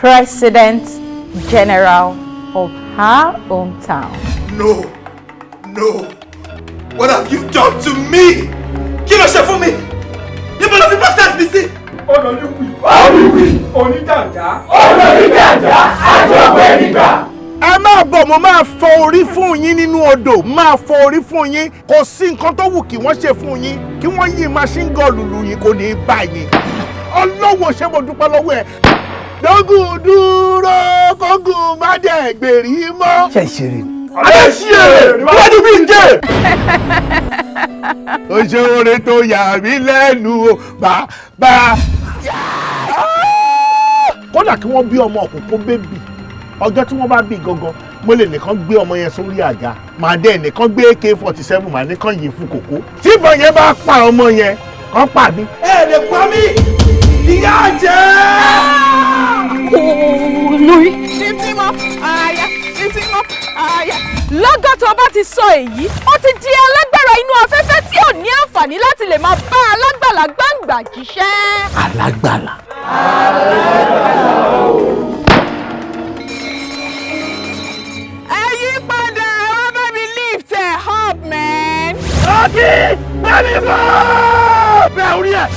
President General of her hometown. No, no, what have you done to me? Kí ló ṣe fún mi? Níbo ló fi president mi sí? Olóyúnwì. Olúwi. Oníjànjà. Olóníjànjà àjọpọ̀ ẹnìgbà. Ẹ máa bọ̀, mo máa fọ orí fún yín nínú odò, máa fọ orí fún yín. Kò sí nǹkan tó wù kí wọ́n ṣe fún yín, kí wọ́n yí machine gun lùlù yín, kò ní í bá yín. Ọlọ́wọ́, ṣé mo dúpẹ́ lọ́wọ́ ẹ̀. Dógùn dúró, kógùn má dẹ̀ gbèrí mọ́. Ṣe ìṣeré ni? Alẹ́ ṣí èrè níwájú bí n jẹ́. Ó ṣe oore tó yà mí lẹ́nu o, bàbá. Kódà kí wọ́n bí ọmọ òkùnkùn baby, ọjọ́ tí wọ́n bá bí gangan, mo lè nìkan gbé ọmọ yẹn sórí àga, màá dẹ́ nìkan gbé AK-47, màá nìkan yìí fún kòkó. Tí ìbọn yẹn bá pa ọmọ yẹn, kàn pa mí. Ẹ lè pa mí, ìyá jẹ́. Olórí. Lifting up higher, lifting up higher. Lọ́gán tó bá ti sọ èyí, ó ti di alágbára inú afẹ́fẹ́ tí ò ní àǹfààní láti lè máa bá alágbàlá gbàǹgbà jíṣẹ́. Alágbàlá. Ẹ yí padà, ẹ bá mi lift ẹ up, man. Ọtí bẹ́ẹ̀ni fún bẹ́ẹ̀ orí ẹ̀.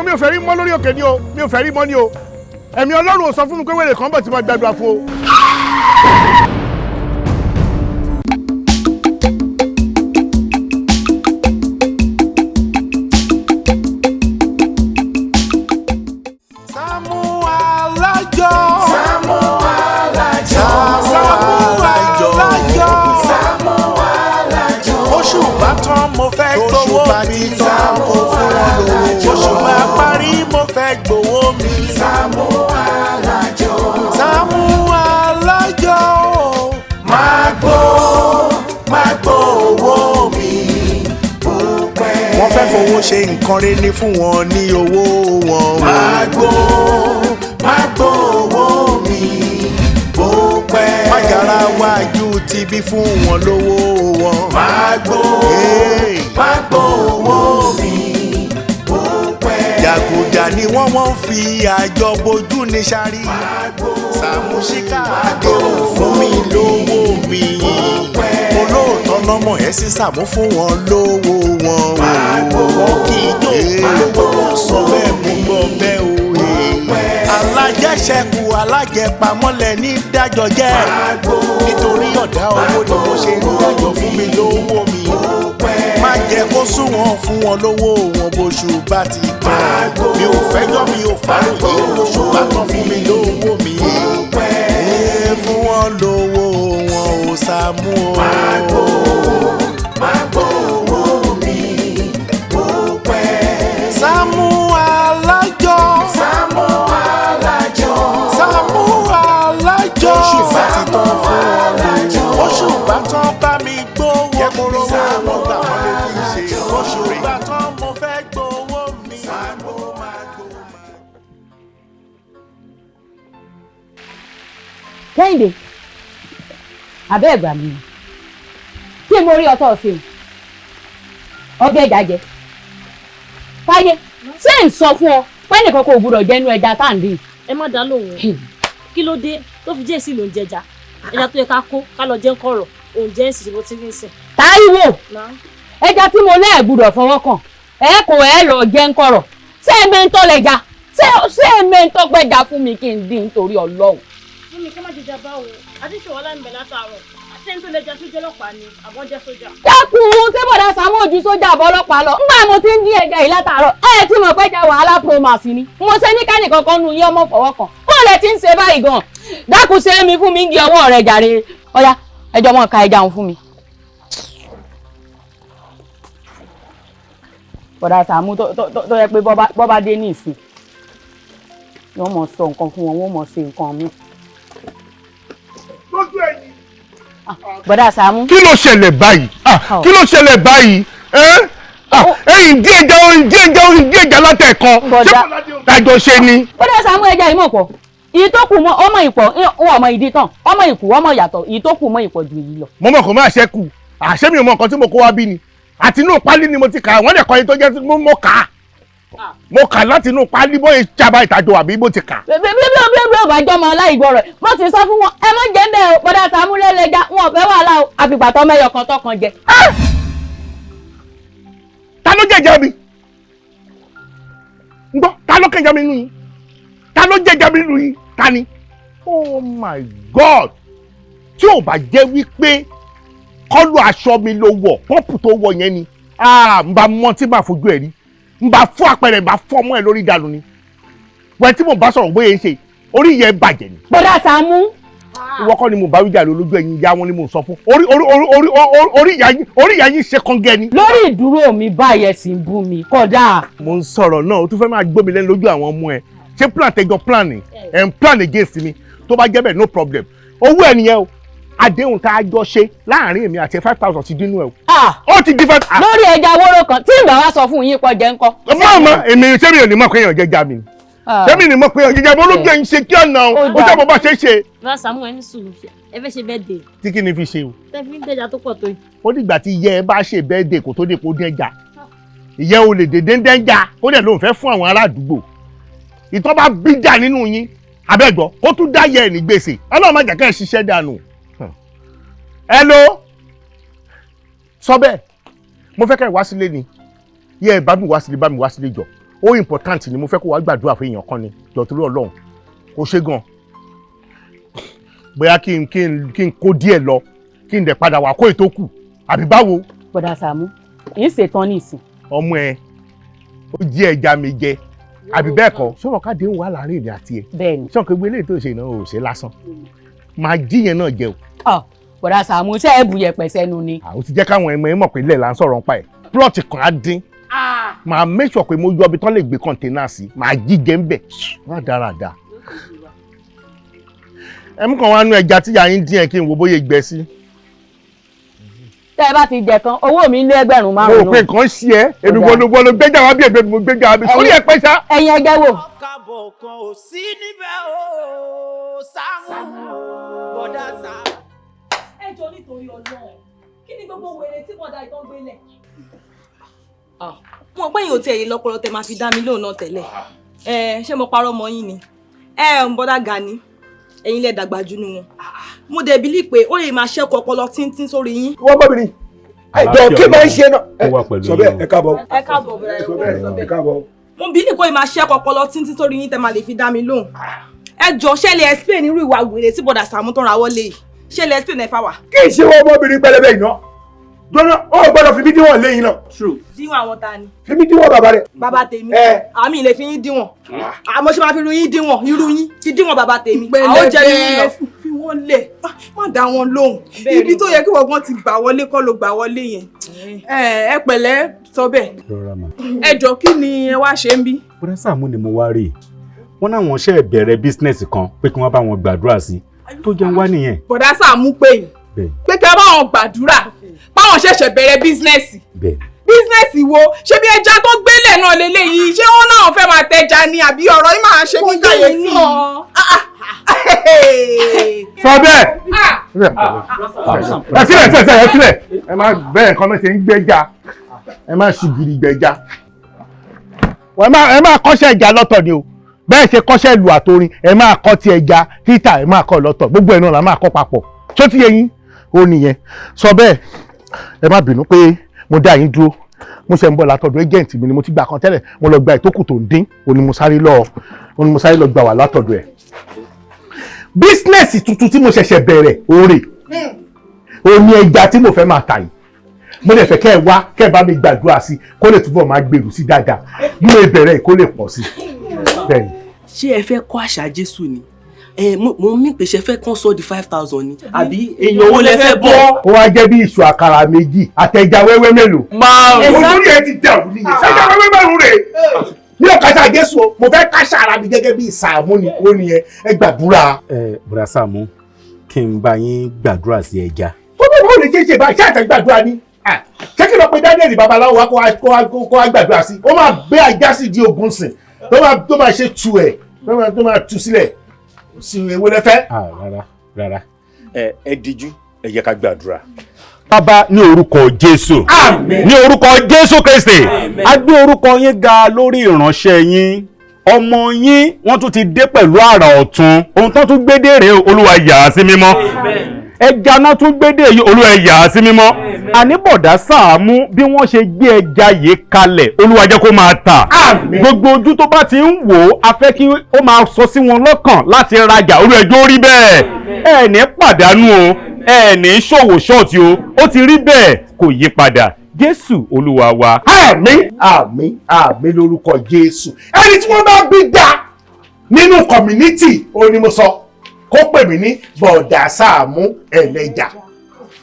Mi ò fẹ́ rí mọ́ lórí òkè ni o, mi ò fẹ́ rí mọ́ ni o. Ẹ̀mí Ọlọ́run ò sọ fún mi pé wèrè kan bọ̀ tí mo gbàdúrà fún o. Sàámú Alájọ. Sàámú Alájọ. Sàámú Alájọ. Sàámú Alájọ. Oṣù bá tán, mo fẹ́ gbowó mi. Sàámú Alájọ. Oṣù bá parí, mo fẹ́ gbowó mi. Sàámú Alájọ. Sàámú Alájọ. Máa gbó, máa gbó owó mi. Wọ́n fẹ́ fowó ṣe nǹkan rẹ̀ ní fún wọn ní owó wọn. Máa gbó, máa gbó owó mi bó pẹ́. Májàra wájú ti bí fún wọn lówó wọn. Máa gbó, máa gbó owó mi bó pẹ́. Jàgùjà ni wọ́n fi àjọ bojú ní sáré. Sàmúsíkà àdéhùn fún mi lówó mi. Olóòótọ́ lọ́mọ ẹ̀ sí Sàmú, fún wọn lówó wọn. Wọ́n kì í jó lówó, sọ bẹ́ẹ̀, mo gbọ́ bẹ́ẹ̀ o. Alájẹṣẹ́kù alájẹpamọ́lẹ̀ ní dájọ́ jẹ́. Nítorí ọ̀dá owó ni mo ṣe ń dájọ́, fún mi lówó mi. Má jẹ́ kó sún wọn, fún wọn lówó wọn bóṣù bá ti tán. Mi ò fẹ́jọ́, mi ò fàròyé, oṣù bá tán, fún mi lówó mi. Fún wọn lówó wọn ò Sàámú o. Máa gbó owó mi bó pẹ́. Sàámú Alájọ. Sàámú Alájọ. Sàámú Alájọ. Oṣù bá ti tán, fún wọn lówó. Oṣù bá tán, bá mi gbówó mi. Sàámú gbà wọ́n ló kì í ṣe. Oṣù bá tán, mo fẹ́ gbowó mi. Sàámú máa gbó. Kẹ́hìndé, abẹ́ ẹ̀gbà mi kí mo rí ọtọ́ ṣe o, ọbẹ̀ ẹja jẹ fáyé. Ṣé ń sọ fún ọ pé nìkan kò gbúdọ̀ jẹ́nu ẹja tá à ń dín? Ẹ má dá lóhùn o. Kí ló dé tó fi jẹ́ èsì ló ń jẹja? Ẹja tó yẹ ká kó ká lọ jẹ́ ń kọ̀rọ̀ òun jẹ́ ń sì bó ti rí ń sìn. Táíwò, ẹja tí mo lẹ́ẹ̀ gbúdọ̀ fọwọ́ kàn, ẹ kò ẹ lọ jẹ́ ń kọ̀rọ̀. Ṣé ẹ mẹ́ńtọ́ lẹja? Ṣé ẹ mẹ́ńtọ́ gbẹ́ja fún mi kí n dín nítorí Ọlọ́run? Mímí kí má jẹjà báwo? Àti ṣòwò láǹbẹ̀ látàárọ̀, àti ẹni tó lẹja sójú ọlọ́pàá ni àbọ̀ jẹ́ sójà. Dákun, ṣé bọ̀dá Sàámú ojú sójà àbọ̀ ọlọ́pàá lọ? Ńgbà mo ti ń dín ẹja yìí látàárọ̀, ẹ tí mo pẹ́ ja wàhálà promax ni mo ṣe ní kánìkan kan nu yín ọmọ fọwọ́ kàn. Bó lẹ ti ń ṣe báyìí gan? Dákun, ṣe mi fún mi ń di ọwọ́ rẹ jàre. Ọ̀yá, ẹjọ́ mọ̀ ká ẹja òun fún mi. Bọ̀dá Sàámú tó yẹ pé bọ́ bá dé ní ìsìn, wọ́n mọ̀ sọ nǹkan fún wọn, wọ́n mọ̀ ṣe nǹkan mi. Lójú ẹ̀yìn. Bọ̀dá Sàámú. Kí ló ṣẹlẹ̀ báyìí? Ah, kí ló ṣẹlẹ̀ báyìí? Ẹ̀yìn díẹ̀ ẹja, oyin díẹ̀ ẹja, oyin díẹ̀ ẹja látẹ̀kan. Bọ̀dá. Ṣé kò dájọ́ ṣe ni? Bọ̀dá Sàámú, ẹja yìí mọ̀ pọ̀. Ìyí tó kù mọ́ ọmọ ìpọ̀, wọn ọmọ ìdí tán, ọmọ ìkù ọmọ ìyàtọ̀, ìyí tó kù mọ́ ìpọ̀ ju èyí lọ. Mo mọ̀ kó máa ṣẹ́kù. Àṣé mi ò mọ nǹkan tí mo kó wá bí ni? Àti inú pálí ni mo ti kà á, wọ́n dẹ̀ kọ́ ẹni tó jẹ́ mo kà á. Mo kà láti inú pálí bóyá ìjàmbá ìtajà àbí bó ti kà. Bí bí ò bá jọmọ aláìgbọràn, mo ti sọ fún wọn, ẹ má jẹ́ bẹ́ẹ̀ o, bọ́dà Sàámú lẹ́lẹ́jà, wọn ò fẹ́ wàhálà o, àfìgbà tó mẹ́yọ kan tọkàn jẹ. Ta ló jẹjẹ mi? Ń gbọ́, ta ló kẹjẹ mi nínú yín? Ta ló jẹjẹ mi nínú yín? Ta ni? Oh my God! Tí ò bá jẹ́ wípé kọ́lù aṣọ mi ló wọ̀, pọ́pù tó wọ̀ yẹn ni, n bá mọ tí màá fojú ẹ̀ rí, n bá fọ́ àpẹẹrẹ, n bá fọ́ ọmọ ẹ̀ lórí ìdànù ni. Wẹ́n tí mò ń bá sọ̀rọ̀ bóyá ń ṣe, orí yẹn bàjẹ́ ni. Bọ́dà Sàámú. Ìwọ kọ́ ni mo bá wíjà lójú ẹ̀yin ìyá wọn ni mo sọ fún. Orí ìyá yín ṣe kọ́ngẹ́ ni. Lórí ìdúró mi báyẹn sì ń bú mi, kódà. Mo ń sọ̀rọ̀ náà, o tún fẹ́ máa gbómi lẹ́nu lójú àwọn ọmọ ẹ. Ṣé plan tẹjọ plan ni? Ẹ̀ ń plan against mi. Tó bá jẹ́ bẹ́ẹ̀, no problem. Owó ẹ nìyẹn o. Àdéhùn tá a jọ ṣe láàrin èmi àti 5,000 ti dínú ẹ o. Ó ti di 5. Lórí ẹja wóró kan tí ìgbà wa sọ fún yín pọ̀ jẹ́ ńkọ́. Mọ̀ mọ́ èmi ṣé mi ò ní mọ̀ pé èèyàn jẹja mi. Ṣé mi ní mọ̀ pé èèyàn jẹja mi olóògbé ń ṣe kí ọ̀nà o. Ó ṣe mo bá ṣe é ṣe. Bọ́dà Sàámú, ẹ ní sùúrù, ẹ fẹ́ ṣe birthday. Tí kí ni fi ṣe o? Tẹ́ fi ń dẹja tó pọ̀ tó yìí. Ó dìgbà tí ìyẹ́ ẹ bá ṣe birthday kó tó dé kó dẹ́jà. Ìyẹ́ o lè dédé ń dẹ́jà, ó dẹ̀ lóun fẹ́ fún àwọn ará àdúgbò. Ìtọ́ bá bíjà nínú yín, abẹ́gbọ́, ó tún dá yẹ ẹ̀ ní gbèsè. Ọlọ́run má jẹ́ kẹ́ ẹ ṣiṣẹ́ dànù. Hello, sọ bẹ́ẹ̀, mo fẹ́ kẹ́ ẹ wá sílé ni. Yẹ ẹ bá mi wá sílé, bá mi wá sílé jọ. Ó important ni, mo fẹ́ kó wá gbàdúrà fún èèyàn kan ni, jọ torí Ọlọ́run. Kò ṣe gan. Bóyá kí n kó díẹ̀ lọ, kí n dẹ̀ padà wá kó ètò kù, àbí báwo? Bọ́dà Sàámú, ń ṣètàn ní ìsìn. Ọmọ ẹ, ó jí ẹja mi jẹ, àbí bẹ́ẹ̀ kọ́? Ṣé wọn ká dé wà láàrin èmi àti ẹ? Bẹ́ẹ̀ni. Ṣé wọn kò gbé eléyìí tó ṣe ìnáwó ò ṣe lásán? Màá jí yẹn náà jẹ o. Bọ̀dà Sàámú, ṣé ẹ bù yẹpẹ̀ sẹ́nu ni. Ó ti jẹ́ káwọn ẹmọ ẹ mọ̀ pé ilẹ̀ là ń sọ̀rọ̀ nípa ẹ̀. Plọ̀tì kan á dín. Màá make sure pé mo yọ ibi tán lè gbé kọ̀ǹténà sí. Màá jíjẹ ń bẹ̀. Má dáradá. Ẹ mú kan wá nú ẹja tí ìyá yín dín ẹ kí n wo bóyá gbẹ sí. Tẹ́ ẹ bá ti jẹ kan, owó mi lé 5,000. Mo rò pé nǹkan ṣe ẹ́. Èmi wọlé gbẹ́jà wá bí ẹgbẹ́ mi mo gbẹ́jà wá bí. Orí ẹ pẹ́ ṣá. Ẹ̀yin ẹgbẹ́ wò. Ọkàbọ̀ kan ò sí níbẹ̀ o, Sàámú, bọ̀dá Sàámú. Ẹ jọ̀ọ́ nítorí Ọlọ́run, kí ni gbogbo wèrè tí bọ̀dá ìtàn gbélé? Mo pé yín ò tiẹ̀ yìí lọ́pọlọ tẹ máa fi dá mi lóhùn náà tẹ́lẹ̀. Ẹ ṣé mo parọ́ mọ́ yín ni? Ẹ ń bọ́dá Gani, ẹ̀yin lẹ dàgbà jù nù wọn. Mo dẹ̀ bílí pé ó lè máa ṣẹ́kù ọpọlọ tíntín sórí yín. Wọ́n bọ́ mi ni. Ẹ̀jọ̀ kí máa ń ṣe náà. Sọ bẹ́ẹ̀, ẹ káàbọ̀. Ẹ káàbọ̀ bẹ̀rẹ̀ ẹ káàbọ̀. Mo bílí pé ó lè máa ṣẹ́kù ọpọlọ tíntín sórí yín tẹ máa lè fi dá mi lóhùn. Ẹ jọ̀ọ́ ṣé lè explain irú ìwà wèrè tí bọ̀dà Sàámú tó ra wọlé yìí? Ṣé lè explain ẹ fáwa? Kí ìṣe wọn ọmọbìnrin pẹlẹbẹ iná gbọ́dọ̀ ó gbọ́dọ̀ fi mí díwọ̀n lẹ́yìn náà. Díwọ̀n àwọn ta ni? Fi mí díwọ̀n bàbá rẹ̀. Bàbá tèmi. Àmì ilé fi yín díwọ̀n. Àmọ́ ṣe máa fi irú yín díwọ̀n, irú yín fi díwọ̀n bàbá tèmi. Àwọn jẹ́ yín lọ. Fi wọ́n lẹ̀, má dá wọn lóhùn. Ibi tó yẹ kí wọ́n ti gbà wọlé kọ́ ló gbà wọlé yẹn. Ẹ pẹ̀lẹ́ sọ bẹ́ẹ̀. Ẹ jọ̀ọ́ kí ni ẹ wá ṣe ń bí? Bọ́dà Sàámú ni mo wá rí. Wọ́n náà ṣe bẹ̀rẹ̀ bísínẹ́sì kan pé kí wọ́n bá wọn gbàdúrà sí. Tó jẹun wá nìyẹn. Bọ̀dá Sàámú pé yìí pé kí a bá wọn gbàdúrà báwọn ṣẹ̀ṣẹ̀ bẹ̀rẹ̀ bísínẹ́sì. Bísínẹ́sì wo? Ṣé bí ẹja tó gbélé náà leléyìí? Ṣé wọn náà fẹ́ máa tẹja ni àbí ọ̀rọ̀ yìí máa ṣe mí kàyéfì? Sọ bẹ́ẹ̀. Ẹ sílẹ̀ sílẹ̀ ẹ sílẹ̀. Ẹ má bẹ́ẹ̀ nǹkan mẹ́sẹ̀ ń gbẹ́ja. Ẹ má ṣì gìrì gbẹ́ja. Ẹ máa kọ́ṣẹ́ ẹja lọ́tọ̀ ni o. Bẹ́ẹ̀ ṣe kọ́ṣẹ́ ìlú àtorin, ẹ máa kọ́ ti ẹja títà, ẹ máa kọ́ lọ́tọ̀. Gbogbo ẹ̀ náà la máa kọ́ papọ̀. Ṣó ti yé yín? Ó nìyẹn. Sọ bẹ́ẹ̀, ẹ má bínú pé mo dá yín dúró. Mo ṣe ń bọ̀ látọ̀dọ̀ agent mi ni mo ti gbà kan tẹ́lẹ̀. Mo lọ gba ìtókù tó ń dín, òní mo sáré lọ gbà wá látọ̀dọ̀ ẹ̀. Bísínẹ́sì tuntun tí mo ṣẹ̀ṣẹ̀ bẹ̀rẹ̀ òrè òní ẹja tí mo fẹ́ máa tà yìí. Mo lè fẹ́ kẹ́ ẹ wá kẹ́ ẹ bá mi gbàdúrà sí kó lè túbọ̀ máa gbèrú sí dáadáa. Bí mo bẹ̀rẹ̀ kó lè pọ̀ sí. Bẹ́ẹ̀ni. Ṣé ẹ fẹ́ kọ́ àṣà Jésù ni? Ẹ mo mí pé ṣe fẹ́ kán sọ di 5,000 ni àbí èèyàn owó lẹ fẹ́ bọ́. Ó wá jẹ́ bí ìṣù àkàrà méjì àtẹja wẹ́wẹ́ mélòó. Márùn-ún. Olórí ẹ ti dàrú nìyẹn. Ṣájà wẹ́wẹ́ márùn-ún rè. Mi ò kàṣà Jésù o, mo fẹ́ kàṣà ara mi gẹ́gẹ́ bí Sàámú ni ó nìyẹn. Ẹ gbàdúrà. Ẹ Bọ̀dà Sàámú, kí n bá yín gbàdúrà sí ẹja. Ó bẹ́ẹ̀ báwo lè ṣe é ṣe báyìí? Ṣé àtẹ gbàdúrà ni? Ṣé kí lọ pe Daniel babaláwo wa kó wá gbàdúrà sí? Ó máa gbé ajá sí di ogun sìn. Tó máa ṣe tu ẹ̀, tó máa tu sílẹ̀. Sí ewu lẹ fẹ́. Rárá rárá. Ẹ díjú, ẹ jẹ́ ká gbàdúrà. Bàbá, ní orúkọ Jésù. Àmín. Ní orúkọ Jésù Kristi. A gbé orúkọ yín ga lórí ìránṣẹ́ yín. Ọmọ yín wọ́n tún ti dé pẹ̀lú àrà ọ̀tun. Ohun tó tún gbé dé rèé o, Olúwa yà á sí mímọ́. Ẹja náà tún gbé dé yìí, Olúwa yà á sí mímọ́. Àní bọ̀dá Sàámú, bí wọ́n ṣe gbé ẹja yìí kalẹ̀, Olúwa jẹ́ kó máa tà. Gbogbo ojú tó bá ti ń wò ó, a fẹ́ kí ó máa sọ sí wọn lọ́kàn láti rajà. Olúwa jẹ́ ó rí bẹ́ẹ̀. Ẹ ní pàdánù o, ẹ ní ṣòwò ṣọ́ọ̀tì o, ó ti rí bẹ́ẹ̀, kò yí padà. Jésù Olúwa wa. Àmín, àmín, àmín lórúkọ Jésù. Ẹni tí wọ́n bá bí dá nínú community, ó ní mo sọ, kó pè mí ní bọ̀dà Sàámú ẹlẹ́jà,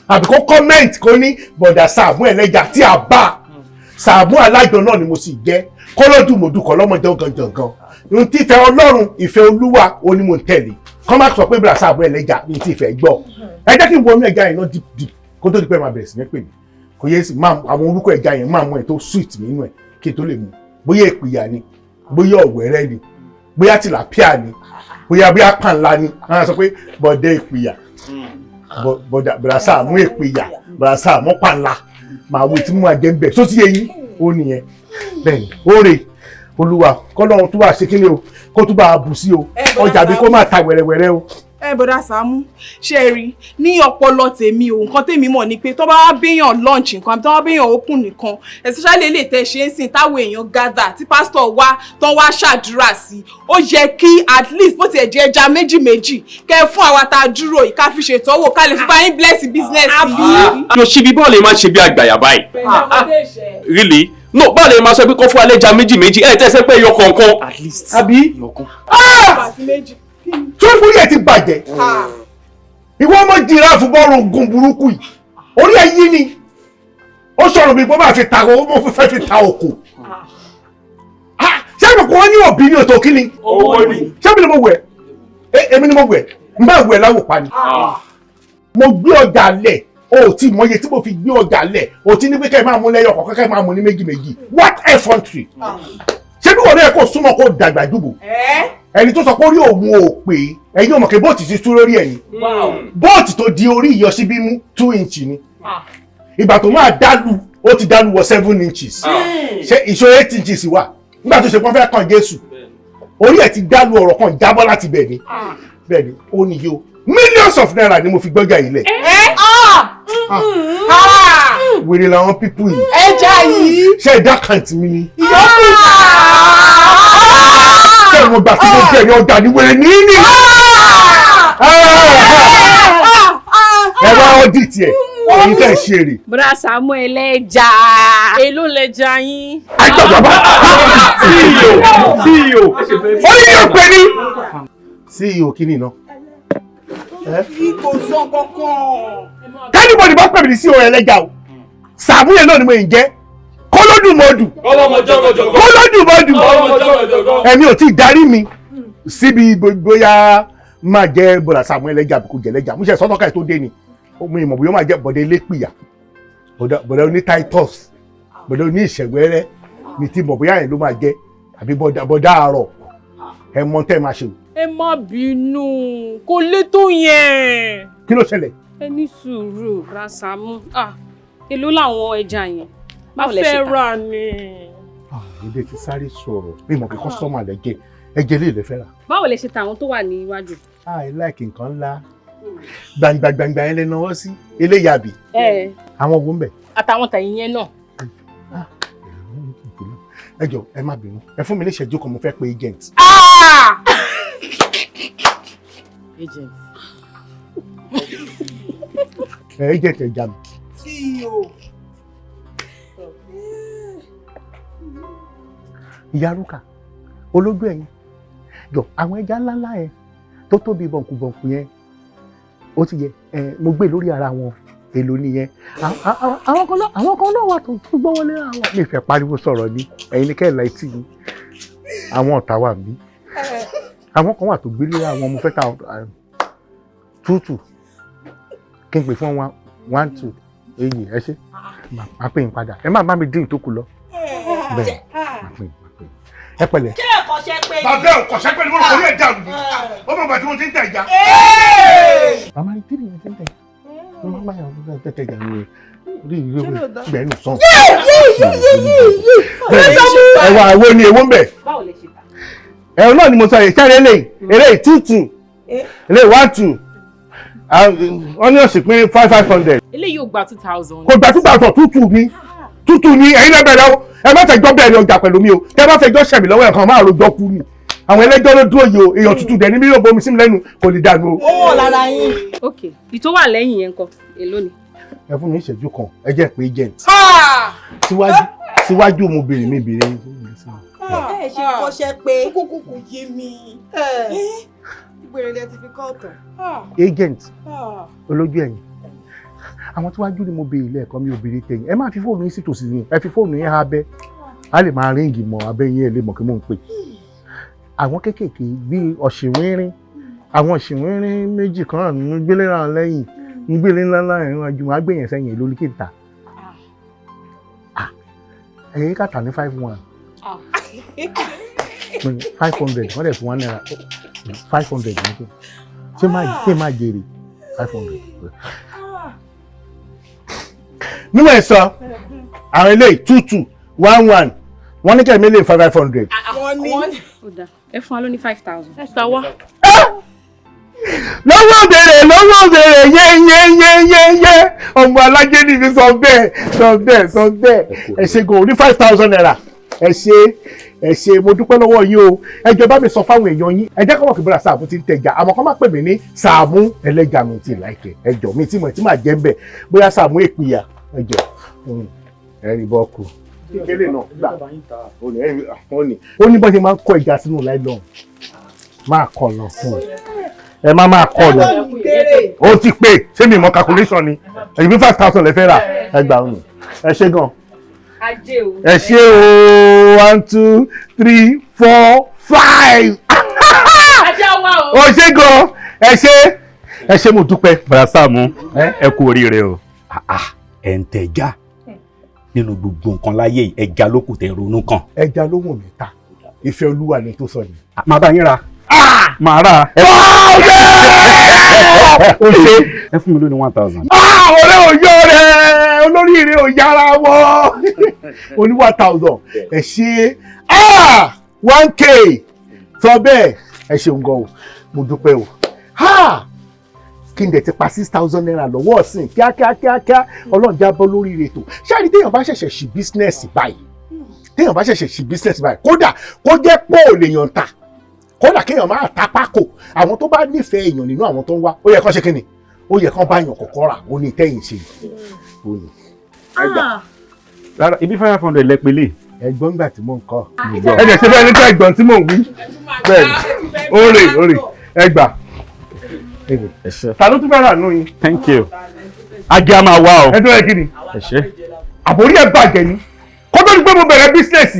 àbí kó comment kó ní bọ̀dà Sàámú ẹlẹ́jà. Tí a bá Sàámú alájọ náà ni mo sì jẹ́ kọ́lọ́dúnmọ̀dúkọ̀ lọ́mọdé gangan. N tí ìfẹ́ Ọlọ́run, ìfẹ́ Olúwa, ó ní mo ń tẹ̀lé. Kọ́ má sọ pé bọ̀dà Sàámú ẹlẹ́jà ní tí ìfẹ́ gbọ́. Ẹ jẹ́ kí n wọnú ẹja yẹn náà deep deep kó tó di pé máa bẹ̀rẹ̀ sí ní pè mí. Kò yẹ sí máa àwọn orúkọ ẹja yẹn, máa mú ẹ tó sweet nínú ẹ kí n tó lè mú. Bóyá ìpìyà ni, bóyá ọ̀wẹ́rẹ́ ni, bóyá tìlápíà ni, bóyá pàǹlà ni. Wọ́n á sọ pé bọ̀dẹ̀ ìpìyà, bọ̀dà Sàámú ìpìyà, bọ̀dà Sàámú pàǹlà, màá wo tí mo máa jẹ ń bẹ̀. Só ti yé yín, ó nìyẹn. Bẹ́ẹ̀ni, ó rè Olúwa kọ́lọ́run tó bá ṣe kíni o, kó tó bá a bù sí o, ọjà bí kó máa ta wẹ̀rẹ̀wẹ̀rẹ̀ o. Ẹ bọ̀dá Sàámú, ṣe rí ní ọpọlọ tèmi o, nǹkan tèmi mọ̀ ni pé tó bá wá béèyàn launch nǹkan àbí tó bá béèyàn open nìkan, especially eléyìí tẹ́ ṣe ń sìn táwọn èèyàn gather, tí pásítọ̀ wá tán wá ṣàdúrà sí, ó yẹ kí at least bó tiẹ̀ jẹ́ ẹja méjì méjì kẹ́ fún àwa tá a dúró yìí, ká fi ṣètọ́wò, ká lè fi bá yín bless business yìí. Yóò ṣí bí bọ́ọ̀lù máa ṣe bí àgbàyà báyìí. Really? No, báwo lè máa sọ pé kó fún alẹ́ja méjì méjì, ẹ̀ tẹ́sẹ̀ pé ẹyọ kọ̀ọ̀kan. At least. Àbí? Tó orí ẹ ti bàjẹ́, ìwọ ọmọ jìráàfù bọ́ọ̀rù ogun burúkú yìí, orí ẹ yí ni ó sọ̀rọ̀ mi pé máa fi ta ó fẹ́ fi ta òkò. Ṣé àmọ̀ kò wọ́n ní òbí ní òtò kíni? Ṣé èmi ni mo wẹ̀? Èmi ni mo wẹ̀, n bá wẹ̀ láwò pa ni. Mo gbé ọjà lẹ̀, o ò tí mọye tí mo fi gbé ọjà lẹ̀, o ti ní pé kẹ́ ẹ máa mú lẹ́yọ̀ kọ̀ọ̀kan, kẹ́ ẹ máa mú ní méjì méjì. What effrontery! Ṣé bí wọ́n náà kò súnmọ́ kó dàgbà dùbò? Ẹni tó sọ pé orí òun ò pé, ẹ̀yin ò mọ̀ pé bóòtù ti tú lórí ẹ̀yìn. Bóòtù tó di orí ìyọsíbí mú 2 inch ni. Ìgbà tó máa dálu, ó ti dálu wọ 7 inches. Ṣé ìṣó 8 inches wà nígbà tó ṣe pọ́n fẹ́ kàn Jésù? Orí ẹ̀ ti dálu, ọ̀rọ̀ kan jábọ́ láti bẹ̀ ni. Bẹ́ẹ̀ ni, ó ní yóò millions of naira ni mo fi gbọ́jà yìí lẹ̀. Wèrè làwọn people yìí. Ẹja yìí. Ṣé ìdá kàǹtì mi ni? Ṣé mo gbà tí mo bẹ̀rẹ̀ ọjà ní wèrè ní ní? Ẹ wá audit ẹ̀, èyí tẹ̀ ṣe èrè. Bọ́dà Sàámú ẹlẹ́ja. Èló lẹja yín? Àjọ̀bá CEO, CEO. Ó ní yóò pè ní. CEO kí ni iná? Kò sọ kankan. Kẹ́nìbọ̀dì bá pè mí ní CEO ẹlẹ́ja o. Sàámú yẹn náà ni mo yìn jẹ́. Kólódùmọ̀dù. Kólódùmọ̀dù. Ẹ̀mi ò tí ì darí mi síbi bóyá máa jẹ́ bọ̀dà Sàámú ẹlẹ́ja àbí kò jẹ́ ẹlẹ́ja. Mo ṣe sọ́tọ́ka ẹ̀ tó dé ni. Mo ìmọ̀ bóyá máa jẹ́ bọ̀dà elépìyà, bọ̀dà oní Titus, bọ̀dà oní ìṣẹ̀wẹ́rẹ́ mi ti mọ̀ bóyá yẹn ló máa jẹ́, àbí bọ̀dà àárọ̀. Ẹ mọ tẹ́ ẹ máa ṣe o. Ẹ má bínú, kò lè tó yẹn. Kí ló ṣẹlẹ̀? Ẹ ní sùúrù, bọ́dà Sàámú. Èló làwọn ẹja yẹn? Báwo lẹ ṣe A fẹ́ tà? rà ni. Ilé ti sáré sọ̀rọ̀ bí mo kí customer lẹ́jẹ̀ ẹjẹ̀ lè lè fẹ́ rà. Báwo lẹ ṣe tà àwọn tó wà ní iwájú? I like nǹkan ńlá gbangba gbangba yẹn lè náwó sí eléyàbí. Àwọn wo ń bẹ̀? Àtàwọn tẹ̀yìn yẹn náà. Ẹ jọ̀ọ́, ẹ má bínú, ẹ fún mi ní ìṣẹ́jú kan, mo fẹ́ pe agent. Agent. Ẹ agent ẹ já mi. CEO. Ìyá Rúkà olójú ẹ̀yìn, jọ àwọn ẹja ńláńlá yẹn tó tóbi bọ̀nkùbọ̀nkù yẹn, ó ti yẹ ẹ, mo gbé lórí ara wọn, èlò nìyẹn. Àwọn kan náà wà tó tún gbọ́wọ́ lé àwọn. Mi fẹ́ pariwo sọ̀rọ̀ ni, ẹ̀yin ni kẹ́hìn láìtì ni àwọn ọ̀tá wà mí. Àwọn kan wà tó gbé lórí àwọn, mo fẹ́ ta tútù kí n pè fún wọn. One two, èyí ẹ ṣe, máa pè yín padà. Ẹ má bá mi dín ìtókù lọ bẹ́ẹ̀, máa pè yín, máa pè yín. Ẹ pẹ̀lẹ́. Ṣé ẹ̀kọ́ ṣe pé ni? Bàbá ẹ̀ kọ̀ṣẹ́ pé ni wọ́n kò ní ẹ̀ dàrú ni. Ó mọ̀ bàtí mo ti ń tẹ̀ ìjà. Màmá ní tírì yẹn ti ń tẹ̀. Gbẹ̀nu sàn. Ẹ̀wà àwo ni èwo ń bẹ̀. Báwo lẹ ṣe ta? Ẹ̀rọ náà ni mo sọ yìí, sáré eléyìí, eléyìí 2 2, eléyìí 1 2, wọ́n ní ọ̀sìn pín 5 500. Eléyìí ò gba 2,000. Kò gba 2,000, 2 2 ni, 2 2 ni. Ẹ̀yin náà bẹ̀rẹ̀ o, ẹ má fẹjọ́ bẹ̀rẹ̀ ọjà pẹ̀lú mi o. Tẹ́ bá fẹjọ́ ṣẹ̀mí lọ́wọ́ ẹ̀kan máa rojọ́ kú ni. Àwọn ẹlẹ́jọ́ ló dúró yìí o, èèyàn tútù dẹ̀ ní bí yóò bomi sí mi lẹ́nu kò lè dànù o. Ó wọ̀ lára yín. Ok, ìtò wà lẹ́yìn yẹn ńkọ́, èló ni? Ẹ fún mi ìṣẹ́jú kan, ẹ jẹ́ pé agent. Síwájú síwájú mo béèrè mi béèrè. Ẹ ṣe kọ́ṣẹ́ pé. Kókó kò yé mi. Ìgbèrè lẹ ti fi kọ́ ọ̀tàn. Agent olójú ẹ̀yìn, àwọn tíwájú ni mo béèrè lẹ́ẹ̀kan, mi ò béèrè tẹ̀yìn. Ẹ má fi fóònù yín sí tòsí ni, ẹ fi fóònù yín abẹ́, a lè máa ring mọ́ abẹ́ yín, ẹ lè mọ̀ kí mò ń pè. Àwọn kéékèèké bíi ọ̀ṣìnwínrín, àwọn ọ̀ṣìnwínrín méjì kan ń gbélé náà lẹ́yìn, ń gbélé ńlá ńlá ẹ̀rọ àjùmọ̀ àgbẹ̀yẹn sẹ́yìn lórí kìtà. Ẹ̀yìn kàtà ní 5 1, 500, wọ́n dẹ̀ fún ₦1, 500 ní kí ṣé máa jèrè 500. Níwọ̀n ẹ̀ sọ àwọn eléyìí 2 2, 1 1, wọ́n ní kẹ́mi lè 5 500. Wọ́n ní. Ó dáa, ẹ fún wa ló ní 5,000. Ẹ ta wá. Lọ́wọ́ bèrè, lọ́wọ́ bèrè, yé yé yé yé yé, ọmọ alájẹ ní mi sọ bẹ́ẹ̀, sọ bẹ́ẹ̀, sọ bẹ́ẹ̀. Ẹ ṣe gan ní ₦5,000. Ẹ ṣe, ẹ ṣe, mo dúpẹ́ lọ́wọ́ yín o. Ẹ jọ̀ọ́, bá mi sọ fáwọn èèyàn yín, ẹ jẹ́ kọ́ mọ̀ kí bọ́dà Sàámú ti ń tẹja, àmọ́ kọ́ má pè mí ní Sàámú ẹlẹ́ja, mi ti láìpẹ́. Ẹ jọ̀ọ́, mi tí mo ti máa jẹ́ ń bẹ̀ bóyá Sàámú èpìyà. Ẹ jọ̀ọ́, ẹ rí bọ́ọ̀kù kékeré náà gbà. Ó ní bọ́ ṣe máa ń kọ́ ẹja sínú láìlọ́ọ̀, máa kọ́ lọ fún ẹ, ẹ má máa kọ́ lọ. Ó ti pé, ṣé mi mọ calculation ni? Èyí bí 5,000 lè fẹ́ rà, ẹ gbà ọ̀nà. Ẹ ṣé gan. Ajé o. Ẹ ṣé o. One, two, three, four, five. Ajé wa o. Ó ṣé gan, ẹ ṣé, ẹ ṣé, mo dúpẹ́. Bàrà Sàámú, ẹ kú oríire o. Ẹ ń tẹja nínú gbogbo nǹkan láyé yìí, ẹja ló kù tẹ ronú kàn. Ẹja ló wù mí ta, ìfẹ́ olúwa ni tó sọ ni. Màá bá yín ra, màá rà. Ó ṣe. Ẹ fún mi lóní 1,000. Ọ̀rẹ́ òyò rẹ̀ olóríire ò yára wọ́ oní 1,000. Ẹ ṣe 1K sọ bẹ́ẹ̀. Ẹ ṣeun gan o, mo dúpẹ́ o. Kí n dẹ̀ ti pa ₦6,000 lọ́wọ́ ọ̀sìn kíákíá kíákíá. Ọlọ́run já bọ́ lórí ètò. Ṣáà ní téèyàn bá ṣẹ̀ṣẹ̀ ṣí business báyìí, téèyàn bá ṣẹ̀ṣẹ̀ ṣí business báyìí, kódà kó jẹ́ pé ò lè yàn ta, kódà kéèyàn máa ta pákó, àwọn tó bá nífẹ̀ẹ́ èèyàn nínú àwọn tó ń wá, ó yẹ kán ṣe kíni, ó yẹ kán bá èèyàn kọ̀kọ́ rà. Ó ní tẹ́yìn ṣe ó ní. Rárá, ibi 500 lẹ pélé. Ẹ̀gbọ́n gbà tí mò ń kọ́ ẹ dẹ̀ ṣe bẹ́ẹ̀ nípa ẹ̀gbọ́n tí mò ń wí bẹ́ẹ̀ ni. Ó rè, ó rè, ẹ gbà. Ta ló tún fẹ́ rà nù yín? Thank you. Ajé a máa wá o. Ẹ tó yẹ kí ni? Ẹ ṣé. Àbórí ẹ bàjẹ́ ni. Kó tó di pé mo bẹ̀rẹ̀ business,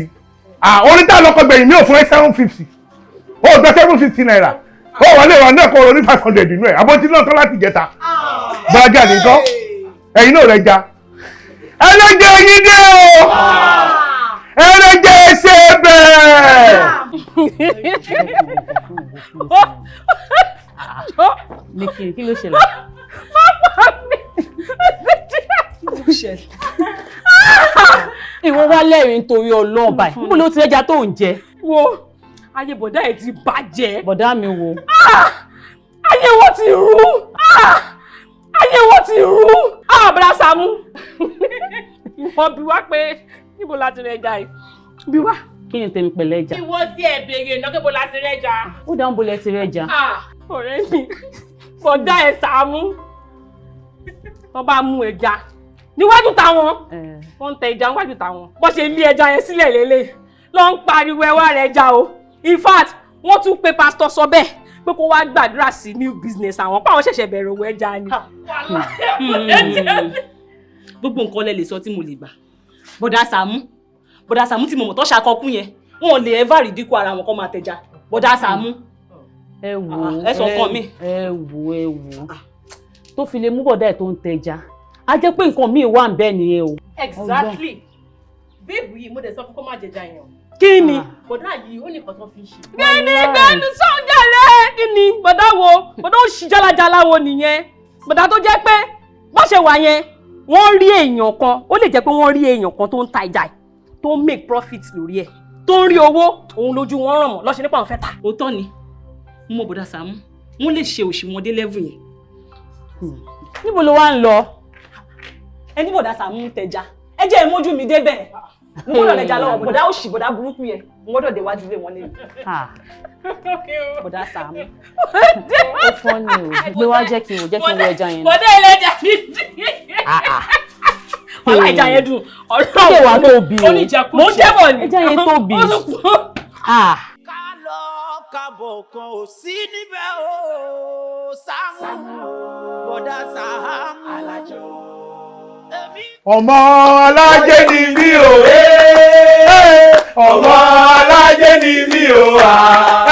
orí tá a lọ́kọ̀ gbẹ̀yìn mi ò fún ẹ 750, ó gba ₦750, ó wà lè wà náà kọ́ ọ ní 500 nínú ẹ̀. Àbótí náà tán láti jẹta gbalaja nìkan, ẹ̀yin náà rẹ̀ ja ẹlẹ́jẹ̀ yín dé o, ẹlẹ́jẹ̀ ṣe bẹ́ẹ̀. Lékiri, kí ló ṣẹlẹ̀? Kí ló ṣẹlẹ̀? Ìwọ wá lẹ́rìn nítorí Ọlọ́run báyìí. Níbo ló ti rẹ́ja tó ń jẹ? Wo, ayé bọ̀dá ẹ̀ ti bàjẹ́. Bọ̀dá mi wo? Ayé wọn ti rú. Ayé wọn ti rú. Bọ̀dá Sàámú, ìwọ bí wá pé níbo la ti rẹ́ja yìí, bí wá. Kí ni tèmi pẹ̀lẹ́ ẹja? Ìwọ tí ẹ béèrè náà kébò la ti rẹ́ja. Ó dáhùn, bó lẹ ti rẹ́ja? Ọ̀rẹ́ mi, bọ̀dá ẹ̀ Sàámú, wọ́n bá mú ẹja níwájú táwọn, wọ́n ń tẹ ẹja níwájú táwọn, bó ṣe lé ẹja yẹn sílẹ̀ lélẹ̀ ló ń pariwo, "Ẹ wá rẹ̀ ẹja o." In fact, wọ́n tún pe pásítọ̀ sọ bẹ́ẹ̀ pé kó wá gbàdúrà sí new business àwọn, páwọn ṣẹ̀ṣẹ̀ bẹ̀rẹ̀ òwò ẹja ni. Gbogbo nǹkan lẹ lè sọ tí mo lè gbà. Bọ̀dá Sàámú, bọ̀dá Sàámú tí mo mọ̀ tó ṣàkọkú yẹn, wọn ò lè ever ridicule ara wọn kó máa tẹja. Bọ̀dá Sàámú. Ẹ wò. Ẹ sọ nǹkan mi. Ẹ wò, ẹ wò, tó fi lè mú bọ̀dá ẹ̀ tó ń tẹja, á jẹ́ pé nǹkan míì wà ń bẹ́ẹ̀ nìyẹn o. Exactly, babe yìí, mo dẹ̀ sọ fún kó má jẹja yẹn o. Kí ni? Bọ̀dá yìí, ó ní nǹkan tó fi ń ṣe. Kí ni? Gbẹ́nu sọ̀njẹ̀lẹ̀. Kí ni? Bọ̀dá wo? Bọ̀dá ó ṣì jálajàla wo nìyẹn? Bọ̀dá tó jẹ́ pé Bó ṣe wà yẹn, wọ́n rí èèyàn kan, ó lè jẹ́ pé wọ́n rí èèyàn kan tó ń ta ẹja yìí, tó ń make profit lórí ẹ̀, tó ń rí owó, òun lójú wọn ràn mọ́ lọ́sẹ̀ nípa àwọn fẹ́ tà. Òótọ́ ni, mo mọ bọ̀dá Sàámú, wọ́n lè ṣe òṣì wọn dé level yẹn. Níbo ló wá ń lọ? Ẹni bọ̀dá Sàámú ń tẹja, ẹ jẹ́ ìmójú mi débẹ̀. Mo gbọ́dọ̀ lẹja lọ́wọ́ bọ̀dá òṣì, bọ̀dá burúkú yẹn, mo gbọ́dọ̀ déwájú lé wọn lé. Bọ̀dá Sàámú. Ó fọ́ ni o, gbé wá, jẹ́ kí n wo ẹja yẹn. Bọ̀dá ẹlẹ́ja dídì. Wàhálà, ẹja yẹn dùn. Ó lè wá tóbi o. Mo ń jẹ́bọ̀ ni. Ẹja yẹn tóbi. Kábọ̀ kan ò sí níbẹ̀ o, Sàámú, bọ̀dá Sàámú. Ọmọ alájẹ ni mí o, ee, ọmọ alájẹ ni mí o,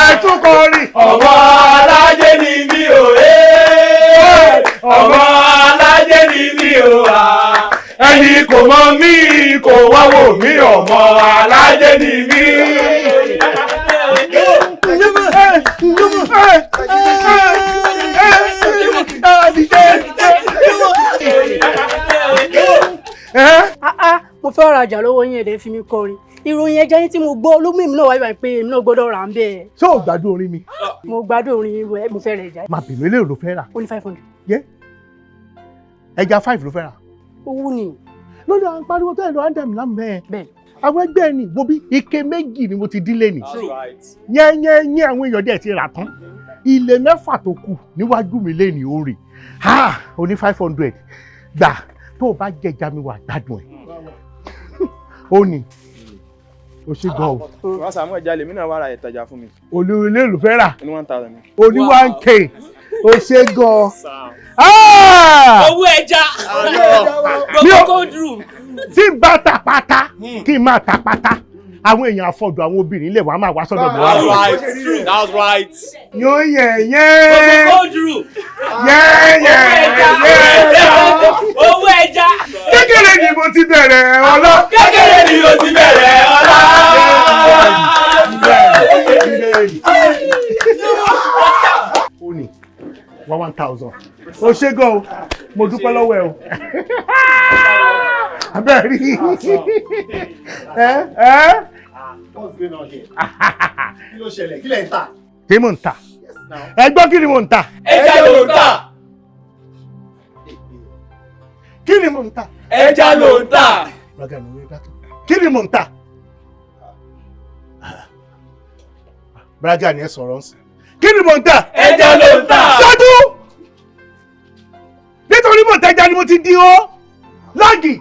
ẹ tún kọrin. Ọmọ alájẹ ni mí o, ee, ọmọ alájẹ ni mí o, ẹni kò mọ mí kò wá wò mí, ọmọ alájẹ ni mí. Ah ah, mo fẹ́ rajà lọ́wọ́ yín, ẹ̀dẹ̀ fi mi kọrin. Ìròyìn ẹja yín tí mo gbọ́ ló mú èmi náà wáyé báyìí pé èmi náà gbọ́dọ̀ rà ń bẹ́ẹ̀. Ṣé o gbádùn orin mi? Mo gbádùn orin yín, mo fẹ́ rẹ̀ ẹja. Má bínú, eléyìí ló fẹ́ rà. Ó ní 500. Yẹ ẹja five ló fẹ́ rà. Owó ni. Lórí àwọn pariwo tó ẹ̀ lọ andem lámù bẹ́ẹ̀. Àwọn ẹgbẹ́ ẹ̀ ní wo bí ike méjì ni mo ti dín lé ní. Yẹ́nyẹ́nyẹ́, àwọn èèyàn dẹ̀ ti rà tán. Ilé mẹ́fà tó kù níwájú mi lé ní orí. Ha, o ní 500 gbà, tó o bá jẹja mi, wà gbádùn ẹ̀. Ó ní o ṣe gan o. Wọ́n Sàámú, ẹja lèmi náà wà ra ìtajà fún mi. Olú ilé ìlú fẹ́ rà. Ní 1,000 ni. O ní 1K, o ṣe gan. Owó ẹja. Gbogbo cold room. Tí n bá ta pátá, kí n máa ta pátá, àwọn èèyàn àfọ̀dù, àwọn obìnrin ilé wa máa wá sọ́dọ̀ mi wá. That's right. That's right. Yóò yẹ yẹ. Gbogbo cold room. Yẹ yẹ yẹ. Owó ẹja. Kékeré ni mo ti bẹ̀rẹ̀ ọlá. Kékeré ni mo ti bẹ̀rẹ̀ ọlá. Ó ní 1,000. O ṣe gan o, mo dúpẹ́ lọ́wọ́ ẹ o. Abẹ́rẹ́ rí ẹ ẹ. What's going on here? Kí ló ṣẹlẹ̀? Kí lẹ̀ ń tà? Kí mò ń tà? Ẹ gbọ́, kí ni mò ń tà? Ẹja ló ń tà. Kí ni mò ń tà? Ẹja ló ń tà. Kí ni mò ń tà? Braga ni ẹ sọ̀rọ̀ ń sìn. Kí ni mò ń tà? Ẹja ló ń tà. Ṣáájú! Nítorí mò ń tẹja ni mo ti di ó. Lọ́ọ̀gì!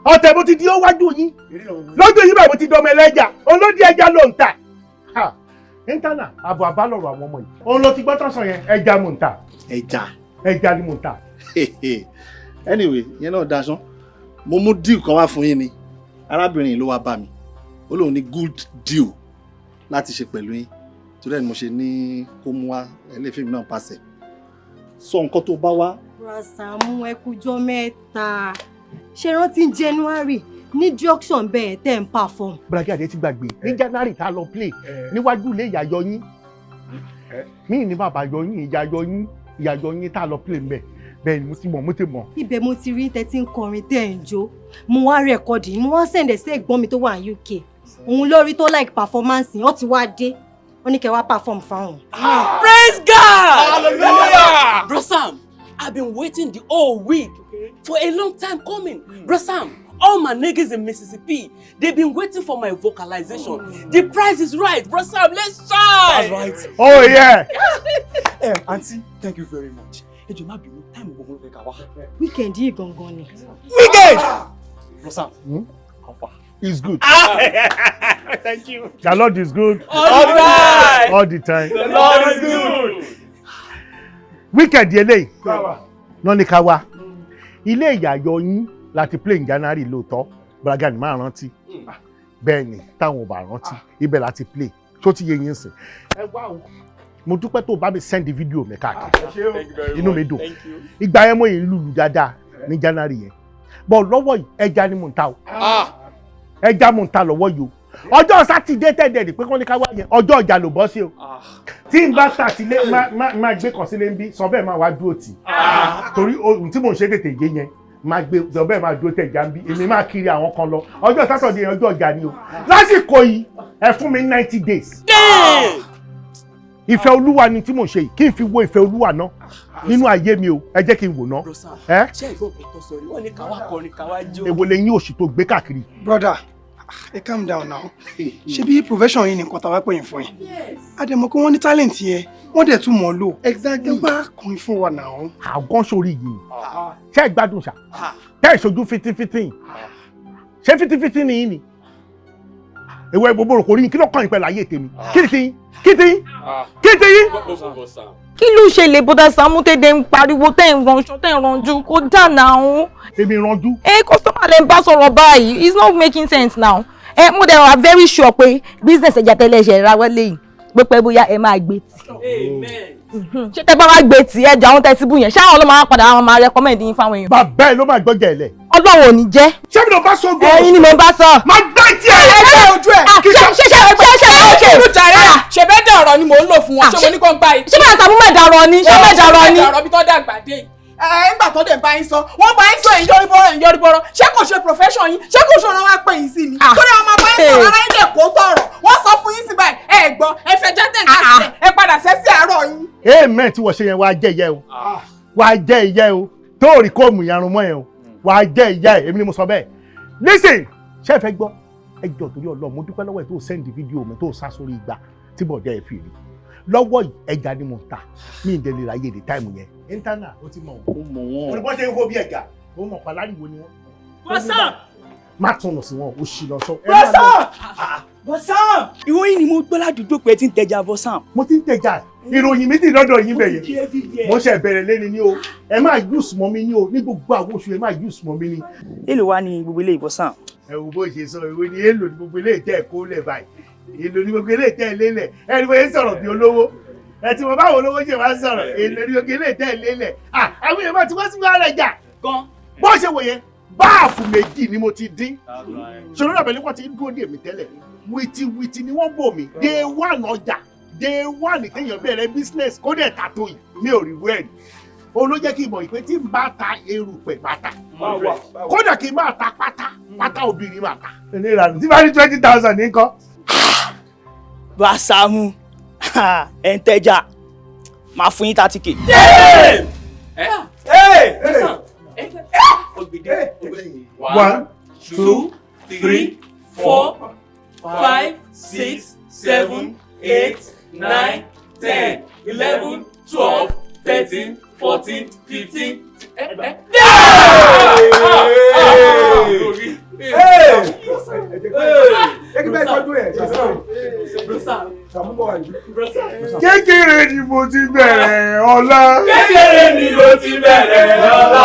Ọ̀tẹ̀ mo ti di ó wájú yín. Lọ́jọ́ yìí báyìí mo ti dọmọ ẹlẹ́ja. Olódì ẹja ló ń tà. Íńtánà, àbọ̀ àbálọ̀rọ̀ àwọn ọmọ yìí. Òun ló ti gbọ́ tán sọ yẹn, ẹja mò ń tà. Ẹja. Ẹja ni mò ń tà. Anyway, ìyẹn náà daṣán. Mo mú deal kan wá fún yín ni. Arábìnrin yìí ló wá bá mi. Ó lóun ní good deal láti ṣe pẹ̀lú yín. Torí ẹ̀ ni mo ṣe ní kó mú wá ẹlẹ́fẹ̀mí náà pàṣẹ. Sọ nǹkan tó bá wá. Sàámú, ẹ kújọ́ mẹ́ta. Ṣe rántí January ní junction bẹ́ẹ̀ tẹ́ ń perform? Braga ti gbàgbé ní January tá a lọ play níwájú ilé ìyá Yọyín. Mí ní bàbá Yọyín, ìyá Yọyín, ìyá Yọyín tá a lọ play mbẹ. Bẹ́ẹ̀ ni, mo ti mọ̀, mo ti mọ̀. Ibẹ̀ mo ti rí tẹ́ tí ń kọrin, tẹ́ ń jó. Mo wá record, mo wá send ẹ̀ sí ẹ̀gbọ́n mi tó wà ní UK. Òun lórí tó like performance yẹn, ó ti wá dé. Ó ní kẹ́ wá perform fáwọn. Praise God! Hallelujah! Bro Sam, I've been waiting the whole week for a long time coming. Bro Sam, all my niggas in Mississippi, they've been waiting for my vocalization. The price is right. Bro Sam, let's shine! That's right. Oh yeah. Aunty, thank you very much. Ẹ jọ̀ọ́, má bínú, time gbogbo ló fẹ́ ká wá. Weekend yìí gangan ni. Weekend! Bro Sam, how far? It's good. Thank you. The Lord is good. All the time. All the time. The Lord is good. Weekend eléyìí lọ́ní ká wá. Ilé ìyá Yọyín láti play in January lóòótọ́. Braga ni máa rántí. Bẹ́ẹ̀ ni, táwọn ò bá rántí, ibẹ̀ láti play. Tó ti yé yín sìn. Ẹ wá o. Mo dúpẹ́ tó o bá mi send video mi káàkiri. Inú mi dùn. Ìgbà yẹn mo yìí lùlù dáadáa ní January yẹn. Bọ̀ lọ́wọ́ yìí, ẹja ni mò ń ta o. Ẹja mò ń ta lọ́wọ́ yìí o. Ọjọ́ Sátidé tẹ̀dẹ̀ ní pé kọ́ ní ká wá yẹn, ọjọ́ ọjà ló bọ́ sí o. Tí n bá tàtílé máa gbé kan sílé ń bí, sọ bẹ́ẹ̀ máa wá dúró tì. Torí ohun tí mò ń ṣe tètè yé yẹn, máa gbé sọ bẹ́ẹ̀ máa dúró tẹ̀ já ń bí, èmi máa kiri àwọn kan lọ. Ọjọ́ Sátọ̀dé yẹn ọjọ́ ọjà ni o. Lásìkò yìí, ẹ fún mi 90 days. Ìfẹ́ Olúwa ni tí mò ń ṣe yìí, kí n fi wo ìfẹ́ Olúwa náà nínú ayé mi o, ẹ jẹ́ kí n wò ná. Ṣé ìgbọ́n kò tọ́ sọ rí? Wọ́n ní káwá kọrin káwá jó. Èwo lè yín òṣì tó gbé káàkiri. Brother, ẹ calm down now. Ṣé bí profession yìí ni nǹkan tàwa pè yín fún yín? A dẹ̀ mọ̀ pé wọ́n ní talent yẹn, wọ́n dẹ̀ tún mọ̀ ọ́ lò. Exactly. Ẹ wá kọrin fún wa now. Àgọ́ sórí yìí ni. Ṣé ẹ gbádùn ṣá? Tẹ́ ẹ ṣojú fitifiti. Ṣé fitifiti ni yín ni? Èwo ẹ gbogbo kò rí yín, kí ló kàn yín pẹ̀lú ayé tèmi? Kí ni tiyín? Kí tiyín? Kí tiyín? Kí ló ṣẹlẹ̀ bọ́dà Sàámú tẹ́lẹ̀ ń pariwo tẹ́ ń ránṣọ tẹ́ ń ranjú kó dà náà. Èmi ranjú. Ẹ kọ́sọ́mà lẹ́ ń bá sọ̀rọ̀ báyìí, it's not making sense now. Ẹ mo dẹ̀ wà very sure pé business ẹja tẹ́lẹ̀ ṣe ra wọlé yìí pé bóyá ẹ máa gbé tì. Ṣé tẹ́ bá wá gbé tì ẹja àwọn tẹ́tí bù yẹn ṣé àwọn ló máa padà àwọn máa recommend yín fáwọn èèyàn. Bàbá ẹ ló máa gbọ́jà ẹ lẹ̀. Ọlọ́run ò ní jẹ́. Ṣé mi ló bá sọ gbọ́? Ẹ̀yin ni mo bá sọ. Má gbé tí ẹ. Ẹ jẹ́ ojú ẹ̀. Ṣé ṣe ṣe ṣe ṣe bẹ́ẹ̀ dẹ̀ ọ̀rọ̀ ni mò ń lò fún wọn, ṣé mo ní kó ń gbá etí. Ṣé bàtà Sàámú mẹ́ta rọ ni? Ṣé mẹ́ta rọ ni? Ọ̀rọ̀ bí tó dàgbà dé yìí. Ẹ ńgbà tó dẹ̀ bá yín sọ, wọ́n bá yín sọ èyí yọrí bọ́rọ̀ èyí yọrí bọ́rọ̀. Ṣé kò ṣe profession yín? Ṣé kò ṣe ọ̀rọ̀ wa pè yín sí ni? Torí àwọn máa bá yín sọ̀rọ̀ ara yín dẹ̀ kó tọ̀rọ̀. Wọ́n sọ fún yín sí báyìí, ẹ gbọ́, ẹ fẹ́ jẹ́ tẹ̀ ká ẹ padà sẹ́ sí àárọ̀ yín. Amen tí wọ́n ṣe yẹn wàá jẹ́ ìyá ẹ o. Wàá jẹ́ ìyá ẹ o. Tó rí kóòmù ìyarun mọ́ ẹ o. Wàá jẹ́ ìyá ẹ, èmi ni mo sọ bẹ́ẹ̀. Listen, ṣé ẹ fẹ́ gbọ́? Ẹ jọ̀ọ́ torí Ọlọ́run, mo dúpẹ́ lọ́wọ́ ẹ tó send fídíò mi tó sá sórí ìgbà tí bọ̀dẹ́ ẹ fi rí. Lọ́wọ́ yìí ẹja ni mo ta, mi ì dẹ̀ lè ráyè dé táìmù yẹn. Internal, ó ti mọ̀ wọ́n. Mo ní bọ́ ṣe ń hó bí ẹja, ó mọ̀ pa láriwo ni wọ́n. Bọ́sàn! Má tún lọ sí wọn, ó ṣì lọ sọ. Bọ́sàn! Bọ́sàn! Ìròyìn ni mo gbọ́ ládùúgbò pé ẹ ti ń tẹja Bọ́sàn. Mo ti ń tẹja. Ìròyìn mi ti lọ́dọ̀ yín bẹ̀yẹn. Mo ṣe bẹ̀rẹ̀ lẹ́ni ní o. Ẹ máa use mọ́ mi ní o. Ní gbogbo àwọn oṣù ẹ máa use mọ́ mi ní. Èló wá ní gbogbo ilé ìbọ̀sàn? Ẹ wo bó ṣe sọ ìwé ni èlò ní gbogbo ilé ìtẹ́ ẹ̀kọ́ lẹ̀ báyìí. Èlò ní gbogbo ilé ìtẹ́ ìlélẹ̀. Ẹ ní bóyá sọ̀rọ̀ bí olówó. Ẹ ti mọ báwo olówó ṣe máa ń sọ̀rọ̀. Èlò ní gbogbo ilé ìtẹ́ ìlélẹ̀. Àwọn èèyàn máa ti wá sí wàhálà ìjà. Bó ṣe wò yẹn, báàfù méjì ni mo ti dín. Ṣòro àbẹ̀lẹ̀ wọn ti ń dúró dè mí tẹ́lẹ̀. Wìtìwìtì ni wọ́n bò mí. Day one ọjà, day one téèyàn bẹ̀rẹ̀ business kó dẹ̀ tà tó yìí mi ò rí wẹ́ẹ̀dì. Òun ló jẹ́ kí n mọ̀ pé tí n bá ta erùpẹ̀ bàtà, kódà kí n máa ta pátá, pátá obìnrin máa ta. Ìlànà tí bá ní 20,000 ní kọ́. Bá Sàámú, ẹ̀ ń tẹ́jà, máa fún yín 30K. One, 2, 3, 4, 5, 6, 7, 8, 9, 10, 11, 12, 13, 14, 15. Kékeré ni mo ti bẹ̀rẹ̀ ọlá. Kékeré ni mo ti bẹ̀rẹ̀ ọlá.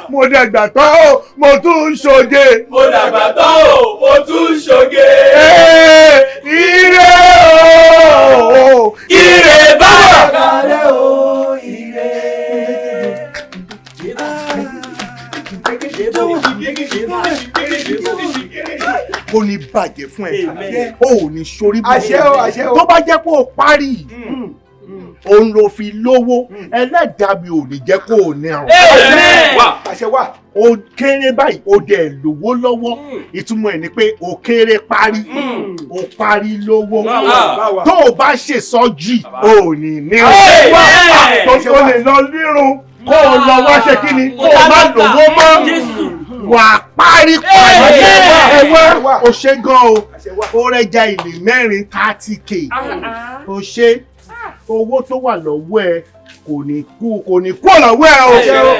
Mo dàgbà tán o, mo tún ń ṣoge. Mo dàgbà tán o, mo tún ń ṣoge. Ire o, ire bá. Ire o, ire. Kò ní bàjẹ́ fún ẹ, o ò ní sórí bọ́. Àṣẹ o, àṣẹ o. Tó bá jẹ́ pé o parí, òun ló fi lówó, ẹlẹ́dàá mi ò ní jẹ́ kó o ní àrùn. Àṣẹ wà. O kéré báyìí, o dẹ̀ lówó lọ́wọ́. Ìtumọ̀ ẹ̀ ni pé o kéré parí, o parí lówó. Tó o bá ṣe sọ́jì, o ò ní ní ọ̀run. Tó o lè lọ nírun, kó o lọ wá ṣe kí ni, kó o má lówó mọ́. Wà á parí parí. Ẹ̀wá o ṣe gan o, o rẹja ìlè mẹ́rin 30K. O ṣe owó tó wà lọ́wọ́ ẹ kò ní kú lọ́wọ́ ẹ o.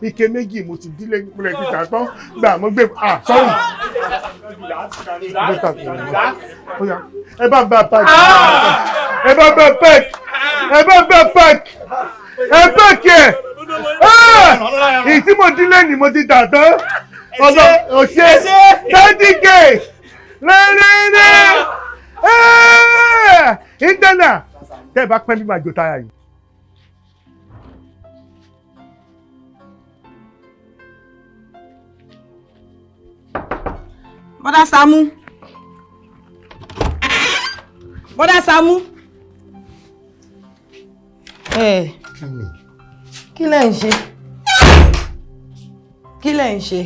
Ike méjì mo ti dílé nípìnlẹ̀ títà tán gbà mo gbé sọ́run. Ẹ bá bá pack, ẹ bá bá pack, ẹ bá bá pack, ẹ pack ẹ. Ìyí tí mo dílé ni mo ti tà tán. Ọ̀dọ̀ òṣè 30K lẹ́rẹ́rẹ́. Ìdáná tẹ́ ẹ bá pẹ́ bí máa jó táyà yìí. Bọ́dá Sàámú, Bọ́dá Sàámú. Ẹ kí lẹ̀ ń ṣe? Kí lẹ̀ ń ṣe?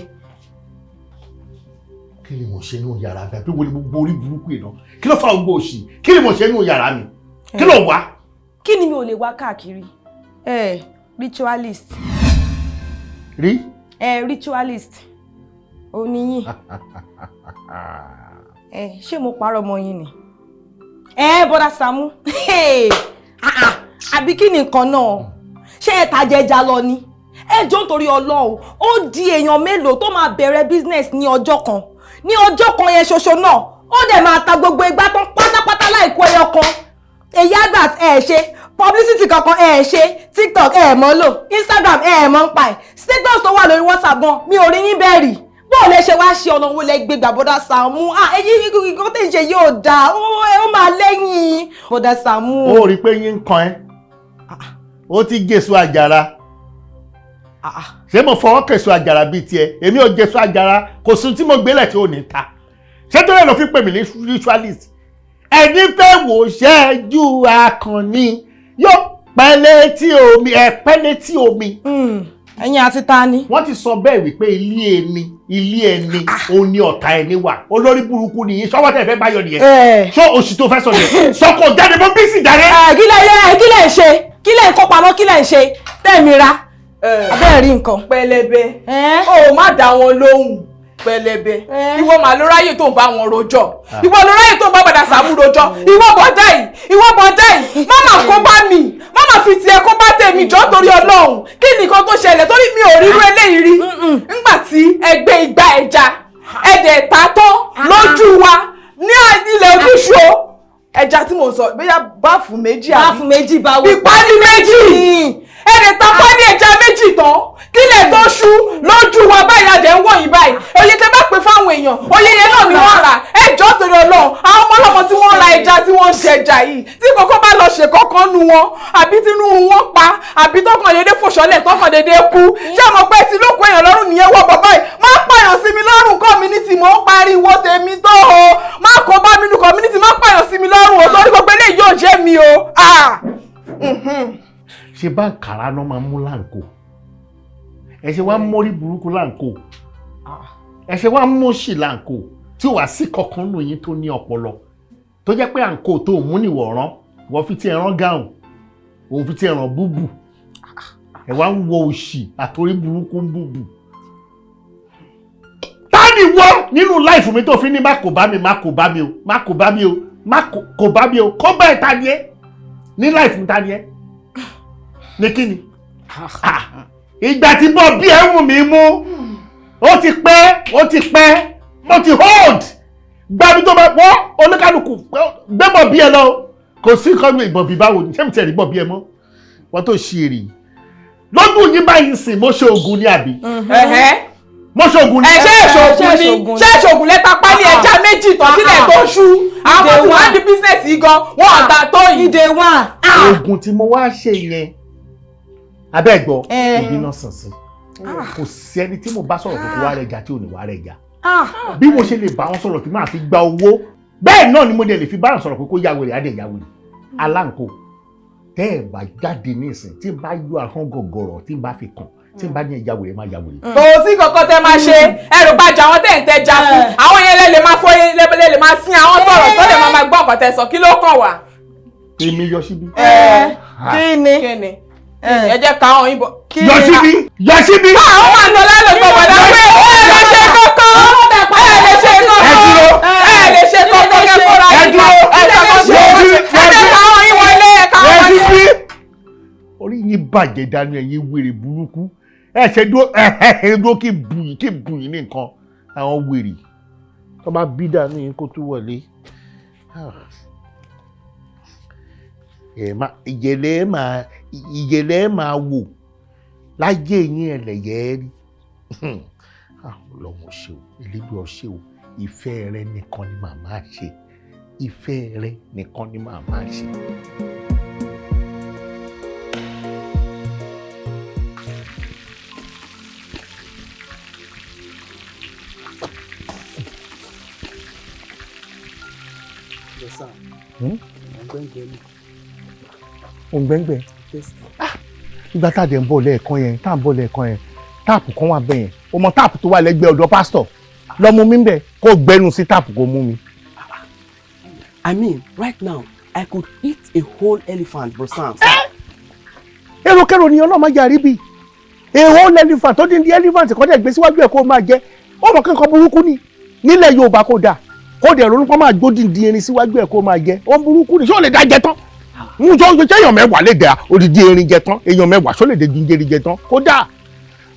Kí ni mo ṣe nínú yàrá mi? Àbí wo ni gbogbo orí burúkú yìí náà? Kí ló fa gbogbo òṣì? Kí ni mo ṣe nínú yàrá mi? Kí ló wá? Kí ni mi ò lè wá káàkiri? Ẹ ritualist. Rí? Ẹ ritualist. Oníyìn. Ẹ ṣé mo parọ́ mọ́ yín ni? Ẹ Bọ́dá Sàámú. Àbí kí ni nǹkan náà? Ṣé ẹ tàjẹjà lọ ni? Ẹ jọ̀ọ́, nítorí Ọlọ́run, ó di èèyàn mélòó tó máa bẹ̀rẹ̀ business ní ọjọ́ kan? Ní ọjọ́ kan yẹn ṣoṣo náà, ó dẹ̀ máa ta gbogbo igbá tán pátápátá láìkó ẹyọ kan. Èyí advert ẹ ṣe, publicity kankan ẹ ṣe, TikTok ẹ mọ́ lò, Instagram ẹ mọ́ ń pa ẹ̀, status tó wà lórí WhatsApp gan mi ò rí yín bẹ́ẹ̀ rí. Bó o lè ṣe wá ṣe, ọ̀nà wo lẹ gbé gbà, Bọ́dá Sàámú? Èyí nǹkan tẹ̀ ń ṣe yóò dáa, ó máa lẹ́yìn, Bọ́dá Sàámú. Ó rí i pé yín ń kan ẹ́, ó ti jésù àjàrà. Ṣé mo fọwọ́ kẹsù àjàrà bíi tiẹ̀? Èmi ò jésù àjàrà. Kò sí tí mo gbélẹ̀ tí ò ní ta. Ṣé tó lè lọ fi pè mí ní ritualist? Ẹni fẹ́ wò ṣẹ́jú akànni yóò pẹ́ létí omi, ẹ pẹ́ létí omi. Ẹ̀yin àti ta ni? Wọ́n ti sọ bẹ́ẹ̀ wípé ilé ẹni, ilé ẹni òun ni ọ̀tá ẹni wà. Olórí burúkú nìyí. Sọ́wọ́ tẹ̀ fẹ́ báyọ̀ nìyẹn. Ṣó oṣù tó fẹ́ sọ nìyẹn? Sọ́kò jáde, mo bí sì jáde. Kí lẹ, kí lẹ ń ṣe? Kí lẹ ń kó pamọ́? Kí lẹ ń ṣe tẹ̀mí ra abẹ́ẹ̀ rí nǹkan? Pẹlẹbẹ, o má dá wọn lóhùn. Pẹlẹbẹ, ìwọ mà ló ráyè tó ń bá wọn rojọ́. Ìwọ ló ráyè tó ń bá Bàdà Sàámú rojọ́. Ìwọ bọ̀dá yìí, ìwọ bọ̀dá yìí, má mà kó bá mi, má mà fi tiẹ̀ kó bá tèmi. Jọ́, torí Ọlọ́run, kí nìkan tó ṣẹlẹ̀? Torí mi ò rírú eléyìí rí. Ńgbà tí ẹgbẹ́ igba ẹja ẹ̀dẹ̀ ta tán lójú wa ní ilẹ̀ ojúṣu ẹja tí mo sọ, bóyá báàfù méjì àbí báàfù méjì báwo? Ìpálí méjì, ẹ̀dẹ̀ ta pálí ẹja méjì tán kílẹ̀ tó ṣú lójú wa báyìí. Adẹ̀ ń wọ̀nyí báyìí. Oye tẹ bá pè fáwọn èèyàn, oye yẹn náà ni wọ́n rà. Ẹ jọ̀ọ́, torí Ọlọ́run, àwọn ọmọ ọlọ́mọ tí wọ́n ra ẹja, tí wọ́n ń ṣe ẹja yìí, tí kòkó bá lọ ṣe kọ́kọ́ nu wọn, àbí tínú wọn pa, àbí tọkàn dédé fòṣọlẹ̀, tọkàn dédé kú, ṣé àmọ́ pé tí ló kó èèyàn lọ́rùn nìyẹn? Wọ bàbá yìí, má pààyàn sí mi lọ́rùn. Community, mò ń pariwo tèmi tó o. Má kó bá mi nu community, má pààyàn sí mi lọ́rùn o, torí gbogbo eléyìí yóò jẹ́ mi o. Ṣe bá nkàrà náà máa mú láǹkó, ẹ ṣe wá mórí burúkú láǹkó, ẹ ṣe wá mọ́ṣì láǹkó, tí ò wá sí kankan nù yín tó ní ọpọlọ, tó jẹ́ pé àǹkó tó mú níwọ̀ rán, wọ́n fi ti ẹran gáùn, òun fi ti ẹran búbù, ẹ wá ń wọ òṣì àtòrí burúkú búbù. Ta ni wọ́ nínú life mi tó fi ní má kò bá mi, má kò bá mi o, má kò bá mi o, má kò bá mi o? Kó bá ẹ̀, ta ni ẹ́ ní life mi? Ta ni ẹ́ ní kíni? Ìgbà tí bọ́ bí ẹ wù mí mú, ó ti pẹ́, ó ti pẹ́, mo ti hold gbàmí tó bá wọ́n oníkálukú gbé bọ̀ bí ẹ lọ. Kò sí nǹkan mi. Ìbọn bí báwo ni? Ṣé mi ti rí bọ̀ bí ẹ mọ́? Wọ́n tó ṣe èrè lọ́dún yín báyìí sìn. Mo ṣe oògùn ní àbí mo ṣe oògùn ní. Ẹ ṣe ìṣògùn ni? Ṣé ìṣògùn lẹ́ta pálí ẹja méjì tán sílẹ̀ tó ṣú? Àwọn tí wọ́n á di business yìí gan, wọ́n ọ̀tà tó yìí. Ìdè wà. Oògùn tí mo wá ṣe yẹn, abẹ́gbọ́ ìbí náà sàn sí. Kò sí ẹni tí mo bá sọ̀rọ̀ kókó wá rẹ̀ jà tí ò ní wá rẹ̀ jà. Bí mo ṣe lè bá wọn sọ̀rọ̀ tí máa fi gba owó, bẹ́ẹ̀ náà ni mo dẹ̀ lè fi bá wọn sọ̀rọ̀ pé kó ya wèrè, á dẹ̀ ya wèrè. Aláǹkó, tẹ́ ẹ̀ bá jáde ní ìsìn, tí n bá yọ ahọ́n gọ̀gọ̀rọ̀, tí n bá fi kàn, tí n bá ní ẹja wèrè, má ya wèrè. Kò sí kankan tẹ máa ṣe. Ẹrù bàjẹ́ àwọn tẹ̀ ń tẹja fún àwọn yẹn, lẹ lè máa fọ, lẹ lè máa sin àwọn sọ̀rọ̀ tó lè máa gbọ́ ọ̀kan tẹ sọ. Kí ló kàn wá? Èmi yọ síbí. Kí ni? Kí ni? Ẹ jẹ́ ká àwọn yìnbọn. Yọ síbí, yọ síbí. Àwọn máa ń lọ lálẹ́ gbọ́ bọ̀dá pé ẹ lè ṣe kankan, ẹ lè ṣe kankan, ẹ lè ṣe kankan kẹ́kọ̀ọ́ ra ẹ dúró, ẹ jẹ́ ká àwọn yín wọlé, ẹ ká àwọn wọlé. Orí yín bàjẹ́ dànù, ẹ̀yin wèrè burúkú. Ẹ ṣe dúró, ẹ dúró, kí bù yín, kí bù yín ní nǹkan. Àwọn wèrè tó bá bí dànù yín kó tún wọlé. Ìyẹlẹ máa, ìyẹlẹ máa wò láyé yín, ẹlẹ́yẹ rí. Ọlọ́run ṣe o, Elédùà ṣe o. Ìfẹ́ rẹ nìkan ni màá ṣe, ìfẹ́ rẹ nìkan ni màá ṣe. Òǹgbẹ́ngbẹ́. Ìgbà tá a dẹ̀ ń bọ̀ lẹ́ẹ̀kan yẹn, tá a ń bọ̀ lẹ́ẹ̀kan yẹn, tap kan wà bẹ́ẹ̀ yẹn. O mọ tap tó wà lẹ́gbẹ̀ẹ́ ọ̀dọ̀ pásítọ̀. Lọ mú mi ń bẹ̀ kó gbẹ́nu sí tap kó mú mi. I mean, right now, I could eat a whole elephant, Bro Sam. Èròkèrò ni Ọlọ́run máa jẹ́ àríbí. A whole elephant tó dín dín elephant kọ́ dẹ̀ gbé síwájú ẹ̀ kó máa jẹ. Ó mọ̀ kí nǹkan burúkú ni. Nílẹ̀ Yorùbá kò dáa. Kó dẹ̀ ronú pọ́n máa gbó díndín erin síwájú ẹ̀ kó máa jẹ. Ó burúkú ni. Ṣé o lè dá jẹ tán? Ń jọ ṣe èèyàn 10 lè dá odidi erin jẹ tán. Èèyàn 10 ṣó lè dé díndín erin jẹ tán? Kó dáa.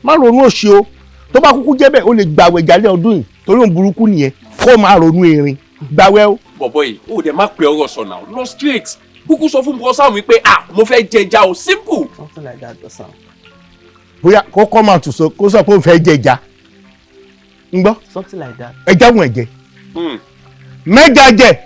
Má ronú òṣì o. Tó bá kúkú jẹ́ bẹ́ẹ̀, o lè gbàwẹ̀ jálẹ̀ ọdún yìí. Torí òun burúkú nìyẹn. Kó máa ronú erin. Gbàwẹ̀ o. Bọ̀bọ̀ yìí, ó dẹ̀ má pe ọ̀rọ̀ sọ náà. Lọ straight. Kúkú sọ fún Bro Sam wípé ah, mo fẹ́ jẹja o, simple. Something like that, Bro Sam. Bóyá kó kọ́ máa tù sọ kó sọ pé ó fẹ́ jẹja. Ń gbọ́. Something like that. Ẹja wọ̀n ẹ̀jẹ̀. Mẹ́ja jẹ.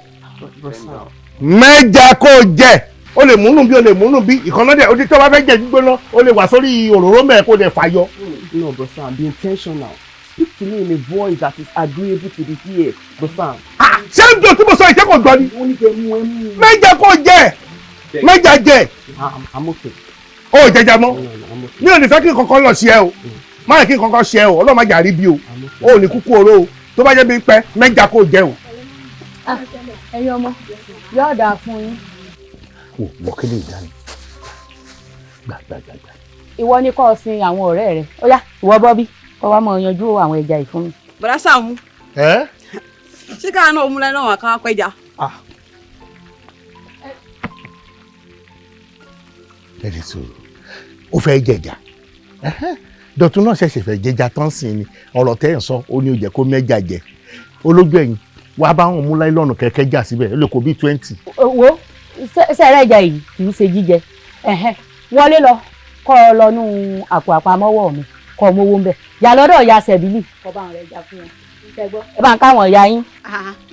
Bro Sam. Mẹ́ja kó jẹ. O lè múnú bí o lè múnú bí. Ìkànnà dẹ̀ odi tó bá fẹ́ jẹ gbígbóná o lè wà sórí òróró mẹ́ẹ̀ kó dẹ̀ fàyọ. No, Bro Sam, be intentional. Speak to me in a voice that is agreeable to the ear, Bro Sam. Ṣé ń jò tí mo sọ ìṣe kò gbọ́ ni? Mẹ́ja kó jẹ. Mẹ́ja jẹ. I'm okay. O ò jẹja mọ́. Mi ò ní fẹ́ kí nǹkan lọ sí ẹ o. Má yẹ kí nǹkan ṣe ẹ o. Ọlọ́run má jà rí bí o. O ò ní kúkú oró o. Tó bá jẹ́ bí pẹ́, mẹ́ja kó jẹ o. Ẹ̀yin ọmọ, yóò dáa fún yín. Wò wọ́n kéde ìdáni. Gbà gbà gbà gbà. Ìwọ ni kó o sin àwọn ọ̀rẹ́ rẹ. Ó yá, ìwọ Bọ́bí, kó wá máa yanjú àwọn ẹja yìí fún mi. Bọ̀dá Sàámú. Ẹ́? Ṣé káà náà mú lẹ́nu àwọn kan pẹja? Ẹni sọ̀rọ̀, ó fẹ́ jẹja. Dọ̀tún náà ṣẹ̀ṣẹ̀ fẹ́ jẹja tán sí ni. Ọ̀rọ̀ tẹ́ ẹ̀ ń sọ, ó ní ó jẹ́ kó mẹ́ja jẹ. Olójú ẹ̀yìn, wàá bá wọn mú láìlọ́ọ̀nù kẹ̀kẹ́ jà síbẹ̀, ó lè kó bí 20. Wo sẹ́rẹ̀ ẹja yìí kì í ṣe jíjẹ. Wọlé lọ, kọ́ ọ lọ nú àpò àpamọ́wọ́ mi, kọ́ ọ mówó ń bẹ̀. Yà lọ́dọ̀ ìyá Sẹ̀bílì. Kọ́ bá wọn rẹ̀ jà fún wọn. Ẹ bá ń káwọn ìyá yín.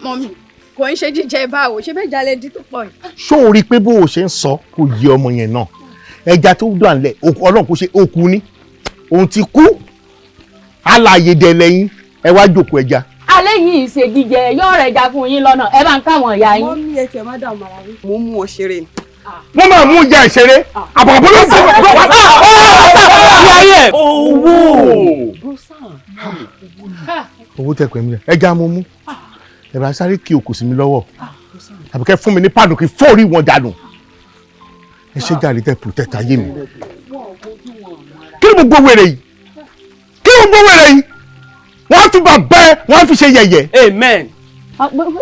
Mọ́mí, kò ń ṣe jíjẹ báwo, ṣé bẹ́ẹ̀ jalè dín tó pọ̀ yìí. Ṣó o rí i pé bó o ṣe ń sọ kò yé ọmọ yẹn náà? Ẹja tó dùn àlẹ́, Ọlọ́run kò ṣe òkú ni. Òun ti kú, alààyè dẹ̀ lẹ́yìn, ẹ wá jókòó ẹja. Alẹ́ yìí ṣe jíjẹ, yóò rẹ̀ jà fún yín lọ́nà, ẹ bá ń káwọn ìyá yín. Mọ́mí ẹ tiẹ̀ má dààmú ara yín. Mo mú wọn ṣeré ni. Wọ́n máa mú ìyá ìṣeré. Àbàbọ̀ ló ń bọ̀ wá. Owó. Owó tẹ pẹ̀lú ẹja mo mú. Ẹ bá sáré kí okùn sí mi lọ́wọ́. Àbíkẹ́ fún mi ní pàdùn kí fóòrí wọn dànù. Ẹ ṣe jàre tẹ protect ayé mi. Kí ni gbogbo wèrè yìí? Kí ni gbogbo wèrè yìí? Wọ́n á tún bá bẹ́ẹ̀ wọ́n á fi ṣe yẹ̀yẹ́. Amen.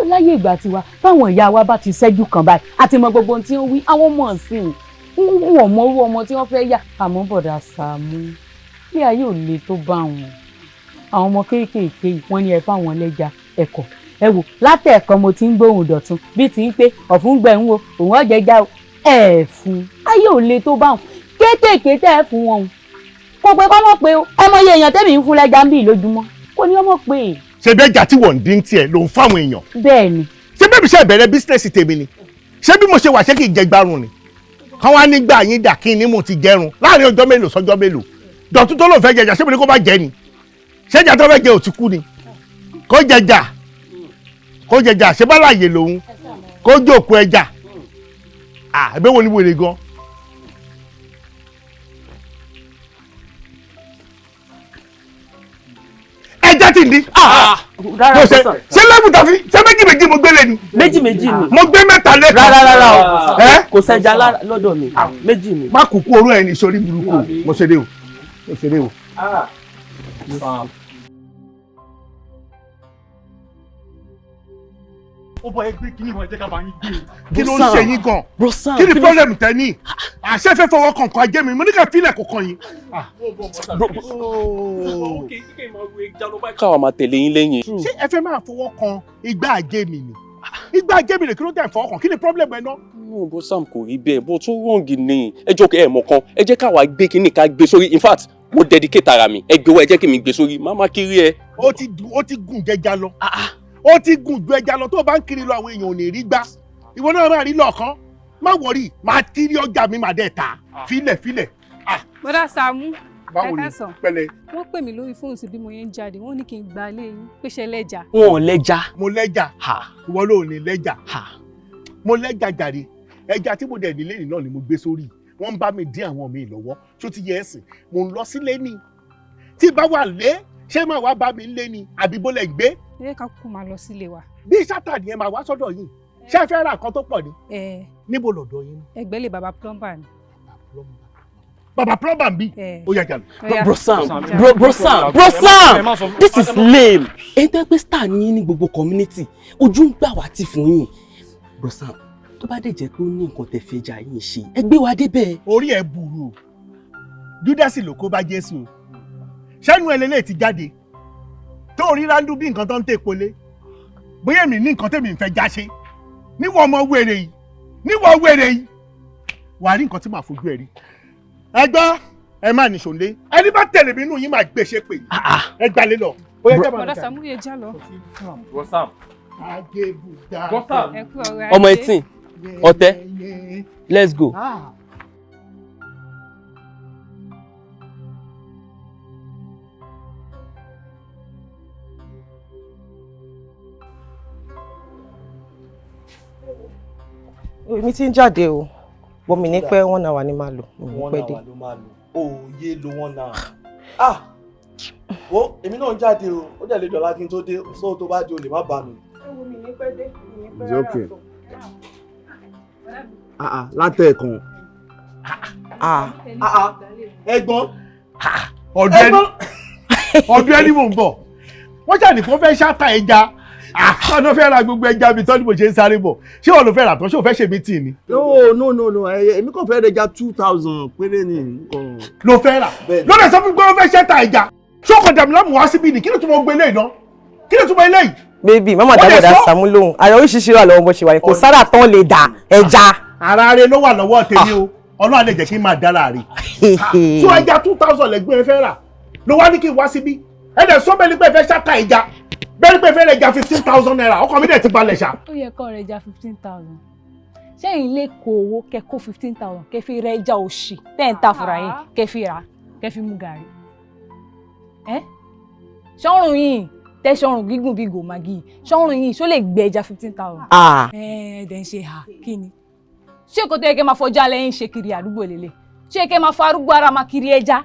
Láyé ìgbà tiwa báwọn ìyá wa bá ti ṣẹ́jú kan báyìí àti mọ gbogbo ohun tí ó wí àwọn ọmọ ọ̀sìn wọn mọ orú ọmọ tí wọ́n fẹ́ yà. Àmọ́ bọ̀dà Sàámú bí ayé ò le tó bá wọn àwọn ọmọ kéékèèké wọ́n ní ẹ fáwọn lẹ́ja ẹ̀kọ́ ẹ wò látẹ̀ẹ̀kan mo ti ń gbóhùn dọ̀tun bí ti ń pé ọ̀fun gbẹ̀ ń wo òun ọ̀jẹ̀já o ẹ̀ fún ayé ò le tó bá wọn kéékèèké tẹ́ ẹ fún wọn o kò pé kọ́ mọ̀ pé ọmọ iye èèyàn tẹ́mi ń fún lẹ́ja ń bì lójúmọ́ kò ní ọmọ pé. Ṣé bí ẹja tí wọ́n ń dín tiẹ̀ ló ń fáwọn èèyàn. Bẹ́ẹ̀ni. Ṣé bẹ́ẹ̀ bí ṣe bẹ̀rẹ̀ bísínẹ́sì tèmi ni? Ṣé bí mo ṣe wà ṣé kì í jẹ gbárùn ni? Kán wá nígbà yín dà kí ni mo ti jẹrun láàrin ọjọ́ mélòó sọjọ́ mélòó. Dọ̀tún tó lò fẹ́ jẹjà ṣé mo ní kó bá jẹ ni? Ṣé ẹja tó fẹ́ jẹ ò ti kú ni? Kó jẹjà kó jẹjà ṣé bá láàyè lòun kó jókòó ẹja. À ẹgbẹ́ wo ni wèrè gan? Ẹja ti di. Rárá ṣe ṣé lẹ́bù tàfi ṣé méjì méjì mo gbélé ni. Méjì méjì ni. Mo gbé mẹ́ta lẹ́kan. Rárá rárá o. Kò sẹ́ja lọ́dọ̀ mi. Méjì ni. Má kúkú orú ẹ̀ ní sórí burúkú o. Mo ṣeré o. Mo ṣeré o. Ó bọ ẹgbẹ́ kí ni wọ́n jẹ́ ká bá yín gbé. Kí ló ń ṣe yín gan? Kí ni problem tẹ ní? Àṣẹ fẹ́ fọwọ́ kankan ajé mi, mo ní ká fílẹ̀ kọ̀ọ̀kan yín. Káwa máa tẹ̀lé yín lẹ́yìn. Ṣé ẹ fẹ́ máa fọwọ́ kan igbá ajé mi ni? Igbá ajé mi rè kí ló tẹ̀ fọwọ́ kan? Kí ni problem ẹ ná? No, Bro Sam kò rí bẹ́ẹ̀, bó tún wrong ni. Ẹ jọ́ ẹ mọ̀ kan, ẹ jẹ́ káwa gbé kínní ká gbé sórí. In fact, mo dedicate ara mi. Ẹ gbé wá, ẹ jẹ́ kí mi gbé sórí. Má má kiri ẹ. Ó ti gùn jẹja lọ. Ó ti gùn ju ẹja lọ. Tó o bá ń kiri lọ àwọn èèyàn ò ní rí gbá. Ìwọ náà máa rí lọ́ọ̀kan. Má wọrí, máa kiri ọjà mi máa dẹ̀ ta. Filẹ̀ filẹ̀. Bọ́dà Sàámú, Báwo ni? Pẹ̀lẹ́. Wọ́n pè mí lórí fóònù sí bí mo yẹn ń jáde, wọ́n ní kí n gba ilé yín, pé ṣe lẹ́ja. Wọn ò lẹ́ja. Mo lẹ́ja. Ìwọ ló ní lẹ́ja. Mo lẹ́ja jàre. Ẹja tí mo dẹ̀ nílé nìí náà ni mo gbé sórí. Wọ́n ń bá mi dín àwọn míì lọ́wọ́. Ṣó ti yẹ ẹ̀sìn? Mo ń lọ sílé ni. Tí bá wà lé, ṣé máa wá bá mi lé ni? Àbí bó lẹ̀ gbé? Ẹ jẹ́ ká kúkú máa lọ sílé wa. Bí sátani ẹ máa wá sọ́dọ̀ yìí. Ṣé ẹ fẹ́ ra nǹkan tó pọ̀ ni? Ẹ. Níbo lọ̀dọ̀ yín? Ẹgbẹ́ lè bàbá plumber ni. Bàbá plumber ń bí. Ó yá jàlọ. Bro Sam, bro Sam, bro Sam, this is lame. Ẹni tó yẹ pé star ni yín ní gbogbo community, ojú ń gbà wá tì fún yín. Bro Sam, tó bá dẹ̀ jẹ́ pé ó ní nǹkan tẹ̀ fi ẹja yín ṣe, ẹ gbé wa débẹ̀. Orí ẹ burú o. Júdásì ló kó bá Jésù o. Ṣẹ́nu ẹ lélẹ̀ ti jáde. Tó rí rándú bí nǹkan tó ń tèpo lé. Bóyá èmi ní nǹkan tèmi ń fẹ́ já ṣe. Níwọ̀ ọmọ wèrè yìí. Níwọ̀ wèrè yìí. Wàá rí nǹkan tí màá fojú ẹ rí. Ẹ gbọ́, ẹ má nìṣó lé. Ẹni bá tẹ̀lé mi inú yín máa gbèsè pè. Ẹ gbalé lọ. Bóyá jẹ́ màá Bọ̀dá Sàámú yẹ já lọ. Bro Sam. Agébùdá. Bro Sam. Ẹ kú ọ̀rọ̀ Ọmọ ajé. 18, ọ̀tẹ̀, let's go. Èmi ti ń jáde o, bọ́ mi ní pẹ́, 1 hour ni màá lò, mi ní pẹ́ dé. 1 hour ló máa lò? Òye lo 1 hour. Ah, wo, èmi náà ń jáde o, ó dẹ̀ lè dọ̀la kí n tó dé, sóò tó bá di o lè má bá mi. Ẹ wo, mi ní pẹ́ dé, mi ní pẹ́. It's okay. Ah ah, látẹ̀ẹ̀kan. Ah ah, ẹ̀gbọ́n. Ọdún ẹni mò ń bọ̀. Wọ́n ṣàní kó fẹ́ ṣáta ẹja. Ọ̀nà fẹ́ ra gbogbo ẹja mi tán ni mo ṣe ń sáré bọ̀. Ṣé wọ́n ló fẹ́ rà tán? Ṣé o fẹ́ ṣe mítì ni? No, no, no, no, èmi kàn fẹ́ rẹja 2,000 péré ni nǹkan. Ló fẹ́ rà? Lọ́dẹ̀ sọ fún mi pé wọ́n fẹ́ ṣáta ẹja. Ṣé ọkọ̀ dàmí láàmú wá síbí ni? Kí ló tún mọ gbé eléyìí náà? Kí ló tún mọ eléyìí? Baby, mama Wọ́n dá lè bọ̀dá sọ. Sàámú lóhùn, ara oríṣiríṣi wà lọ́wọ́ bó ṣe wà yìí, kò sára tán lè dà ẹja. Ara rẹ ló wà lọ́wọ́ tèmi o. Ọlọ́run á lè jẹ́ kí n máa dára rè. Tó ẹja 2,000 lẹ́gbẹ́ ẹ fẹ́ rà ló wá ní kí n wá síbí. Ẹ dẹ̀ sọ bẹ́ẹ̀ ni pé ẹ fẹ́ ṣáta ẹja. Bẹ́ẹ̀ ni pé ẹ fẹ́ rẹ̀ ẹja ₦15,000. Ọkàn mi dẹ̀ ti balẹ̀ ṣá. Ó yẹ kó rẹ ẹja 15,000. Ṣẹ́yìn lè kó owó kẹ kó 15,000 kẹ fi rẹ ẹja òṣì tẹ́ ń ta fúnra yín, kẹ fi rà, kẹ fi mú gàrí. Ẹ́ ṣọ́run yìí tẹ́ ṣọ́run gígùn bíi gòmágì, ṣọ́run yìí ṣó lè gbé ẹja 15,000? Ah. Ẹ ẹ dẹ̀ ń ṣe hà kí ni? Ṣé kò tó yẹ kẹ́ máa fọjá lẹ́yìn ṣe kiri àdúgbò lélẹ̀? Ṣé kẹ́ máa fọ arúgbó ara máa kiri ẹja?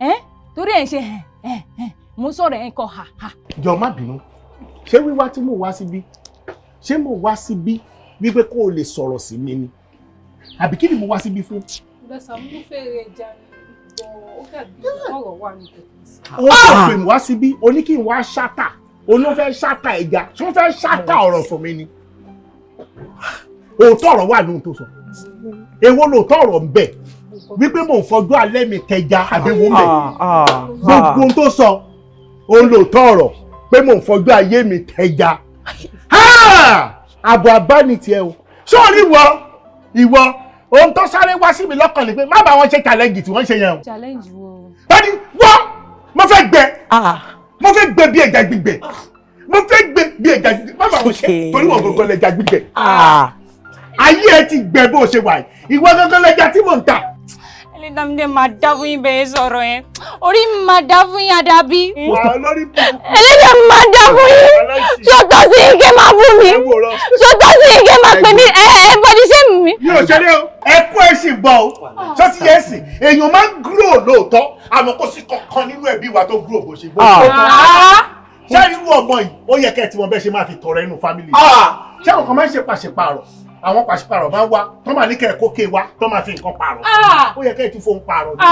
Ẹ́ torí ẹ̀ ń ṣe hẹ̀ ẹ̀ ẹ̀ mo ń sọ̀rọ̀ ẹ̀ ń kọ́ hà hà. Jọ má bínú, ṣé wíwá tí mò ń wá síbí, ṣé mò ń wá síbí wípé kó o lè sọ̀rọ̀ sí mi ni àbí kí ni mo wá síbí fún? Bọ̀dá Sàámú fẹ́ rẹ ẹja ni, bọ̀ ó dàbí ọ̀rọ̀ wà ní kòkòrò. Ó sọ pé mo wá síbí, o ní kí n wá ṣáta, o ní fẹ́ ṣáta ẹja, ṣé o fẹ́ ṣáta ọ̀rọ̀ fún mi ni? Òótọ́ ọ̀rọ̀ wà lóhun tó sọ. Èwo lóòótọ́ ọ̀rọ̀ ń bẹ wípé mò ń fọjú alẹ́ mi tẹja àbí wo ń bẹ? Gbogbo ohun tó sọ òun lóòótọ́ ọ̀rọ̀ pé mò ń fọjú ayé mi tẹja. Àbọ̀ àbánitì ẹ o. Sóòrí ìwọ ìwọ ohun tó sáré wá sí mi lọ́kàn ni pé má bá wọn ṣe challenge tí wọ́n ṣe yẹn o. Challenge wo? Bẹ́ẹ̀ni wọ́n, mo fẹ́ gbẹ, mo fẹ́ gbẹ bí ẹja gbígbẹ, mo fẹ́ gbẹ bí ẹja gbígbẹ, má bá wọn ṣe torí wọn gbogbo lẹja gbígbẹ. Ayé ẹ ti gbẹ bó ṣe wà yìí, ìwọ gangan lẹja tí mò ń tà. Ẹlẹ́dàmídé máa dá fún yín bẹ́ẹ̀ sọ̀rọ̀ yẹn. Orí mi máa dá fún yín àdàbí. Ẹlẹ́dàá mi máa dá fún yín. Ṣọ́tọ́ sí yín kẹ́ máa bú mi. Ṣọ́tọ́ sí yín kẹ́ máa pè mí ẹ ẹ bọ́dí ṣé mi. Mi ò ṣeré o, ẹkú ẹ sì bọ̀ o, ṣọ́sí yẹn sì, èèyàn máa ń gúrò lóòótọ́, àmọ́ kò sí kankan nínú ẹbí wa tó gúrò bó ṣe gbó. Ṣé irú ọmọ yìí, ó yẹ kẹ́ ẹ tí wọ́n bẹ́ẹ̀ ṣe máa fi tọrẹ inú fámìlì. Ṣé àwọn kan máa ń ṣe pàṣípààrọ̀? Àwọn pàṣípààrọ̀ máa ń wá, tó máa ní kẹ́ ẹ kókè wá, tó máa fi nǹkan pààrọ̀. Ó yẹ kẹ́ ẹ ti fohùn pààrọ̀ ni.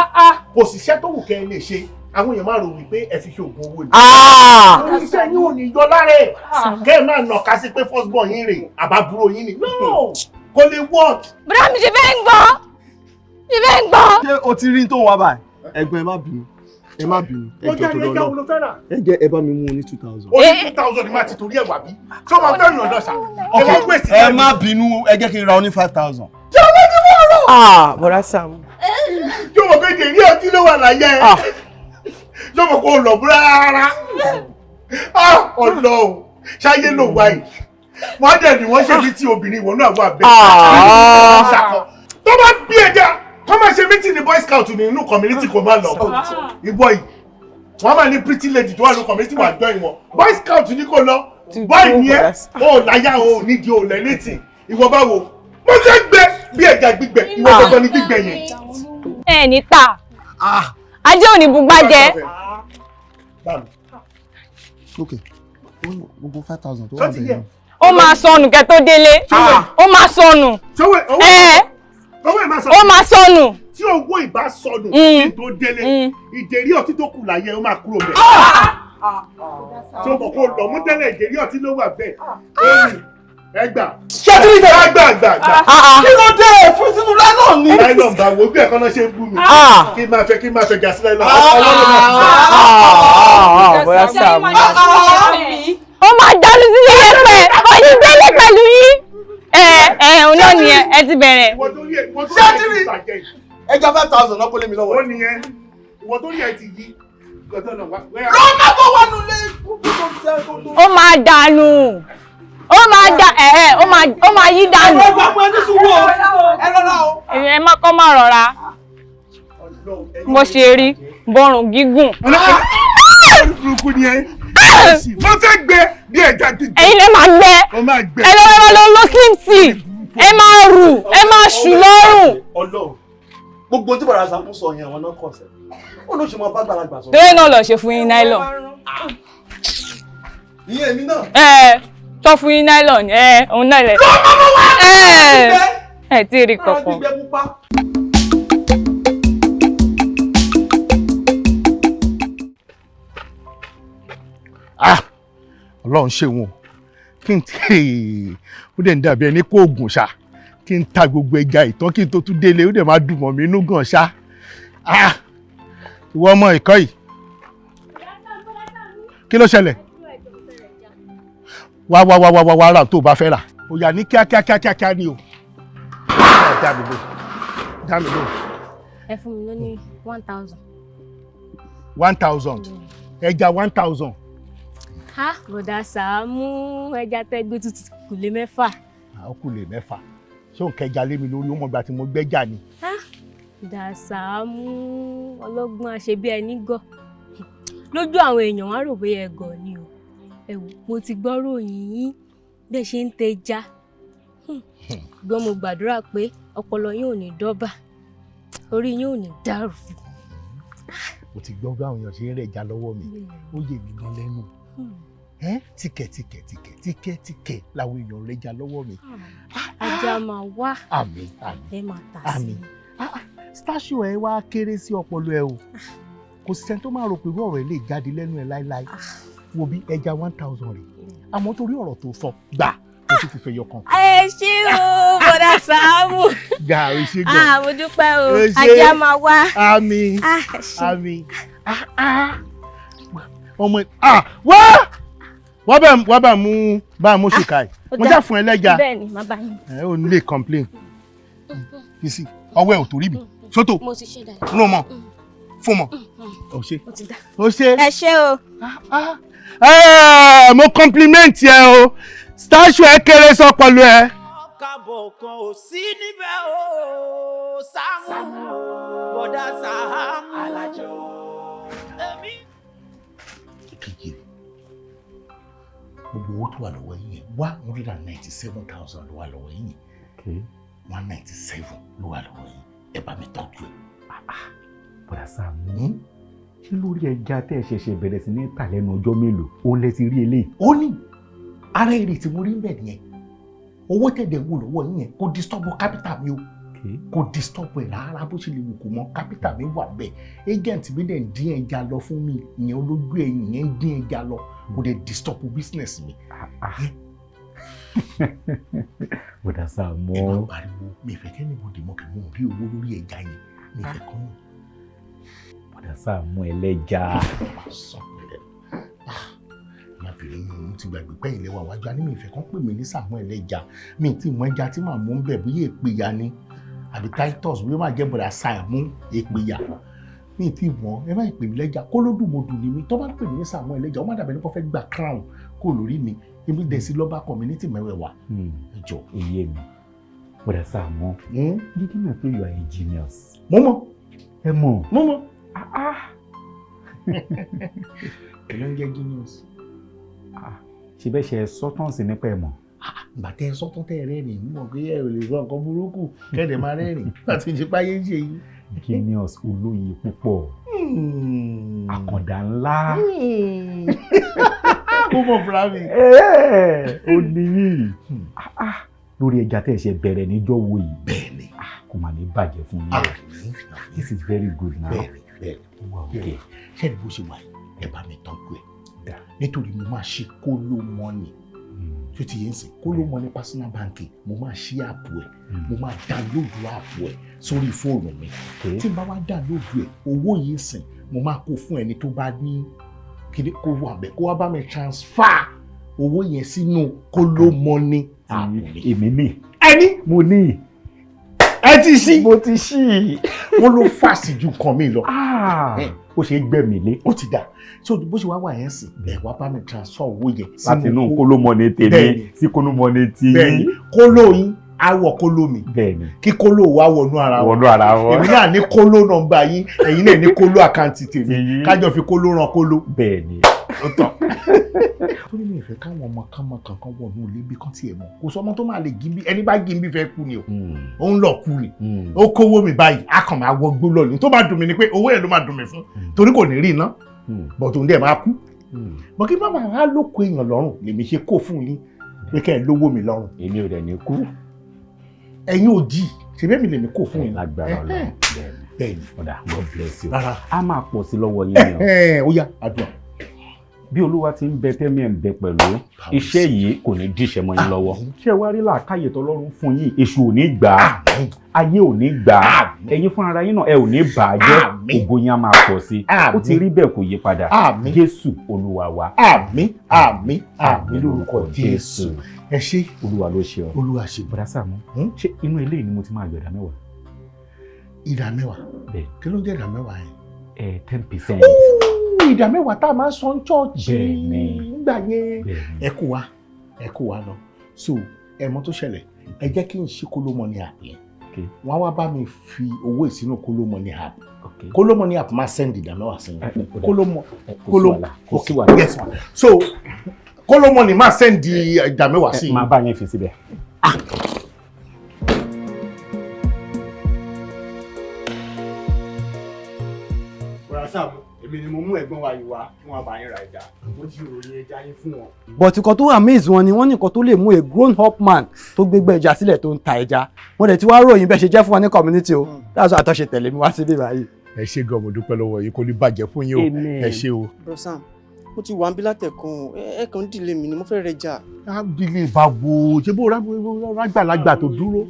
Kò sì iṣẹ́ tó wù kẹ́ ẹ lè ṣe, àwọn èèyàn máa rò wípé ẹ fi ṣe oògùn owó ni. Àwọn iṣẹ́ yín ò ní yọ lára ẹ̀. Kẹ́ ẹ máa nàka sí pé first born yín rè, àbábúrò yín ni. No! Kò lè work. Bùrọ̀ mi ṣe fẹ́ ń gbọ́. Ṣe fẹ́ ń gbọ́. Ṣé o ti rí tó ń wá báyìí? Ẹ̀gbọ́n, ẹ má bínú, ẹ má bínú, ẹ Ó jọ̀ọ́ jẹ́ torí ẹja wo Ọlọ́run. ló fẹ́ rà? Ẹ jẹ́ ẹ bá mi mú un ní 2,000. Ó ní 2,000 ni máa ti torí ẹ̀ wá bí. Ṣé o máa fẹ́ rìn ọ̀dọ̀ ṣá? Ẹ wọ́n gbèsè. Ẹ má bínú, ẹ jẹ́ kí n ra ọ ní 5,000. Ṣé o ti mú ọ̀rọ̀? Ah, bọ̀dá Sàámú. Ṣé o mọ̀ pé jèrè ọtí ló wà láyé ẹ? Ṣé o mọ̀ pé o lọ bú rárá? Ọlọ́run, ṣáyé ló wá yìí. Wọ́n dẹ̀ ni wọ́n ṣe bí tí obìnrin ìwọ náà wà bẹ́ẹ̀. Tó bá bí ẹja, kọ́ máa ṣe meeting ní boy scout nínú community kò máa lọ. Ìwọ yìí, wọ́n máa ní pretty lady tó wà ní community wà join wọn. Boy scout ní kò lọ. Boy ni ẹ́, o láyà o nídìí o lẹ́nìtì. Ìwọ báwo? Mo ṣe gbẹ bí ẹja gbígbẹ, ìwọ gbọgbọ ni gbígbẹ yẹn. Ẹ ní ta. Ajé ò ní bugbá jẹ. Ok, gbogbo 5,000 tó wà bẹ́ẹ̀ náà. Ó máa sọnù kẹ́ tó délé. Ó máa sọnù. Ó máa sọnù. Tí owó ìbá sọnù kí n tó délé, ìdérí ọtí tó kù láyé ó máa kúrò bẹ́ẹ̀. Tí o mọ̀ kó lọ mú tẹ́lẹ̀, ìdérí ọtí ló wà bẹ́ẹ̀. Ẹgbà. Ṣé tí ní tẹ̀lé? Gbà gbà gbà. Kí ló dé fún sínú láìlọ́n ni? Láìlọ́n bá wo bí ẹ̀kọ́ náà ṣe ń bú mi. Kí n máa fẹ́ kí n máa fẹ́ gà sí láìlọ́n. Ọlọ́run máa fi Bóyá Sàámú. Ó máa dánú sílé yẹpẹ̀, ó ní gbélé pẹ̀lú yín. Ẹ ẹ òun náà nìyẹn, ẹ ti bẹ̀rẹ̀. Ṣé tí ní ẹja 5,000 náà kó lé mi lọ́wọ́? Ó nìyẹn, ìwọ tó rí ẹ ti yí. Lọ́nà tó wà nulẹ̀ kúkú tó ṣe tó tó. Ó máa dànù. Ó máa da ẹ̀ ó máa yí dànù. Ẹ gbà pé ní sùúrù o, ẹ rọra o. Ẹ má kọ́ máa rọra. Mo ṣe rí bọ́rùn gígùn. Burúkú ni ẹ. Mo fẹ́ gbẹ bí ẹja gbígbẹ. Ẹ̀yin lè máa gbẹ. Ẹ lọ́wọ́ lọ lọ slim tea. Ẹ máa rù, ẹ máa ṣù lọ́rùn. Ọlọ́run, gbogbo tí bàrà Sàámú sọ yẹn àwọn náà kọ̀ sẹ́. Ó ló ṣe máa bá gbàlagbà sọ. Torí náà lọ ṣe fún yín nylon. Ìyẹn èmi náà. Ẹ tọ́ fún yín nylon ẹ òun náà lẹ. Ẹ tí ì rí kankan. Ah, Ọlọ́run ṣeun o, kí n tè ó dẹ̀ ń dàbí ẹni kó oògùn ṣá, kí n ta gbogbo ẹja ìtàn kí n tó tún délé, ó dẹ̀ máa dùn mọ́ mi inú gan ṣá. Ah, ìwọ ọmọ ìkọ́ yìí, kí ló ṣẹlẹ̀? Wá wá wá wá wá rà tó o bá fẹ́ rà. Ó yá ní kíákíá kíákíá ni o. Dá mi lóhùn, dá mi lóhùn. Ẹ fún mi lóní 1,000. 1,000 ẹja 1,000. Ha, bọ̀dà Sàámú, ẹja tẹ́gbẹ́ tutù kù lé mẹ́fà. Ó kù lé mẹ́fà. Ṣé òun kẹja lé mi lórí? Ó mọ̀gbà tí mo gbẹ́jà ni. Ha, bọ̀dà Sàámú, ọlọ́gbọ́n àṣebí ẹni gọ̀. Lójú àwọn èèyàn wọn á rò bóyá ẹ gọ̀ ni o. Ẹ wò, mo ti gbọ́ ròyìn yín bẹ́ẹ̀ ṣe ń tẹja. Ṣùgbọ́n mo gbàdúrà pé ọpọlọ yín ò ní dọ́bà, orí yín ò ní dàrú. Mo ti gbọ́ bí àwọn èèyàn ṣe ń rẹ̀ja lọ́wọ́ mi, ó yé mi gan lẹ́nu. Tíkẹ̀ tíkẹ̀ tíkẹ̀ tíkẹ̀ tíkẹ̀ làwọn èèyàn rẹja lọ́wọ́ mi. Ajá máa wá. Àmín àmín. Ẹ máa tà sí. Àmín. Statue ẹ wá kéré sí ọpọlọ ẹ o. Kò sí ẹni tó máa rò pé irú ọ̀rọ̀ ẹ lè jáde lẹ́nu ẹ láéláé. Wo bí ẹja 1,000 rè. Àmọ́ torí ọ̀rọ̀ tó sọ gbà kò sì ti fẹ́ yọkan. Ẹ ṣé o, bọ̀dà Sàámú. Gà ó ṣe gan. Mo dúpẹ́ o, ajá máa wá. Àmín àmín. Ọmọ wá wá bá mú bá mú ṣùkà yìí, mo já fún ẹ lẹ́ja. Bẹ́ẹ̀ni, má bá yín. Ẹ ò ní lè complain. Fisi ọwọ́ ẹ ò torí mi sótò Mo ti ṣe dáadáa. rún mọ fún mọ. Ó ṣe ó ṣe. Ẹ ṣé o. Mo compliment ẹ o, statue ẹ kéré sọpọlọ ẹ. Kábọ̀ kan ò sí níbẹ̀ o, Sàámú, bọ̀dá Sàámú. Alájọ. Kejì, gbogbo owó tó wà lọ́wọ́ yín yẹn, 197,000 ló wà lọ́wọ́ yín yẹn. 197 ló wà lọ́wọ́ yín, ẹ bá mi tọ́jú ẹ. Bọ̀dà Sàámú, ṣé lórí ẹja tẹ́ ẹ ṣẹ̀ṣẹ̀ bẹ̀rẹ̀ sí ní tà lẹ́nu ọjọ́ mélòó ó lẹ ti rí eléyìí? Ó ní ara èrè tí mo rí ń bẹ̀ nìyẹn. Owó tẹ̀dẹ̀ wò lọ́wọ́ yín yẹn kò disturb capital mi o, kò disturb ẹ̀ rárá bó ṣe lè wù kó mọ́. Capital mi wà bẹ́ẹ̀, agent mi dẹ̀ ń dín ẹja lọ fún mi, ìyẹn olójú ẹ̀yìn yẹn ń dín ẹja lọ, kò dẹ̀ disturb business mi. Bọ̀dà Sàámú. Ẹ má pariwo, mi ìfẹ́ kẹ́ni bòdì mọ́ kí mo rí owó lórí ẹja yẹn, mi ìfẹ́ kọ́ mọ́. Bọ̀dà Sàámú ẹlẹ́ja. Má bèrè yín, mo ti gbàgbé pé ilé wa wájú á ní mi ìfẹ́ kan pè mí ní Sàámú ẹlẹ́ja, mi tí mọ ẹja tí màá mú ń bẹ̀ bóyá èpèyà ni àbí Titus, bóyá máa jẹ́ bọ̀dà Sàámú èpèyà, mi tí mọ. Ẹ má pè mí lẹ́ja, kó ló dùn mo dùn ní mi. Tó bá pè mí ní Sàámú ẹlẹ́ja, ó má dàbẹ̀ ní kó fẹ́ gba crown kó lórí mi, èmi dẹ̀ sí lọ́ba community mẹ́wẹ̀ẹ̀wá. Ẹ jọ. Iye mi, bọ̀dà Sàámú, dídí mi pé you are a genius. Mo mọ̀. Ẹ mọ̀. Mo mọ̀. Ẹ ló ń jẹ́ genius. Ṣe bẹ́ẹ̀ ṣe sọ́tọ̀nsì nípa ẹ̀ mọ̀. Ìgbà tẹ́ ẹ sọ́tọ́ tẹ́ ẹ rẹ́rìn, mo mọ̀ pé ẹ ò lè sọ nǹkan burúkú kẹ́ẹ̀dẹ̀ máa rẹ́rìn láti ṣe páyé ń ṣe yìí. Genius olóye púpọ̀, àkàndá ńlá. Mo mọ̀ fúnra mi. Ó ní yìí lórí ẹja tẹ́ ẹ ṣe bẹ̀rẹ̀ níjọ́ wo yìí. Bẹ́ẹ̀ni. Kò mà ní bàjẹ́ fún yín o. This is very good now. Bẹ́ẹ̀ni, bẹ́ẹ̀ni. Ṣé ni bó ṣe wà yìí, ẹ bá mi tọ́jú ẹ̀ nítorí mo máa ṣe Kóló Money tó ti yẹn sìn, Kóló Money personal banking. Mo máa ṣí app ẹ̀, mo máa download app ẹ̀ sórí fóònù mi. Tí n bá wá download ẹ̀, owó yìí sìn, mo máa kó fún ẹni tó bá ní kíní kó wà bẹ́ẹ̀, kó wá bá mi transfer owó yẹn sínú Kóló Money app mi. Èmi ní. Ẹni. Mo ní. Ẹ ti ṣí. Mo ti ṣí. Wọ́n ló fàṣì ju nǹkan mi lọ. Ó ṣe é gbẹ̀mí lé. Ó ti dà. So bó ṣe wá wà yẹn sìn, ẹ wá bá mi transfer owó yẹn. Láti inú Kóló Money tèmi sí Kóló Money tí. Bẹ́ẹ̀ni, kóló yín á wọ kóló mi. Bẹ́ẹ̀ni. Kí kóló wa wọnú ara wọn. Wọnú ara wọn. Èmi náà ní kóló nọ́mbà yín, ẹ̀yin náà ní kóló account tèmi. Kájọ fi kóló ran kóló. Bẹ́ẹ̀ni. Ó tán. Torí mi ìfẹ́ káwọn ọmọ kan mọ kankan wọnú ilé bí kan tiẹ̀ mọ̀. Kò sọmọ tó máa lè gí bí ẹni bá gí bí fẹ́ kú ni o. Ó ń lọ kú ni. Ó kówó mi báyìí, a kàn máa wọ gbó lọ ni. Tó bá dùn mí ni pé owó yẹn ló máa dùn mí fún. Torí kò ní rí iná. Bọ̀ tó ń dẹ̀ máa kú. Bọ̀ kí bàbá wa lóko èèyàn lọ́rùn lèmi ṣe kó fún yín pé kẹ́ ẹ lówó mi lọ́rùn. Èmi ò dẹ̀ ní kú. Ẹ̀yin ò jì, ṣe bẹ́ẹ̀ mi lèmi kó fún yín. Lágbára Ọlọ́run. Bẹ́ẹ̀ni. Ọ̀dà, God bless you. Rárá. A máa pọ̀ sí lọ́wọ́ yín ni o. Ó yá, àdúrà. Bí Olúwa ti ń bẹ tẹ́mi ẹ̀ ń bẹ pẹ̀lú, iṣẹ́ yìí kò ní díṣẹ́ mọ́ yín lọ́wọ́. Ṣé wàá rí làákàyè tọlọ́run fún yín? Èṣù ò ní gbà á, ayé ò ní gbà á, ẹ̀yin fún ara yín náà ẹ ò ní bà á jẹ́, ògo yín á máa pọ̀ sí i. Ó ti rí bẹ́ẹ̀, kò yí padà. Jésù Olúwa wa. Àmín, àmín, àmín lórúkọ Jésù. Ẹ ṣé. Olúwa ló ṣe ọ. Olúwa ṣe. Bọ̀dá Sàámú, ṣé inú ilé yìí ni mo ti máa yọ 10%? 10%? Bẹ́ẹ̀. Kí ló ń jẹ́ 10% yẹn? 10%. 10% tá a máa ń san chọ́ọ̀chì nígbà yẹn. Ẹ kó wa, ẹ kó wa lọ. So ẹ mọ̀ tó ṣẹlẹ̀, ẹ jẹ́ kí n ṣí Kóló Money app yẹn. Wọ́n á wá bá mi fi owó ìsínú Kóló Money app. Kóló Money app máa send 10% sí yín. Kóló mọ Kóló, okay, yes ma. So Kóló Money máa send 10% sí yín. Máa bá yẹn fi síbẹ̀. Bọ̀dá Sàámú, èmi ni mo mú ẹ̀gbọ́n wa yìí wá kí wọ́n bá yín ra ẹja. Mo ti ròyìn ẹja yín fún wọn. But nǹkan tó amaze wọn ni wọ́n ní nǹkan tó lè mú a grown up man tó gbégbá ẹja sílẹ̀ tó ń ta ẹja. Wọ́n dẹ̀ ti wá ròyìn bẹ́ẹ̀ ṣe jẹ́ fún wọn ní community o. That's why àtọ́ṣe tẹ̀lé mi wá síbí báyìí. Ẹ ṣé gan, mo dúpẹ́ lọ́wọ́ yín, kò ní bàjẹ́ fún yín o. Ẹ ṣé o. Bro Sam, mo ti wà ń bí látẹ̀kùn, ẹ kàn ń dìlé mi ni, mo fẹ́ rẹjà. Á dìlé báwo? Ṣé bó rágbàlagbà tó dúró?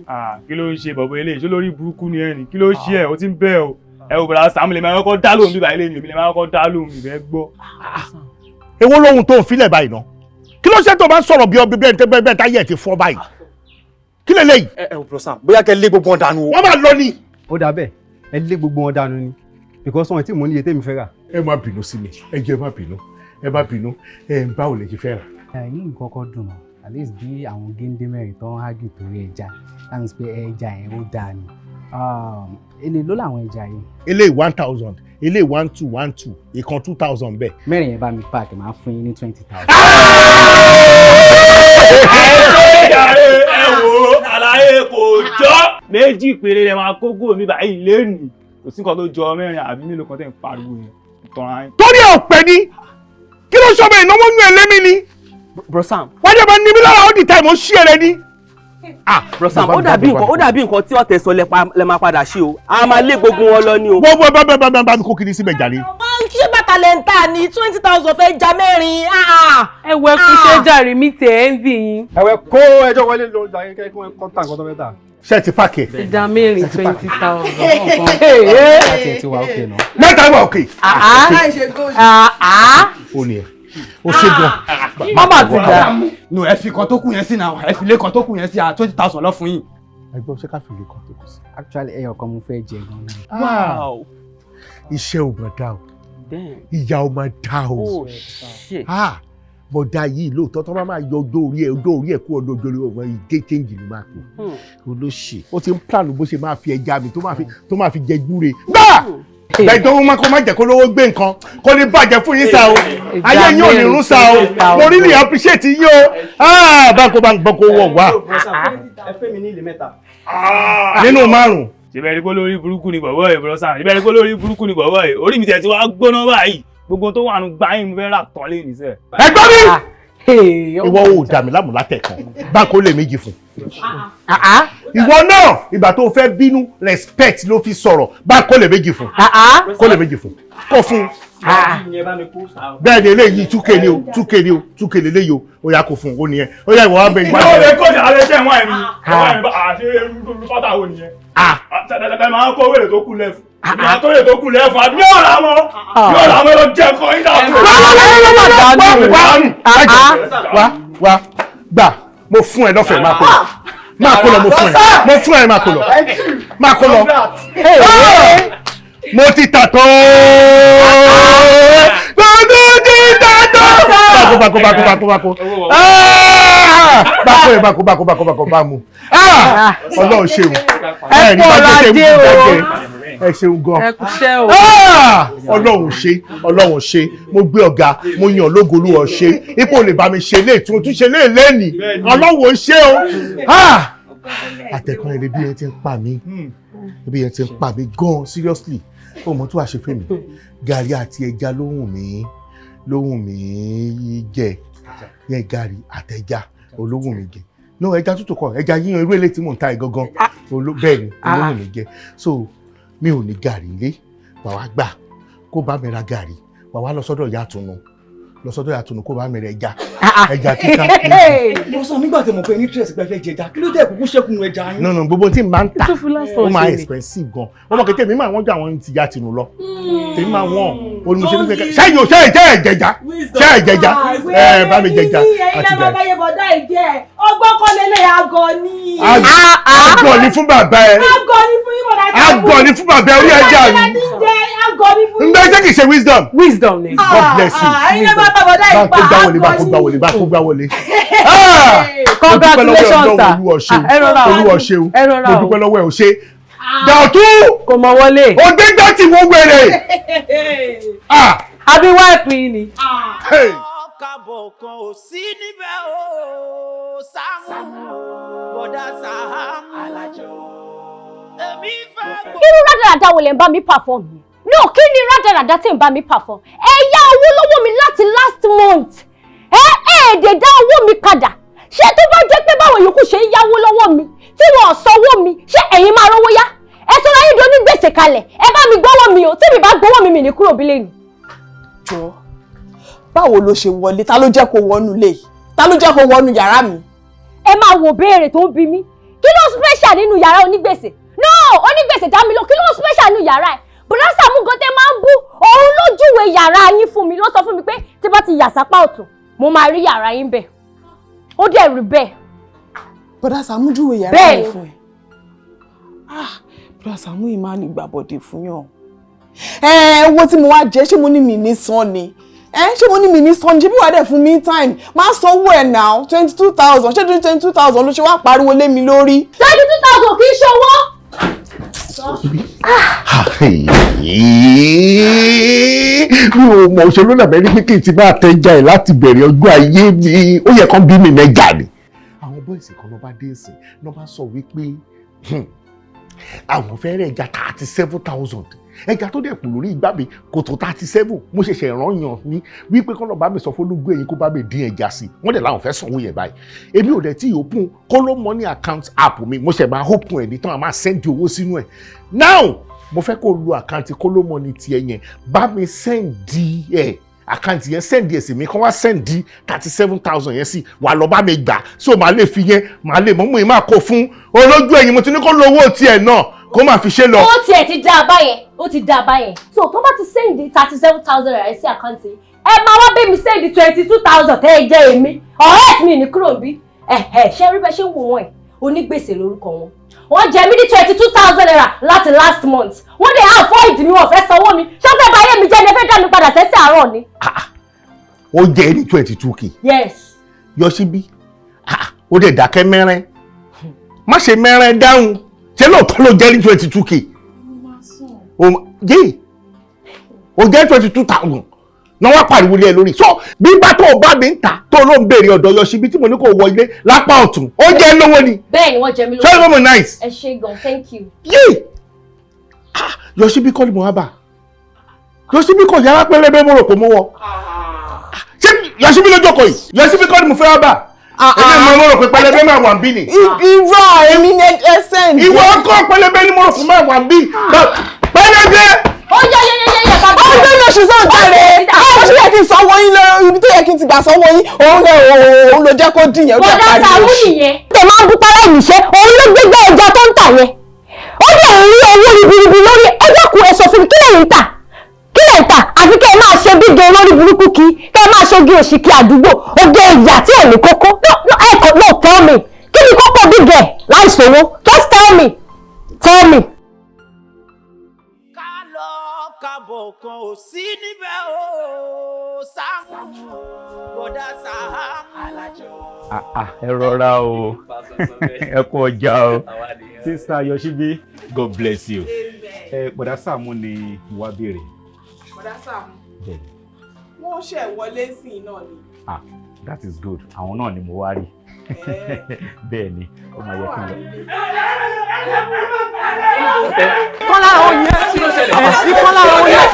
Kí ló ń ṣe bọ̀bọ̀ eléyìí? Ṣé lórí burúkú ni ẹ ní? Kí ló ṣe ẹ? O ti ń bẹ́ o. Ẹ wò, Bọ̀dá Sàámú, lè máa kọ́kọ́ dá lóhùn bíbá ilé mi, èmi lè máa kọ́kọ́ dá lóhùn, ìfẹ́ gbọ́. Èwo lóhun tó ń filẹ̀ báyìí ná? Kí ló ṣe tó bá ń sọ̀rọ̀ bí ọbẹ̀ bẹ́ẹ̀ bẹ́ẹ̀ táyé ẹ̀ ti fọ́ báyìí? Kí lè léyìí? Ẹ ẹ Bro Sam, bóyá kẹ́ lé gbogbo wọn dànù o. Wọ́n máa lọ ni. Ó dà bẹ́ẹ̀, ẹ lé gbogbo wọn dànù ni, because wọn tí mò ń níye tèmi fẹ́ rà. Ẹ má bínú sí mi, ẹ jẹ́ má bínú, ẹ má bínú, ẹ ń báwo lè ṣe fẹ́ rà. Inú mi kọ́kọ́ dùn mọ́, at least bí àwọn géńdé mẹ́rin tó ń hágì torí ẹja, that means pé ẹja yẹn ó dáa ni. Èlé ló làwọn ẹja yìí? Eléyìí 1,000, eléyìí 1,2 1,2, ìkan 2,000 bẹ́ẹ̀. Mẹ́rin yẹn bá mi pack, máa fún yín ní 20,000. Ẹ wo, àlàyé kò jọ. Méjì péré lè máa kó góòlù mi báyìí lẹ́nu. Kò sí nǹkan tó jọ mẹ́rin àbí mélòó kan tẹ̀ ń pariwo yẹn. Tọ́ra yín. Torí ẹ̀ ọ̀pẹ ni, kí ló sọ bẹ́ẹ̀ ìnáwó yún ẹlẹ́mí ni? Bro Sam. Wọ́n jẹ́ bá ní mi lára all the time, ó ṣí ẹrẹ ni. Bro Sam, ó dàbí nǹkan tí ọ̀tẹ̀ sọ lẹ máa padà ṣe o. A máa lé gbogbo wọn lọ ni o. Wọ́n bá bá bá bá mi kó kiri síbẹ̀ jàre. Ṣé bàtà lẹ́ ń tà ní 20,000 fẹ́ ja mẹ́rin? Ẹ wọ ẹkú ṣé jàre, mi tẹ̀ ẹ́ ń bì yín. Ẹ̀wẹ̀ kó ẹjọ́ wọlé lọ jàre, kẹ́ kí wọ́n kọ́ tà nǹkan tó fẹ́ tà. Ṣé ti pààkì ẹ̀? Ẹja mẹ́rin 20,000. Mẹ́ta wà òkè. Ó ní ẹ, ó ṣe gan. Mama ti dà. No, ẹ fi kan tó kù yẹn sí náà, ẹ fi lé kan tó kù yẹn sí à, 20,000 lọ fún yín. Ẹgbọ́n, ṣé ká fi lè kan tó kù sí? Actually, ẹyọ kan mo fẹ́ jẹ gan-an. Wow. Iṣẹ́ ò máa dá o. Ìyá ò máa dá o. Bọ̀dá yìí lóòótọ́ tó bá máa yọ ọjọ́ orí ẹ̀, ọjọ́ orí ẹ̀ kú ọdún ọjọ́ orí ọmọ ìgé change ló máa kú. Olóṣì. Ó ti ń plan bó ṣe máa fi ẹja mi tó máa fi jẹ gbúre. Gbà! Bẹ́ẹ̀ tó má kó má jẹ́ kó lówó gbé nǹkan kó ní bàjẹ́ fún yín sá o. Ayé yín ò ní rún sá o. Mo really appreciate yín o. Ah, báńkò bá ń gbọ́ kó wọ̀ wá. Ẹ fẹ́ mi ní ilé mẹ́ta. Nínú márùn-ún. Ṣèbẹ̀ rí pé lórí burúkú ni bọ̀bọ̀ yìí, Bro Sam. Ṣèbẹ̀ rí pé lórí burúkú ni bọ̀bọ̀ yìí. Orí mi tẹ̀ tí wàá gbóná báyìí. Gbogbo tó wà nù gbáyìn mo fẹ́ rà tán lé nìṣẹ́. Ẹ̀gbọ́n mi! Ìwọ ò dà mí láàmú látẹ̀kan. Báńkò lè méjì fún. Ìwọ náà ìgbà tó fẹ́ bínú respect ló fi sọ̀rọ̀ báńkò lè méjì fún. Kó lè méjì fún. Kó fún. Bẹ́ẹ̀ ni eléyìí 2K ni o, 2K ni o, 2K leléyìí o, ó yá kó fún un ó nìyẹn. Ó yá ìwọ wá bẹ ìgbà. Ìwọ lè kó ní alẹ́ jẹ́ ìwọ̀n ẹ̀mí. Ìwọ̀n ẹ̀mí bá àṣẹ irú pátá wo nìyẹn. Ẹ máa kó wèrè tó kù lẹ́fù. Máa kó wèrè tó kù lẹ́fù. Àbí yóò rà mọ́. Yóò rà mọ́ lọ jẹ́ ẹ̀kọ́ yín dàbò. Wá wá gbà mo fún ẹ lọ́fẹ̀ẹ́ máa kó lọ. Máa kó lọ mo fún ẹ. Mo fún ẹ máa kó lọ. Máa kó lọ. Mo ti tà tán. Mo ti tà tán. Báko báko báko báko báko. Báko ẹ báko báko báko báko bá mu. Ọlọ́run ṣeun. Ẹ kú ọrọ̀ ajé o. Ẹ ṣeun gan. Ẹ kúṣẹ́ o. Ọlọ́run ṣe, Ọlọ́run ṣe, mo gbé ọ̀gá, mo yàn lógo Olúwa ṣe, ipò lè bá mi ṣe lé tí mo tún ṣe lé lẹ́nìí, Ọlọ́run ṣe o. Àtẹ̀kọ́ ẹni bí yẹn ti ń pa mí, bí yẹn ti ń pa mí gan seriously, ó mọ tó wàá ṣe fún mi, gàrí àti ẹja ló wù mí, ló wù mí jẹ, yẹn gàrí àtẹja olówù mí jẹ. No, ẹja tútù kọ́, ẹja yíyan irú eléyìí tí mò ń ta ẹ̀ gangan, bẹ́ẹ̀ ni olówù mí jẹ. So mi ò ní gàrí lé, wà wá gbà kó bá mi ra gàrí, wà wá lọ sọ́dọ̀ ìyá Àtùnú, lọ sọ́dọ̀ ìyá Àtùnú kó bá mi ra ẹja, ẹja kíká. Bro Sam, nígbà tí mo pe ní interest pé ẹ fẹ́ jẹja, kí ló dé kúkú ṣẹ́kùn ẹja yín? No no, gbogbo tí n máa ń tà ó máa expensive gan. Ọmọ kékeré mi máa wọ́n ju àwọn ti ìyá Àtùnú lọ. Tèmi máa wọ́n, olùmọ̀ṣẹ́ ní kékeré. Ṣẹ́yìn ò ṣẹ́yìn jẹ́ ẹ̀jẹ̀já, ṣẹ́ ẹ̀jẹ̀já, ẹ bá mi jẹja ẹ̀yin àti lẹ́ máa gàrí. báyé bọ̀dá ìjẹ́ ọgbọ́n kọ́ lélẹ̀ àgọ́ ni. Àgọ̀ ni fún bàbá ẹ. Àgọ́ ni fún yín bọ̀dá Sàámú. Àgọ̀ ni fún bàbá ẹ orí ẹja mi. Àgọ́ ni fún yín. Ǹgbẹ́ ṣé kìí ṣe wisdom? Wisdom ni. God bless you. Ẹ̀yin lẹ́ máa bá bọ̀dá Bá ìpa kó gbá wọlé, bá kó àgọ́ gbá ni. wọlé, bá kó gbá wọlé. Congratulations, sir. Olúwa ṣeun, Ẹ rọra o. Olúwa ṣeun, Ẹ rọra mo o. dúpẹ́ lọ́wọ́ ẹ ò ṣe. Dàtú! Kò mọ̀ wọlé. Ògbégbá tí wọ́n wèrè. Àbí wáìpù yìí ni. Kábọ̀ kan ò sí níbẹ̀ o, Sàámú, bọ̀dá Sàámú. Alájọ. Èmi fẹ́ gbọ́. Irú rádaràda wo lè ń bá mi perform yẹn? No, kí ni rádaràda tí ń bá mi perform? Ẹ yá owó lọ́wọ́ mi láti last month. Ẹ èdè dá owó mi padà. Ṣé tó bá jẹ́ pé báwọn yòókù ṣe ń yáwó lọ́wọ́ mi tí wọn ò sanwó mi, ṣé ẹ̀yin máa rówó yá? Ẹ sọra yín di onígbèsè kalẹ̀. Ẹ bá mi gbọ́wọ́ mi o, tí mi bá gbọ́wọ́ mi mi ní kúrò bílẹ̀ ni. Jọ, báwo ló ṣe wọlé? Ta ló jẹ́ kó wọnú ilé yìí? Ta ló jẹ́ kó wọnú yàrá mi? Ẹ máa wò béèrè tó ń bi mí. Kí ló special nínú yàrá onígbèsè? No, onígbèsè dá mi lọ. Kí ló special nínú yàrá ẹ̀? Bùrọ̀dá Sàámú gan tẹ́ máa ń bú. Òun ló júwe yàrá yín fún mi. Ló sọ fún mi pé tí bá ti yà sápá ọ̀tún, mo máa rí yàrá yín bẹ̀. Ó dẹ̀ rí bẹ́ẹ̀. Bọ̀dá Sàámú júwe yàrá Bẹ́ẹ̀ni. mi fún ẹ. Ah, Bọ̀dá Sàámú yìí máa ń gbàbọ̀dè fún yàn. Ẹ owó tí mo wá jẹ, ṣé mo ní mi ní san ni? Ẹ ṣé mo ní mi ní san ni? Ṣé bí wàá dẹ̀ fún mi time? Máa sanwó ẹ̀ now, 22,000. Ṣé 22,000 ló ṣe wá pariwo lé mi lórí? 22,000 kì í ṣòwò. Mi ò mọ̀ òṣèlú làbẹ́ ní pé kí n ti máa tẹ́jà ẹ̀ láti bẹ̀rẹ̀ ọjọ́ ayé mi, ó yẹ kán bí mi mẹ́jà ni. Àwọn bọ́ìsì kan ló bá dé ìsìn ló bá sọ wípé àwọn fẹ́rẹ̀ ẹja 37,000, ẹja tó dẹ̀ kù lórí igbá mi kò tó 37. Mo ṣẹ̀ṣẹ̀ rán yàn ní wípé kán lọ bá mi sọ fólúgbó ẹ̀yìn kó bá mi dín ẹja sí, wọ́n dẹ̀ láwọn fẹ́ sanwó yẹn báyìí. Èmi ò dẹ̀ tí ì open Kóló Money account app mi, mo ṣẹ̀ máa open ẹ̀ ní tán a máa send owó sínú ẹ̀. Now mo fẹ́ kó lo àkáǹtì Kóló Money tiẹ̀ yẹn, bá mi send ẹ̀ àkáǹtì yẹn, send ẹ̀ sí mi, kán wá send 37,000 yẹn sí, wà lọ bá mi gbà, so màá lè fi yẹn, màá lè mọ́mú yìí máa kó fún olójú ẹ̀yìn. Mo ti ní kó lo owó tiẹ̀ náà kó máa fi ṣe lọ. Ó tiẹ̀ ti dá a báyẹn, ó ti dá a báyẹn. So tó bá ti send 37,000 naira sí àkáǹtì, ẹ máa wá bẹ́ mi send 22,000 tẹ́ ẹ jẹ́ èmi. Ọ̀rẹ́ mi ní kúrò bí. Ẹ̀hẹ̀ ṣé rí bẹ́ẹ̀ ṣe ń wò wọ́n ẹ̀, onígbèsè lórúkọ wọn. Wọ́n jẹ mí ní 22,000 naira láti last month. Wọ́n dẹ̀ avoid mi, wọ́n fẹ́ sanwó mi. Ṣé wọ́n fẹ́ bà ayé mi jẹ́ ni? Ẹ fẹ́ dá mi padà sẹ́sẹ̀ àárọ̀ ni? Ó jẹ́ ní 22K. Yes. Yọ síbí, ó dẹ̀ dákẹ́ mẹ́rẹ́, má ṣe mẹ́rẹ́ dáhùn. Ṣé lóòótọ́ ló jẹ́ ní 22K? Yé O jẹ́ 22,000 náà wá pariwo lé ẹ lórí. So gbígbá tó o bá mi ń ta tó ló ń béèrè ọ̀dọ̀ Yọ̀ṣíbí tí mo ní kó wọ ilé lápá ọ̀tún, ó jẹ́ lówó ni. Bẹ́ẹ̀ ni, wọ́n jẹ mí lówó. Ṣé ìwọ mọ̀ nice? Ẹ ṣé gan, thank you. Yé! Ah, Yọ̀ṣíbí kọ́ ni mo wá bá. Yọ̀ṣíbí kọ̀ yàrá pẹlẹbẹ mo rò pé mo wọ. Ṣé Yọ̀ṣíbí ló jókòó yìí? Yọ̀ṣíbí kọ́ ni mo fẹ́ wá bá. Èmi mo rò pé pẹlẹbẹ máa wà ń bí ni. Irọ́, èmi ní ẹ send. Ìwọ kọ́, pẹlẹbẹ ni mo rò fún máa wà ń bí. Pẹlẹbẹ. Ó yá yá yá yá, bàbá. Ó gbé lóṣù sọ̀rọ̀ jáde. Ó ṣe yẹ kí n sanwó yín lọ ibi tó yẹ kí n ti gbà sanwó yín. Òun lè òun ló jẹ́ kó dìyẹn. Ó jẹ́ Bọ̀dá pariwo. Sàámú nìyẹn. Tẹ̀ máa ń bú pálá ìníṣẹ́, òun ló gbégbá ẹja tó ń tà yẹn. Ó dẹ̀ ń rí owó ribiribi lórí ẹ. Dákun, ẹ sọ fún mi, kí lẹ̀yin ń tà? Kí lẹ̀ ń tà? Àfi kẹ́ ẹ máa ṣe bíge olórí burúkú kí kẹ́ ẹ máa ṣoge òṣìkí àdúgbò, oge ìyà tí ò ní kókó. No, no, ẹ kò, no, tell me, kí ni kókó bíge láì ṣòwò? Just tell me, tell me. Kábọ̀ kan ò sí níbẹ̀ o, Sàámú, bọ̀dá Sàámú Alájọ. Ah, ah, ẹ rọra o, ẹ kú ọjà o, Sister Yoshibi, God bless you. Ẹ bọ̀dá Sàámú ni mo wá béèrè. Bọ̀dá Sàámú? Bẹ́ẹ̀ni. Wọ́n ṣẹ̀ wọlé sí i náà ni. Ah, that is good. Àwọn náà ni mo wá rí. Bẹ́ẹ̀ ni, ó máa yẹ kí n lọ. Kọ́lá àwọn yẹn. Ìkọ́lá àwọn yẹn.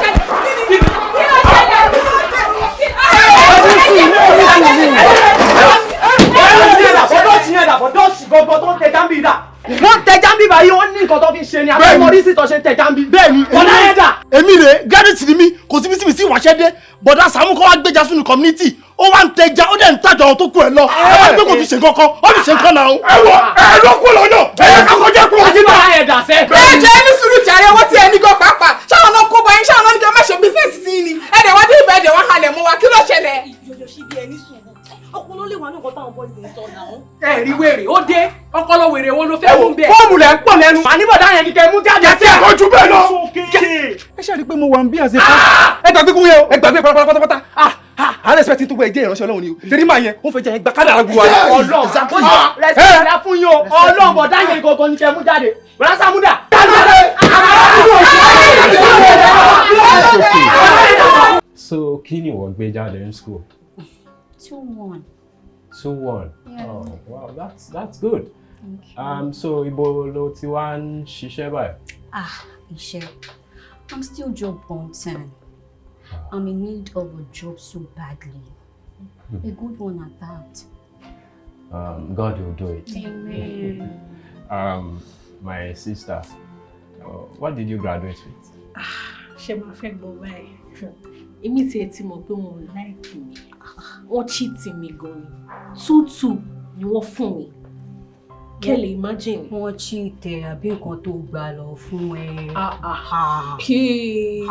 Wọ́n tẹ jambi báyìí, wọ́n ní nǹkan tó fi ṣe ni àbí wọ́n rí sí tó ṣe ń tẹ jambi. Bẹ́ẹ̀ni. Bọ̀dá yẹn dà. Èmi rè gẹ́rẹ́tì ni mí, kò síbi síbi sí ìwàṣẹ́ dé. Bọ̀dá Sàámú kọ́ wá gbéjà sínú community, ó wá ń tẹja, ó dẹ̀ ń tàjọ àwọn tó kù ẹ̀ lọ. Ẹ wá gbé, kò fi ṣe nǹkan kan, ó fi ṣe nǹkan náà. Ẹ wọ ẹ ló kú lọ́nà ẹ yẹ ká kọjá kúrò síta. Ẹ jẹ́ ní sùúrù jàre, owó tí ẹ ní gan pàápàá. Ṣáwọn náà kó bá yín? Ṣáwọn náà ní kí ẹ má ṣe business sí ni? Ẹ dẹ̀ wá dé ibẹ̀, ẹ dẹ̀ wá halẹ̀ mọ́ wa, kí ló ṣẹlẹ̀? Yọ̀ṣíbí, ẹ ní sùúrù, ọpọlọ lè wà ní nǹkan táwọn boys ń sọ náà. Ẹ rí wèrè, ó dé ọpọlọ wèrè wo ló fẹ́ mú bẹ́ẹ̀. Fóòmù lẹ̀ ń pọ̀ lẹ́nu. Àní bọ̀dá yẹn ni kẹ́ mú jáde. Jẹ́ tí ẹ kọjú bẹ́ẹ̀ lọ. Ẹ ṣe rí i pé mo wà ń bí àṣẹ fún. Ẹ gbàgbé kún yẹn o, ẹ gbàgbé pátápátá. Ah ah, à ń respect tó gbọ́, ẹ jẹ́ ìránṣẹ́ Ọlọ́run ni o. Torí màá yẹn, ó fẹ́ jẹ́ ẹ gba kádàrá gbogbo wa. Ọlọ́run, respect la fún yín o. Ọlọ́run, bọ̀dá yẹn gangan ni kẹ́ mú jáde. Bọ̀dá Sàámú dà. So kí ni ìwọ gbé jáde ní school? 2:1. 2:1. Yeah. Oh wow, that's good. Thank you. So ibo ló ti wá ń ṣiṣẹ́ báyìí? Ah, iṣẹ́. I'm still job hunting. I'm in need of a job so badly. A good one at that. God will do it. Amen. My sister, what did you graduate with? Ṣe máa fẹ́ gbọ́ báyìí? Èmi tiẹ̀ ti mọ̀ pé wọn ò like mi, wọ́n cheat mi gan ni. 2:2 ni wọ́n fún mi, kẹ́ lè imagine. Wọ́n cheat ẹ àbí nǹkan tó gbà lọ fún ẹ? Hey,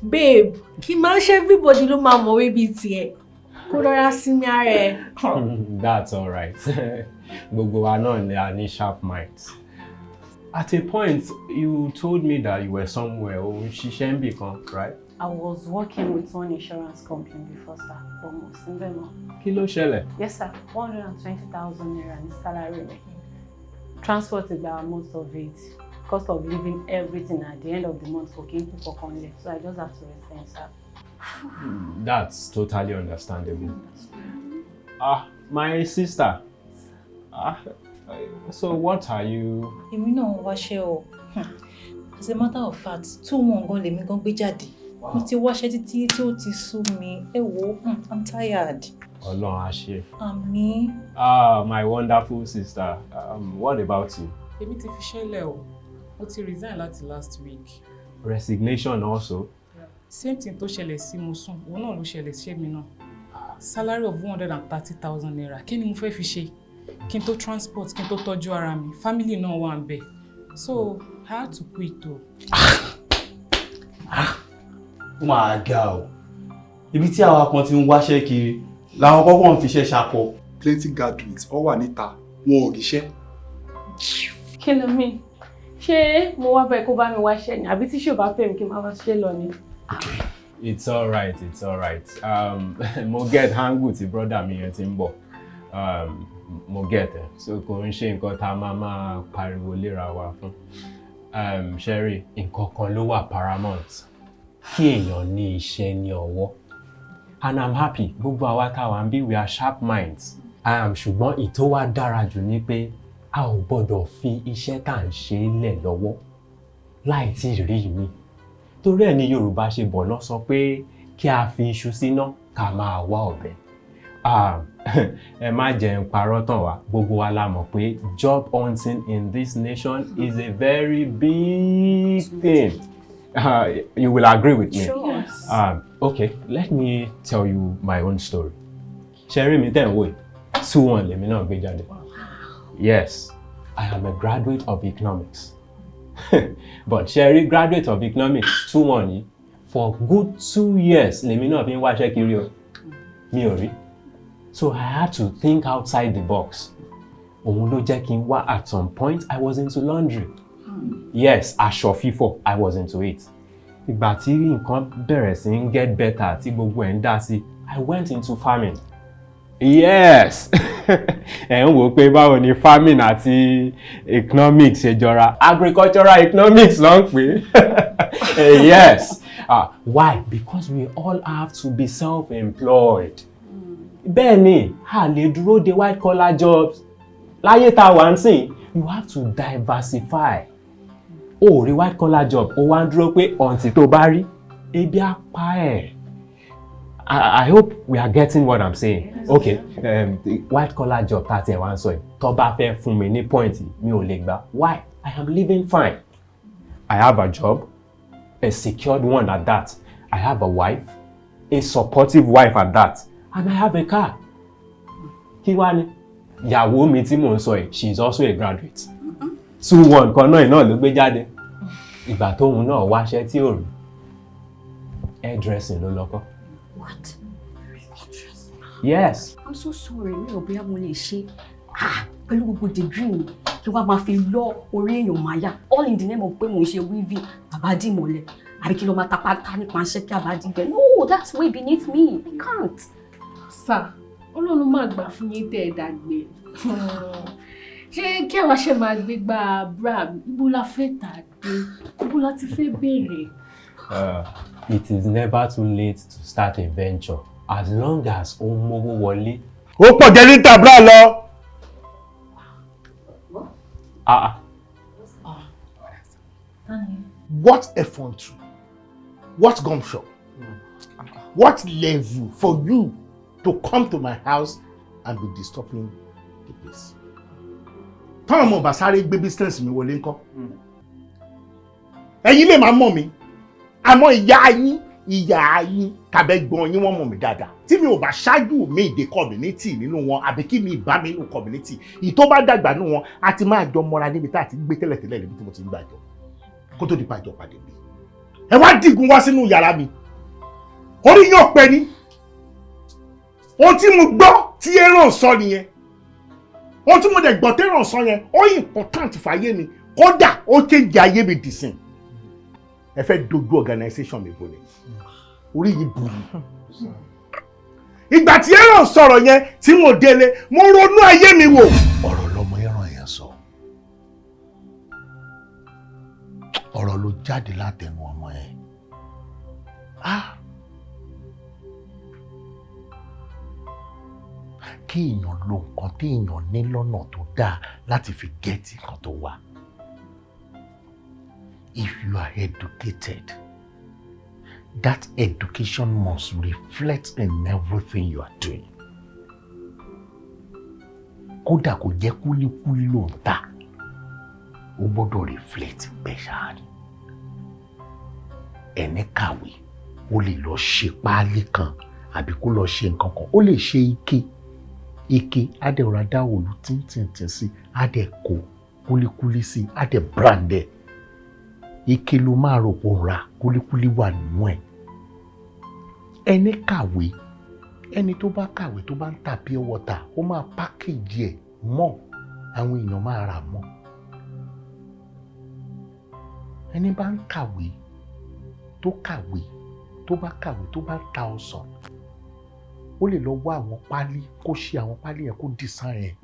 babe, kí máa ń ṣe everybody ló máa mọ̀wé bíi tiẹ̀, kó rọra sinmi ara ẹ̀. That's all right. Gbogbo wa náà ni a ní sharp minds. At a point, you told me that you were somewhere, o ń ṣiṣẹ́ níbì kan, right? I was working with one insurance company before, sir, but mo sí bẹ́ẹ̀ mọ́. Kí ló ṣẹlẹ̀? Yes, sir, 120,000 naira ní salary mi. Transport gba most of it, cost of living, everything, at the end of the month, kò kí n kú kankan lẹ̀, so I just have to resign, sir. That's totally understandable. Ah, my sister. Ah, so what are you? Èmi náà ń wáṣẹ́ o. As a matter of fact, 2:1 gan lèmi gan gbé jáde. Mo ti wáṣẹ́ títí tí ó ti sú mi. Ẹ wo, I'm tired. Ọlọ́run á ṣe. Àmín. Ah, my wonderful sister. What about you? Èmi ti fi ṣẹlẹ̀ o, mo ti resign láti last week. Resignation also. Same thing tó ṣẹlẹ̀ sí Musun, òun náà ló ṣẹlẹ̀ sí èmi náà. Salary of 130,000 naira, kí ni mo fẹ́ fi ṣe? Kí n tó transport, kí n tó tọ́jú ara mi, family náà wà ń bẹ̀, so I had to quit o. Ó máa ga o, ibi tí àwa kan ti ń wáṣẹ́ kiri làwọn kọ́kọ́ ń fiṣẹ́ ṣakọ. Plenty graduates ọ wà níta, wọn ò ríṣẹ́. Kí ló mean? Ṣé mo wá bẹ́ẹ̀ kó bá mi wáṣẹ́ ni, àbí tí ṣé ò bá pè mí kí n máa wá ṣe lọ ni? It's all right, it's all right. Mo get angle tí brother mi yẹn ti ń bọ̀. Mo get ẹ̀. So kò ń ṣe nǹkan tá a máa máa pariwo léra wa fún. Sherry, nǹkan kan ló wà paramount. Kí èèyàn ní iṣẹ́ ní ọwọ́. And I'm happy, gbogbo àwa táwa ń bí, we are sharp minds. Ṣùgbọ́n ìtó wa dára jù ni pé a ò gbọ́dọ̀ fi iṣẹ́ tá à ń ṣe lẹ̀ lọ́wọ́ láì tí ì rí mi. Torí ẹ̀ ní Yorùbá ṣe bọ̀ lọ sọ pé kí a fi iṣu síná, ká máa wá ọ̀bẹ. Ẹ má jẹ́ ń parọ́ tàn wá, gbogbo wa la mọ̀ pé job hunting in this nation is a very big thing. You will agree with me. Sure. Okay, let me tell you my own story. Ṣé rí mi tẹ̀ ń wò yìí? 2:1 lèmi náà gbé jáde. Yes, I am a graduate of economics. But ṣé rí graduate of economics 2:1 yìí, for good 2 years lèmi náà fi ń wáṣẹ́ kiri o. Mi ò rí. So I had to think outside the box. Òun ló jẹ́ kí n wá, at some point I was into laundry. Yes, aṣọ fífọ̀, I was into it. Ìgbà tí nǹkan bẹ̀rẹ̀ sí ń get better, tí gbogbo ẹ̀ ń dá sí, I went into farming. Yes, ẹ̀ ń wò ó pé báwo ni farming àti economics ṣe jọra. Agricultural economics ló ń pè é. Yes. Why? Because we all have to be self-employed. Bẹ́ẹ̀ ni, a lè dúró de white collar jobs láyé tá a wà ń sìn. You have to diversify. O ò rí white collar job, o wá ń dúró pé ọ̀ǹtì tó bá rí, ebi á pa ẹ̀. I hope we are getting what I'm saying. Okay, the white collar job tá a tiẹ̀ wá ń sọ yìí, tó bá fẹ́ fún mi ní point, mi ò lè gbà. Why? I am living fine. I have a job, a secured one at that. I have a wife, a supportive wife at that, and I have a car. Kí wá ni? Ìyàwó mi tí mò ń sọ yìí, she is also a graduate. 2:1 kan náà náà ló gbé jáde. Ìgbà tóun náà wáṣẹ́ tí ò rí, hairdressing ló lọ kọ́. What? Yes. I'm so sorry, mi ò bóyá mo lè ṣe, ah, pẹ̀lú gbogbo degree mi, kí wàá máa fi lọ orí èèyàn máa yá, all in the name of pé mò ń ṣe weaving àbádìmọ̀lẹ̀, àbí kí ló máa ta pátá nípa iṣẹ́ kí àbádìgbẹ́. No, that's way beneath me. I can't. Sir, Ọlọ́run máa gbà fún yín tẹ́ ẹ dàgbé. Ṣé kí àwa ṣe máa gbé gba bra? Ibo la fẹ́ tà dé? Ibo la ti fẹ́ bẹ̀rẹ̀? It is never too late to start a venture as long as ó ń mówó wọlé. Ó pọ̀ jẹ́ ní tàbúrà lọ. Ah. What effrontery, what gumption, what level for you to come to my house and be disturbing the peace. Táwọn ọmọ bá sáré gbé business mi wọlé ńkọ́? Ẹ̀yin lè máa mọ̀ mi, àmọ́ ìyá yín, ìyá yín tàbẹ́gbọ́n yín, wọ́n mọ̀ mí dáadáa. Tí mi ò bá ṣáájú mi ìdè community nínú wọn, àbí kí mi bá mi nínú community, ìtó bá dàgbà nínú wọn, a ti máa jọ mọ́ra níbi tá a ti gbé tẹ́lẹ̀tẹ́lẹ̀, níbi tí mo ti ń gbàjọ kó tó di pàjọ pàdé mi. Ẹ wá dìgun wá sínú yàrá mi, orí yóò pẹ́ ní. Ohun tí mo gbọ́ tí Aaron sọ nìyẹn. Ohun tí mo dẹ̀ gbọ́ tí Aaron sọ yẹn, ó important fàyè mi, kódà ó change ayé mi dìsìn. Ẹ fẹ́ dojú organisation mi bolẹ̀, orí yìí burú. Ìgbà tí Aaron sọ̀rọ̀ yẹn tí mo délé, mo ronú ayé mi wò. Ọ̀rọ̀ lọmọ Aaron yẹn sọ, ọ̀rọ̀ ló jáde látẹnu ọmọ yẹn. Ah, kí èèyàn lo nǹkan tí èèyàn ní lọ́nà tó dáa láti fi get nǹkan tó wà. If you are educated, that education must reflect in everything you are doing. Kódà kò jẹ́ kúlíkúlí ló ń tà, ó gbọ́dọ̀ reflect bẹ́ẹ̀ ṣáà ni. Ẹni kàwé, ó lè lọ ṣe páálí kan àbí kó lọ ṣe nǹkan kan, ó lè ṣe ike ike, á dẹ̀ rọra dá òòlù tíntìntín sí, á dẹ̀ kó kúlíkúlí sí, á dẹ̀ brand ẹ̀. Ike ló máa rò pò ń ra, kúlíkúlí wà nínú ẹ̀. Ẹni kàwé, ẹni tó bá kàwé tó bá ń ta pure water, ó máa package ẹ̀ mọ́, àwọn èèyàn máa rà mọ́. Ẹni bá ń kàwé, tó kàwé, tó bá kàwé, tó bá ń ta ọsàn, ó lè lọ wá àwọn páálí, kó ṣe àwọn páálí yẹn, kó design ẹ̀,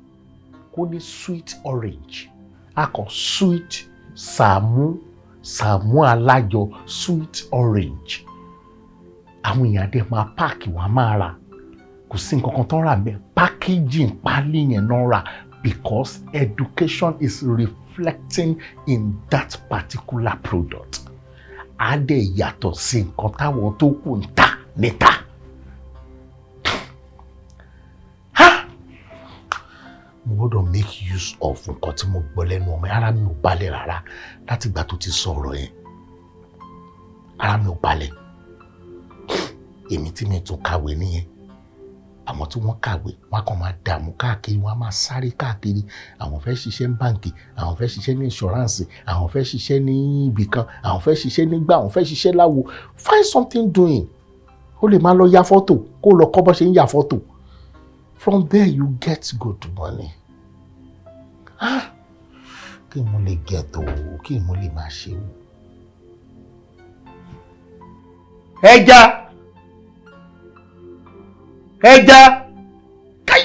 kó ní sweet orange, a kàn sweet Sàámú, Sàámú Alájọ sweet orange. Àwọn èèyàn dẹ̀ máa pack, wọ́n á máa rà. Kò sí nǹkan kan tó ń rà bẹ́ẹ̀, packaging pálí yẹn náà rà, because education is reflecting in that particular product. Á dẹ̀ yàtọ̀ sí nǹkan táwọn tó kù ń tà níta. Ha! Mo gbọ́dọ̀ make use of nǹkan tí mo gbọ́ lẹ́nu ọmọ yẹn. Ara mi ò balẹ̀ rárá láti ìgbà tó ti sọ ọ̀rọ̀ yẹn. Ara mi ò balẹ̀. Èmi tí mi tún kàwé nìyẹn. Àwọn tí wọ́n kàwé, wọ́n á kàn máa dààmú káàkiri, wọ́n á máa sáré káàkiri. Àwọn fẹ́ ṣiṣẹ́ ní báǹkì, àwọn fẹ́ ṣiṣẹ́ ní insurance, àwọn fẹ́ ṣiṣẹ́ ní ibì kan, àwọn fẹ́ ṣiṣẹ́ nígbà, àwọn fẹ́ ṣiṣẹ́ láwo. Find something doing. Ó lè máa lọ ya fọ́tò, kó lọ kọ́ bó ṣe ń ya fọ́tò. From there you get good money. Ah, kí mo lè get o, kí mo lè máa ṣe o. Ẹja, ẹja, káì.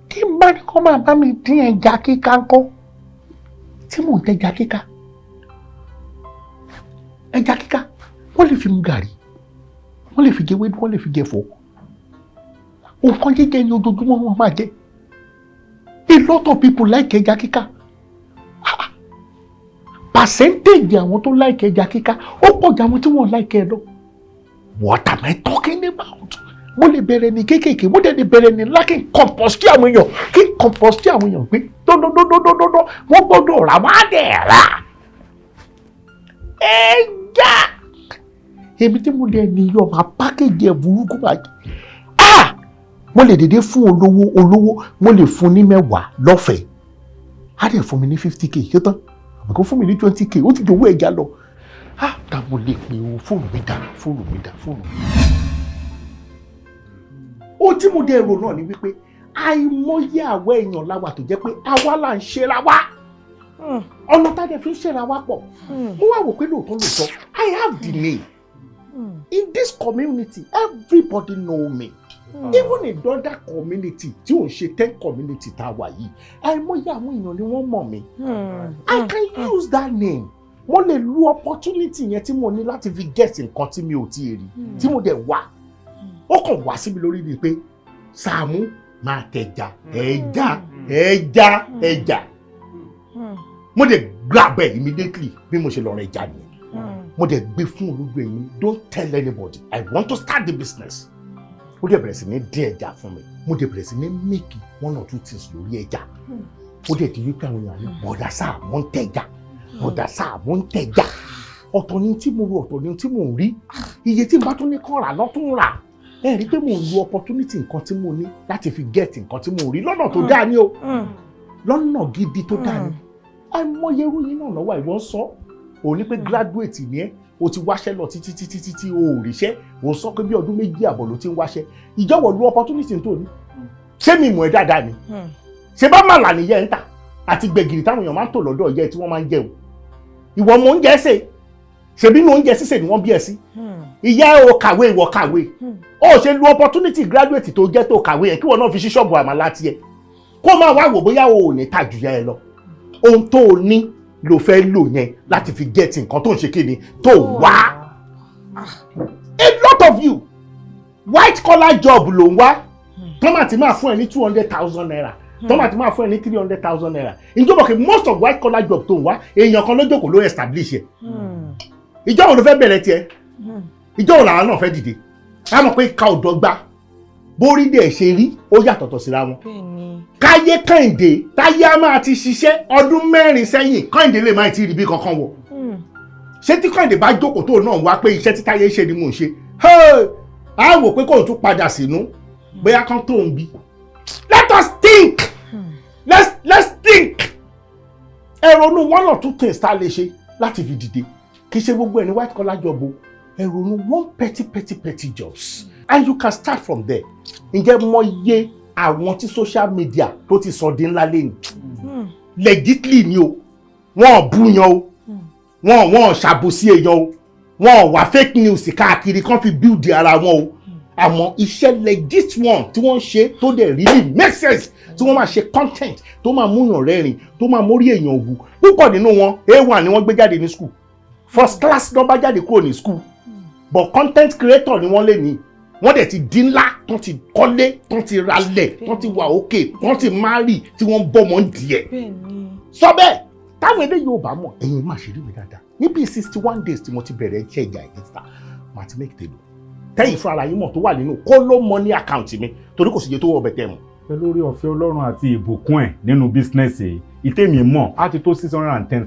Tí n bá ní kó máa bá mi dín ẹja kíká ńkọ́, tí mò ń tẹja kíká, ẹja kíká, wọ́n lè fi mu gàrí, wọ́n lè fi jẹ ewédú, wọ́n lè fi jẹ ẹ̀fọ́. Nǹkan jíjẹ ní ojoojúmọ́ wọn máa jẹ. A lot of people like ẹja kíká. Percentage àwọn tó like ẹja kíká ó pọ̀ ju àwọn tí wọ́n like ẹ lọ. What am I talking about? Mo lè bẹ̀rẹ̀ ní kéékèèké, mo dẹ̀ lè bẹ̀rẹ̀ ní ńlá, kí n compost àwọn èèyàn, kí n compost àwọn èèyàn pé dọ́dọ́dọ́dọ́dọ́, wọ́n gbọ́dọ̀ rà, wọ́n á dẹ̀ rà. Ẹja, èmi tí mo dẹ̀ níyọ̀ máa package ẹ̀ burúkú máa jẹ. Ah, mo lè dédé fún olówó, olówó mo lè fún ní 10 lọ́fẹ̀ẹ́, á dẹ̀ fún mi ní 50K, ṣé tán? Àbí kó fún mi ní 20K, ó ti jowó ẹja lọ. Ah, ta mo lè pè o? Fóònù mi dà, fóònù mi dà, fóònù mi. Ó tí mo dẹ̀ rò náà ni wípé àìmọye àwọ̀ èèyàn láwa tó jẹ́ pé àwa là ń ṣera wa, ọ̀nà tá a dẹ̀ fi ń ṣera wa pọ̀. Mo wá wò pé lóòótọ́ lóòótọ́, I have the name in this community, everybody know me. Even in other community tí ò ń ṣe 10 community tá a wà yìí, àìmọye àwọn èèyàn ni wọ́n mọ̀ mí. I can use that name. Mo lè lu opportunity yẹn tí mo ní láti fi get nǹkan tí mi ò tíì rí, tí mo dẹ̀ wá. Ó kàn wá síbi lórí ni pé Sàámú máa tẹja, ẹja, ẹja, ẹja. Mo dẹ̀ grab ẹ immediately. Bí mo ṣe lọ rẹ ẹja nìyẹn. Mo dẹ̀ gbé fún olójú ẹ̀yìn, "Don't tell anybody, I want to start the business." Ó dẹ̀ bẹ̀rẹ̀ sí ní dín ẹja fún mi. Mo dẹ̀ bẹ̀rẹ̀ sí ní make one or two things lórí ẹja. Ó dẹ̀ di wípé àwọn èèyàn ní, "Bọ̀dà Sàámú ń tẹja, bọ̀dà Sàámú ń tẹja." Ọ̀tọ̀ ni tí mo rò, ọ̀tọ̀ ni tí mo ń rí. Iye tí n bá tún ní kàn rà lọ́tún rà. Ẹ rí i pé mo ń lo opportunity nǹkan tí mo ní láti fi get nǹkan tí mo rí lọ́nà tó dáa ni o, lọ́nà gidi tó dáa ni. Àìmọye irú yín náà lọ́wọ́. Ìwọ ń sọ òun ní pé graduate ni ẹ́, o ti wáṣẹ́ lọ títí títí títí, o ò ríṣẹ́. O sọ pé bí ọdún 2.5 ló ti ń wáṣẹ́. Ìjọwọ́ lu opportunity tó ní. Ṣé mi mọ̀ ẹ́ dáadáa ni? Ṣé bá màlà nìyẹn ń tà àti gbẹ̀gìrì táwọn èèyàn máa ń tò lọ́dọ̀ yẹ tí wọ́n máa ń jẹun? Ìwọ mọ oúnjẹ sè, ṣèbí inú oúnjẹ sísè ni wọ́n bí ẹ sí. Ìyá ẹ ò kàwé, ìwọ kàwé. Ó ṣe lu opportunity graduate tó jẹ́, tó kàwé yẹn, kí wọ́n náà fi ṣí ṣọ́ọ̀bù àmàlà tiẹ̀, kó máa wá wò bóyá o ò ní tà jù yá ẹ lọ. Ohun tó o ní ló fẹ́ lò yẹn láti fi get nǹkan tó ń ṣe kíni tó wá. A lot of you, white collar job ló ń wá. Tọ́mà tí máa fún ẹ ní ₦200,000, tọ́mà tí máa fún ẹ ní ₦300,000. Ìjọba kì, most of white collar job tó ń wá, èèyàn kan ló jókòó ló establish ẹ. Ìjọ wo ló fẹ́ bẹ̀rẹ̀ tiẹ̀? Ìjọ wo làwọn náà fẹ́ dìde? A mọ̀ pé ìka ò dọ́gba. Bórí dẹ̀ ṣe rí, ó yàtọ̀tọ̀ síra wọn. Káyé Kẹ́hìndé, táyé á máa ti ṣiṣẹ́ ọdún 4 sẹ́yìn, Kẹ́hìndé lè má ti rí bí kankan wọ̀. Ṣé tí Kẹ́hìndé bá jókòó tó náà wá pé iṣẹ́ tí táyé ṣe ni mò ń ṣe, á wò pé kóun tún padà sínú bóyá kan tó ń bí. Let us think, let's think. Ẹ ronú one or two things tá a lè ṣe láti fi dìde. Kì í ṣe gbogbo ẹ̀ ní white collar job o. Ẹ ronú one petty petty petty jobs and you can start from there. Ǹjẹ́ mọ iye àwọn tí social media tó ti sọ di ńlá lẹ́nu? Legitly ni o. Wọn ò búyan o, wọn ò ṣàbòsí èèyàn o, wọn ò wá fake news káàkiri kán fi build ara wọn o. Àmọ́ iṣẹ́ legit one tí wọ́n ń ṣe tó dẹ̀ really make sense, tí wọ́n máa ṣe content tó máa múyàn rẹ́rìn, tó máa mórí èèyàn wù, púpọ̀ nínú wọn, A1 ni wọ́n gbé jáde ní school. First class náà bá jáde kúrò ní school, but content creator ni wọ́n lè ní. Wọ́n dẹ̀ ti dín ńlá, tán ti kọ́lé, tán ti ralẹ̀, tán ti wà òkè, tán ti marry, tí wọ́n ń bọ́mọ ń díẹ̀. Sọ bẹ́ẹ̀, táwọn eléyìí ò bá mọ̀, ẹ̀yin má ṣe rí mi dáadáa. Níbi 61 days tí mo ti bẹ̀rẹ̀ iṣẹ́ ìjà ìdí títà, màá ti make table tẹ́yìn fúnra yín mọ̀ tó wà nínú kóló money account mi, torí kò sì jẹ́ tó wọ ọbẹ̀ tẹ́ mọ̀. Pẹ̀lú orí ọ̀fẹ́ Ọlọ́run àti ìbùkún ẹ̀ nínú business yìí, ìtẹ̀mí mọ̀ á ti tó 610,000.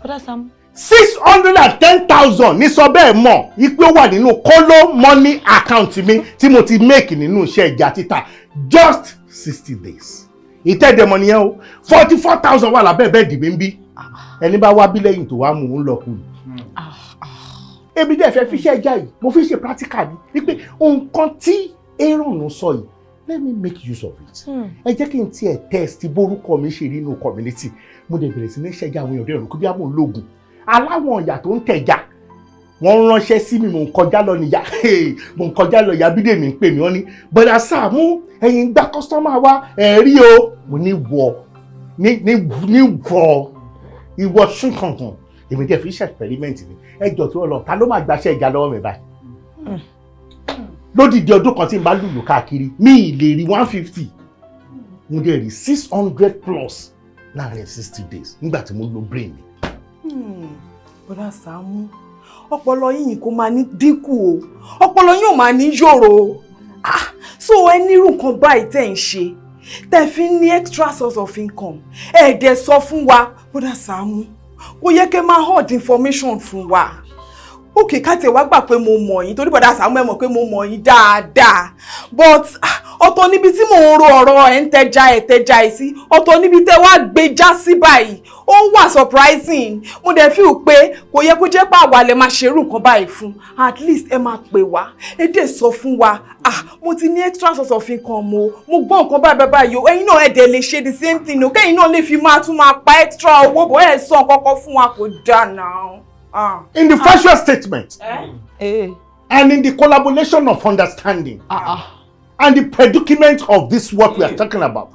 Bọ́dà Sàámú. 610,000 ní sọ bẹ́ẹ̀ mọ̀ ipe ó wà nínú kóló money account mi tí mo ti make nínú iṣẹ́ ìjà títà just 60 days. Ìtẹ́dẹ̀mọ̀ nìyẹn o. 44,000 wà lábẹ́ bed mi ń bí. Ẹni bá wá bí lẹ́yìn tó wá mú un lọ kù. Èmi dẹ̀ fẹ́ fi iṣẹ́ ìjà yìí, mo fi ṣe practical ni wípé nǹkan tí Aaron sọ yìí, let me make use of it. Ẹ jẹ́ kí n tiẹ̀ test bórúkọ mi ṣe rí inú community. Mo dẹ̀ bẹ̀rẹ̀ sí ní ṣẹ́jà. Àwọn èèyàn dẹ̀ rò kó bí àmọ́ lóògùn aláwọ̀ ọ̀yà tó ń tẹ̀já. Wọ́n ránṣẹ́ sí mi, mò ń kọjá lọ níyà, mò ń kọjá lọ, ìyá Bídèmí ń pè mí. Wọ́n ní, "Bọ̀dà Sàámú, ẹ̀yin gba customer wa ẹ̀ rí o." Mo ní wọ ní wọ ìwọ sún kankan. Èmi dẹ̀ fi ṣe experiment ni. Ẹ jọ tí wọ́n lọ, ta ló máa gbaṣẹ́ ìjà lọ́wọ́ mi báyìí? Lódìdí ọdún kan tí n bá lùlù káàkiri, mi ì lè rí 150. Mo dẹ̀ rí 600 plus láàrin 60 days nígbà tí mo lo brain mi. Bọ́dà Sàámú, ọpọlọ yìí kò máa ní dínkù o, ọpọlọ yìí ò máa ní yòrò o. Ah, so ẹ nírú nǹkan báyìí tẹ̀ ń ṣe, tẹ̀ fi ń ní extra source of income, ẹ dẹ̀ sọ fún wa. Bọ́dà Sàámú, kò yẹ kẹ́ máa hold information fún wa. Ok, ká tiẹ̀ wá gbà pé mo mọ̀ yín, torí bọ́dà Sàámú, ẹ mọ̀ pé mo mọ̀ yín dáadáa, but ọ̀tọ̀ níbi tí mò ń ro ọ̀rọ̀ ẹ̀ ń tẹja ẹ̀ tẹja ẹ̀ sí, ọ̀tọ̀ níbi tẹ́ wá gbé já sí báyìí. Ó wà surprising. Mo dẹ̀ feel pé kò yẹ kó jẹ́ pé àwa lè máa ṣerú nǹkan báyìí fún. At least ẹ máa pè wá, ẹ dẹ̀ sọ fún wa, "Ah, mo ti ní extra source of income o, mo gbọ́ nǹkan báyìí báyìí o, ẹ̀yin náà ẹ dẹ̀ lè ṣe the same thing o, kẹ́yin náà lè fi máa tún máa pa extra owó bọ̀." Ẹ̀ sọ nǹkan kan fún wa, kò dáa náà. Ah. In the factual statement and in the collaboration of understanding and the predicament of this what we are talking about,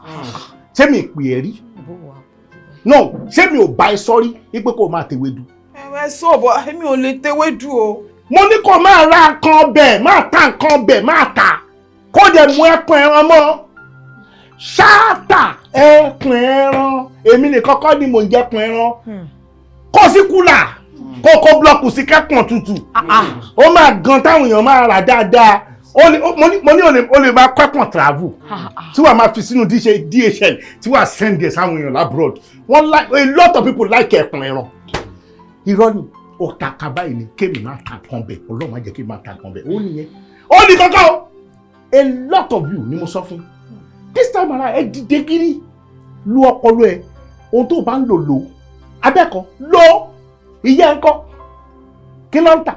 ṣé mi pè é rí? No, ṣé mi ò bá ẹ sọrí wípé kó o máa tewédú? Ẹ sọ bọ, èmi ò lè tewédú o. Mo ní kó máa ra nǹkan ọbẹ̀, máa ta nǹkan ọbẹ̀, máa tà, kó dẹ̀ mú ẹkùn ẹran mọ́ ṣáàtà ẹkùn ẹran. Èmi nìkan kọ́ ni mò ń jẹkùn ẹran. Kó sí cooler, kó kó block sí, kẹ́kùn tútù, ó máa gan táwọn èèyàn máa rà dáadáa. Mo ní o lè máa kẹ́kùn travel tí wàá máa fi sínú DHL, tí wàá send ẹ̀ sáwọn èèyàn l'abroad. Wọ́n like, a lot of people like ẹkùn ẹran. Irọ́ ni ó ta kaba yìí ni kémi máa ta kan bẹ̀. Ọlọ́run má jẹ́ kí n máa ta kan bẹ̀. Ó nìyẹn, ó ní kankan o. A lot of you ni mo sọ fún this time around, ẹ dìde kiri, lu ọpọlọ ẹ. Ohun tó o bá ń lò, lò abẹ́kọ̀ lò. Ìyá ẹ ńkọ́? Kí ló ń tà?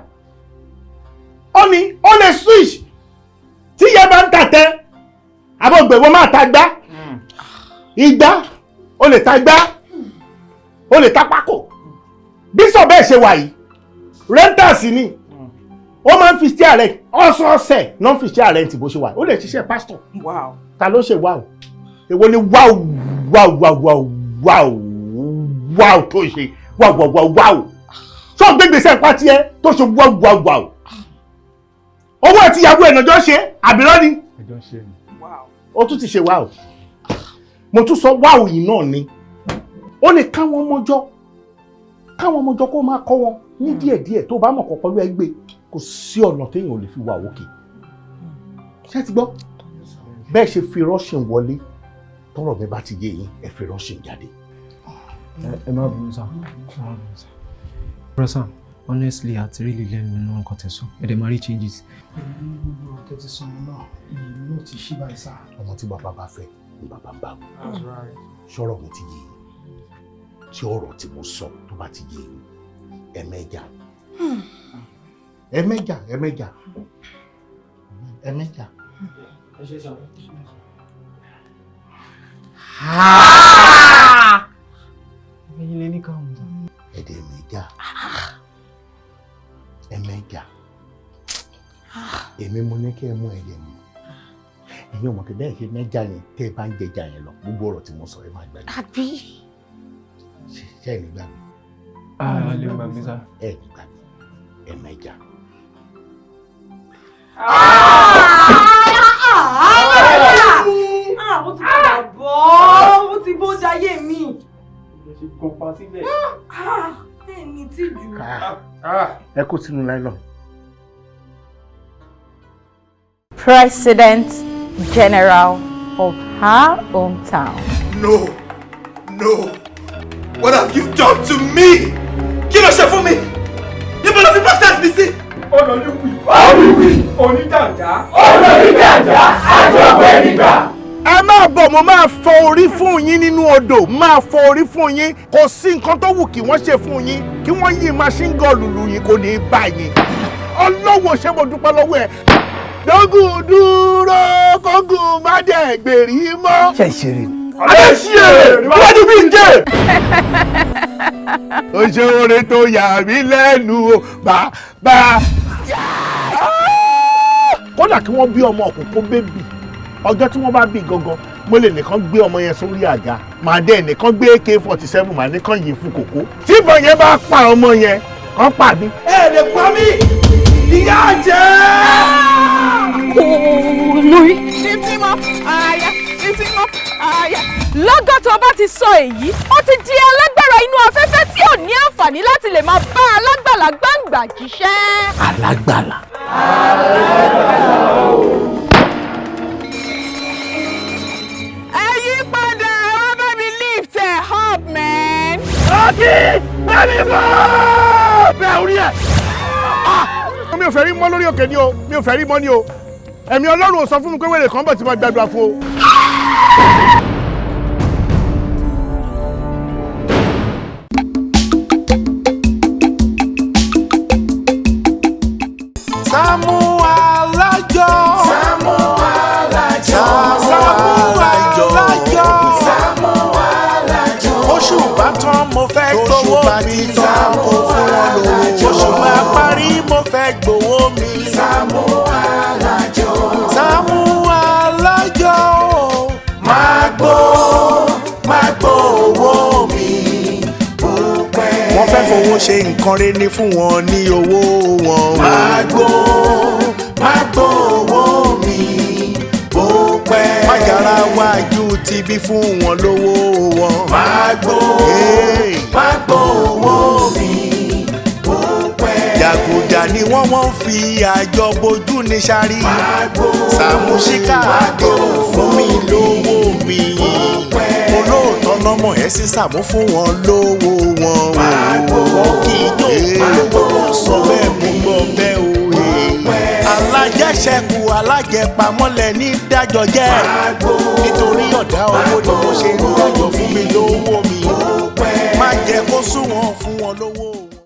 Ó ní ó lè switch. Tí ìyá bá ń tà tẹ àbọ̀gbẹ̀wò, máa ta gbá ìgbá, ó lè ta gbá, ó lè ta pákó. Bí sọ bẹ́ẹ̀ ṣe wà yìí, renters ni ó máa ń fi ṣe rent ọ̀sọ̀ọ̀sẹ̀ náà, ń fi ṣe rent bó ṣe wà. Ó lè ṣiṣẹ́ pásítọ̀. Ta ló ṣe wow? Èwo ni wow wow wow wow wow wow tó ṣe wow wow wow wow? Ṣó ń gbégbèsè pátí ẹ tó ṣe wow wow wow? Owó àti ìyàwó ẹ̀ nàjọ́ ṣe àbírọ́ ni. Ẹjọ́ ṣe ni. Ó tún ti ṣe wow. Mo tún sọ wow yìí náà ni. Ó lè káwọn ọmọjọ́ kó máa kọ́ wọn ní díẹ̀díẹ̀. Tó bá mọ̀ kọ́ pẹ̀lú ẹgbẹ́, kò sí ọ̀nà téèyàn ò lè fi wà òkè. Ṣé ti gbọ́ bẹ́ẹ̀ ṣe fi rushing wọlé? Tọ́rọ̀ mi bá ti yé yín, ẹ fi rushing jáde. Ẹ má bínú sá, ẹ má bínú sá. Bro Sam, honestly, àti really learn nínú nǹkan tẹ́ sọ. Ẹ dẹ̀ máa rí changes. Pẹ̀lú gbogbo ọ̀rọ̀ tẹ́ ti sọ yẹn náà, ìlú náà ti ṣí báyìí sá. Ọmọ tí bàbá bá fẹ́ ni bàbá ń bá wí. That's right. Ṣọ́rọ̀ mi ti yé yín? Tí ọ̀rọ̀ tí mo sọ tó bá ti yé yín, ẹ̀mẹ́jà, ẹ̀mẹ́jà, ẹ̀mẹ́jà, ẹ̀mẹ́jà. Ẹ ṣe sá. Ẹ̀yin lẹ ní káwọn sá. Ẹ̀dẹ̀ ẹ̀mẹ́jà, ẹ̀mẹ́jà. Èmi mo ní kí ẹ mú ẹ̀yẹ mi. Ẹ̀yin ọmọ kẹ bẹ́ẹ̀ ṣe mẹ́jà yẹn, tẹ́ ẹ bá ń jẹjà yẹn lọ, gbogbo ọ̀rọ̀ tí mo sọ, ẹ máa gbàgbé. Àbí? Ṣe ẹ̀ ní gbàgbé? A lè gbàgbé sá. Ẹ ní gbàgbé, ẹ mẹ́ja. Ó ti padà bọ́, ó ti bó jayé mi. Ẹni tí jù. Ẹ kó sínú nylon. President General of her hometown. No, no, what have you done to me? Kí ló ṣe fún mi? Níbo ló fi process mi sí? Olóyúnwì. Olóyúnwì. Oníjànjà. Oníjànjà. Àjọpọ̀ nígbà. Ẹ máa bọ̀, mo máa fọ orí fún yín nínú odò, máa fọ orí fún yín. Kò sí nǹkan tó wù kí wọ́n ṣe fún yín, kí wọ́n yí machine gun lùlù yín kò ní í bá yín. Ọlọ́wọ́ ṣé mo dúpẹ́ lọ́wọ́ ẹ̀. Dógùn dúró kógùn má dẹ̀ gbèrí mọ́. Ṣé ìṣeré ni? Adé ṣí èrè níwájú bí n jẹ́. Ó ṣe oore tó yà mí lẹ́nu o, bàbá. Kódà kí wọ́n bí ọmọ òkùnkùn bébì, ọjọ́ tí wọ́n bá bí gangan, mo lè nìkan gbé ọmọ yẹn sórí àga, màá dẹ́ nìkan gbé AK-47, màá nìkan yìn fún kòkó. Tí ìbọn yẹn bá pa ọmọ yẹn, kàn pa mí. Ẹ lè pa mí, ìyá jẹ́. Olórí. Títí mọ́ àyà, títí mọ́ àyà. Lọ́gán tó bá ti sọ èyí, ó ti di alágbára inú afẹ́fẹ́ tí ò ní àǹfààní láti lè máa bá alágbàlá gbàǹgbà jíṣẹ́. Alágbàlá. Ẹ yí padà, ẹ wá bá mi lift ẹ up, man. Ọtí bẹ́ẹ̀ni bọ́ bẹ́ẹ̀ orí ẹ̀. Mi ò fẹ́ rí mọ́ lórí òkè ni o, mi ò fẹ́ rí mọ́ ni o. Ẹ̀mí Ọlọ́run ò sọ fún mi pé wèrè kan bọ̀ tí mo gbàdúrà fún o. Sàámú Alájọ. Sàámú Alájọ. Sàámú Alájọ. Sàámú Alájọ. Oṣù bá tán mo fẹ́ gbowó mi. Sàámú fún wọn lówó. Oṣù bá parí mo fẹ́ gbowó mi. Sàámú Alájọ. Sàámú Alájọ. Máa gbó máa gbó owó mi. Wọ́n fẹ́ fowó ṣe nǹkan rere ní fún wọn ní owó wọn. Máa gbó máa gbó owó mi bó pẹ́. Májàra wájú ti bí fún wọn lówó wọn. Máa gbó máa gbó owó mi bó pẹ́. Jàgùjà ni wọ́n fi àjọ bojú ní sáré. Sàámú Ṣíkà àdéhùn fún mi lówó mi. Olóòótọ́ lọ́mọ ẹ̀ sí Sàámú fún wọn lówó wọn. Wọ́n kì í jó lówó sọ bẹ́ẹ̀ mú gbọ́ bẹ́ẹ̀ o. Alájẹṣẹ́kù alájẹpamọ́lẹ̀ ní dájọ́ jẹ́. Nítorí ọ̀dá owó ni mo ṣe ń dájọ́ fún mi lówó mi. Má jẹ́ kó sún wọn fún wọn lówó.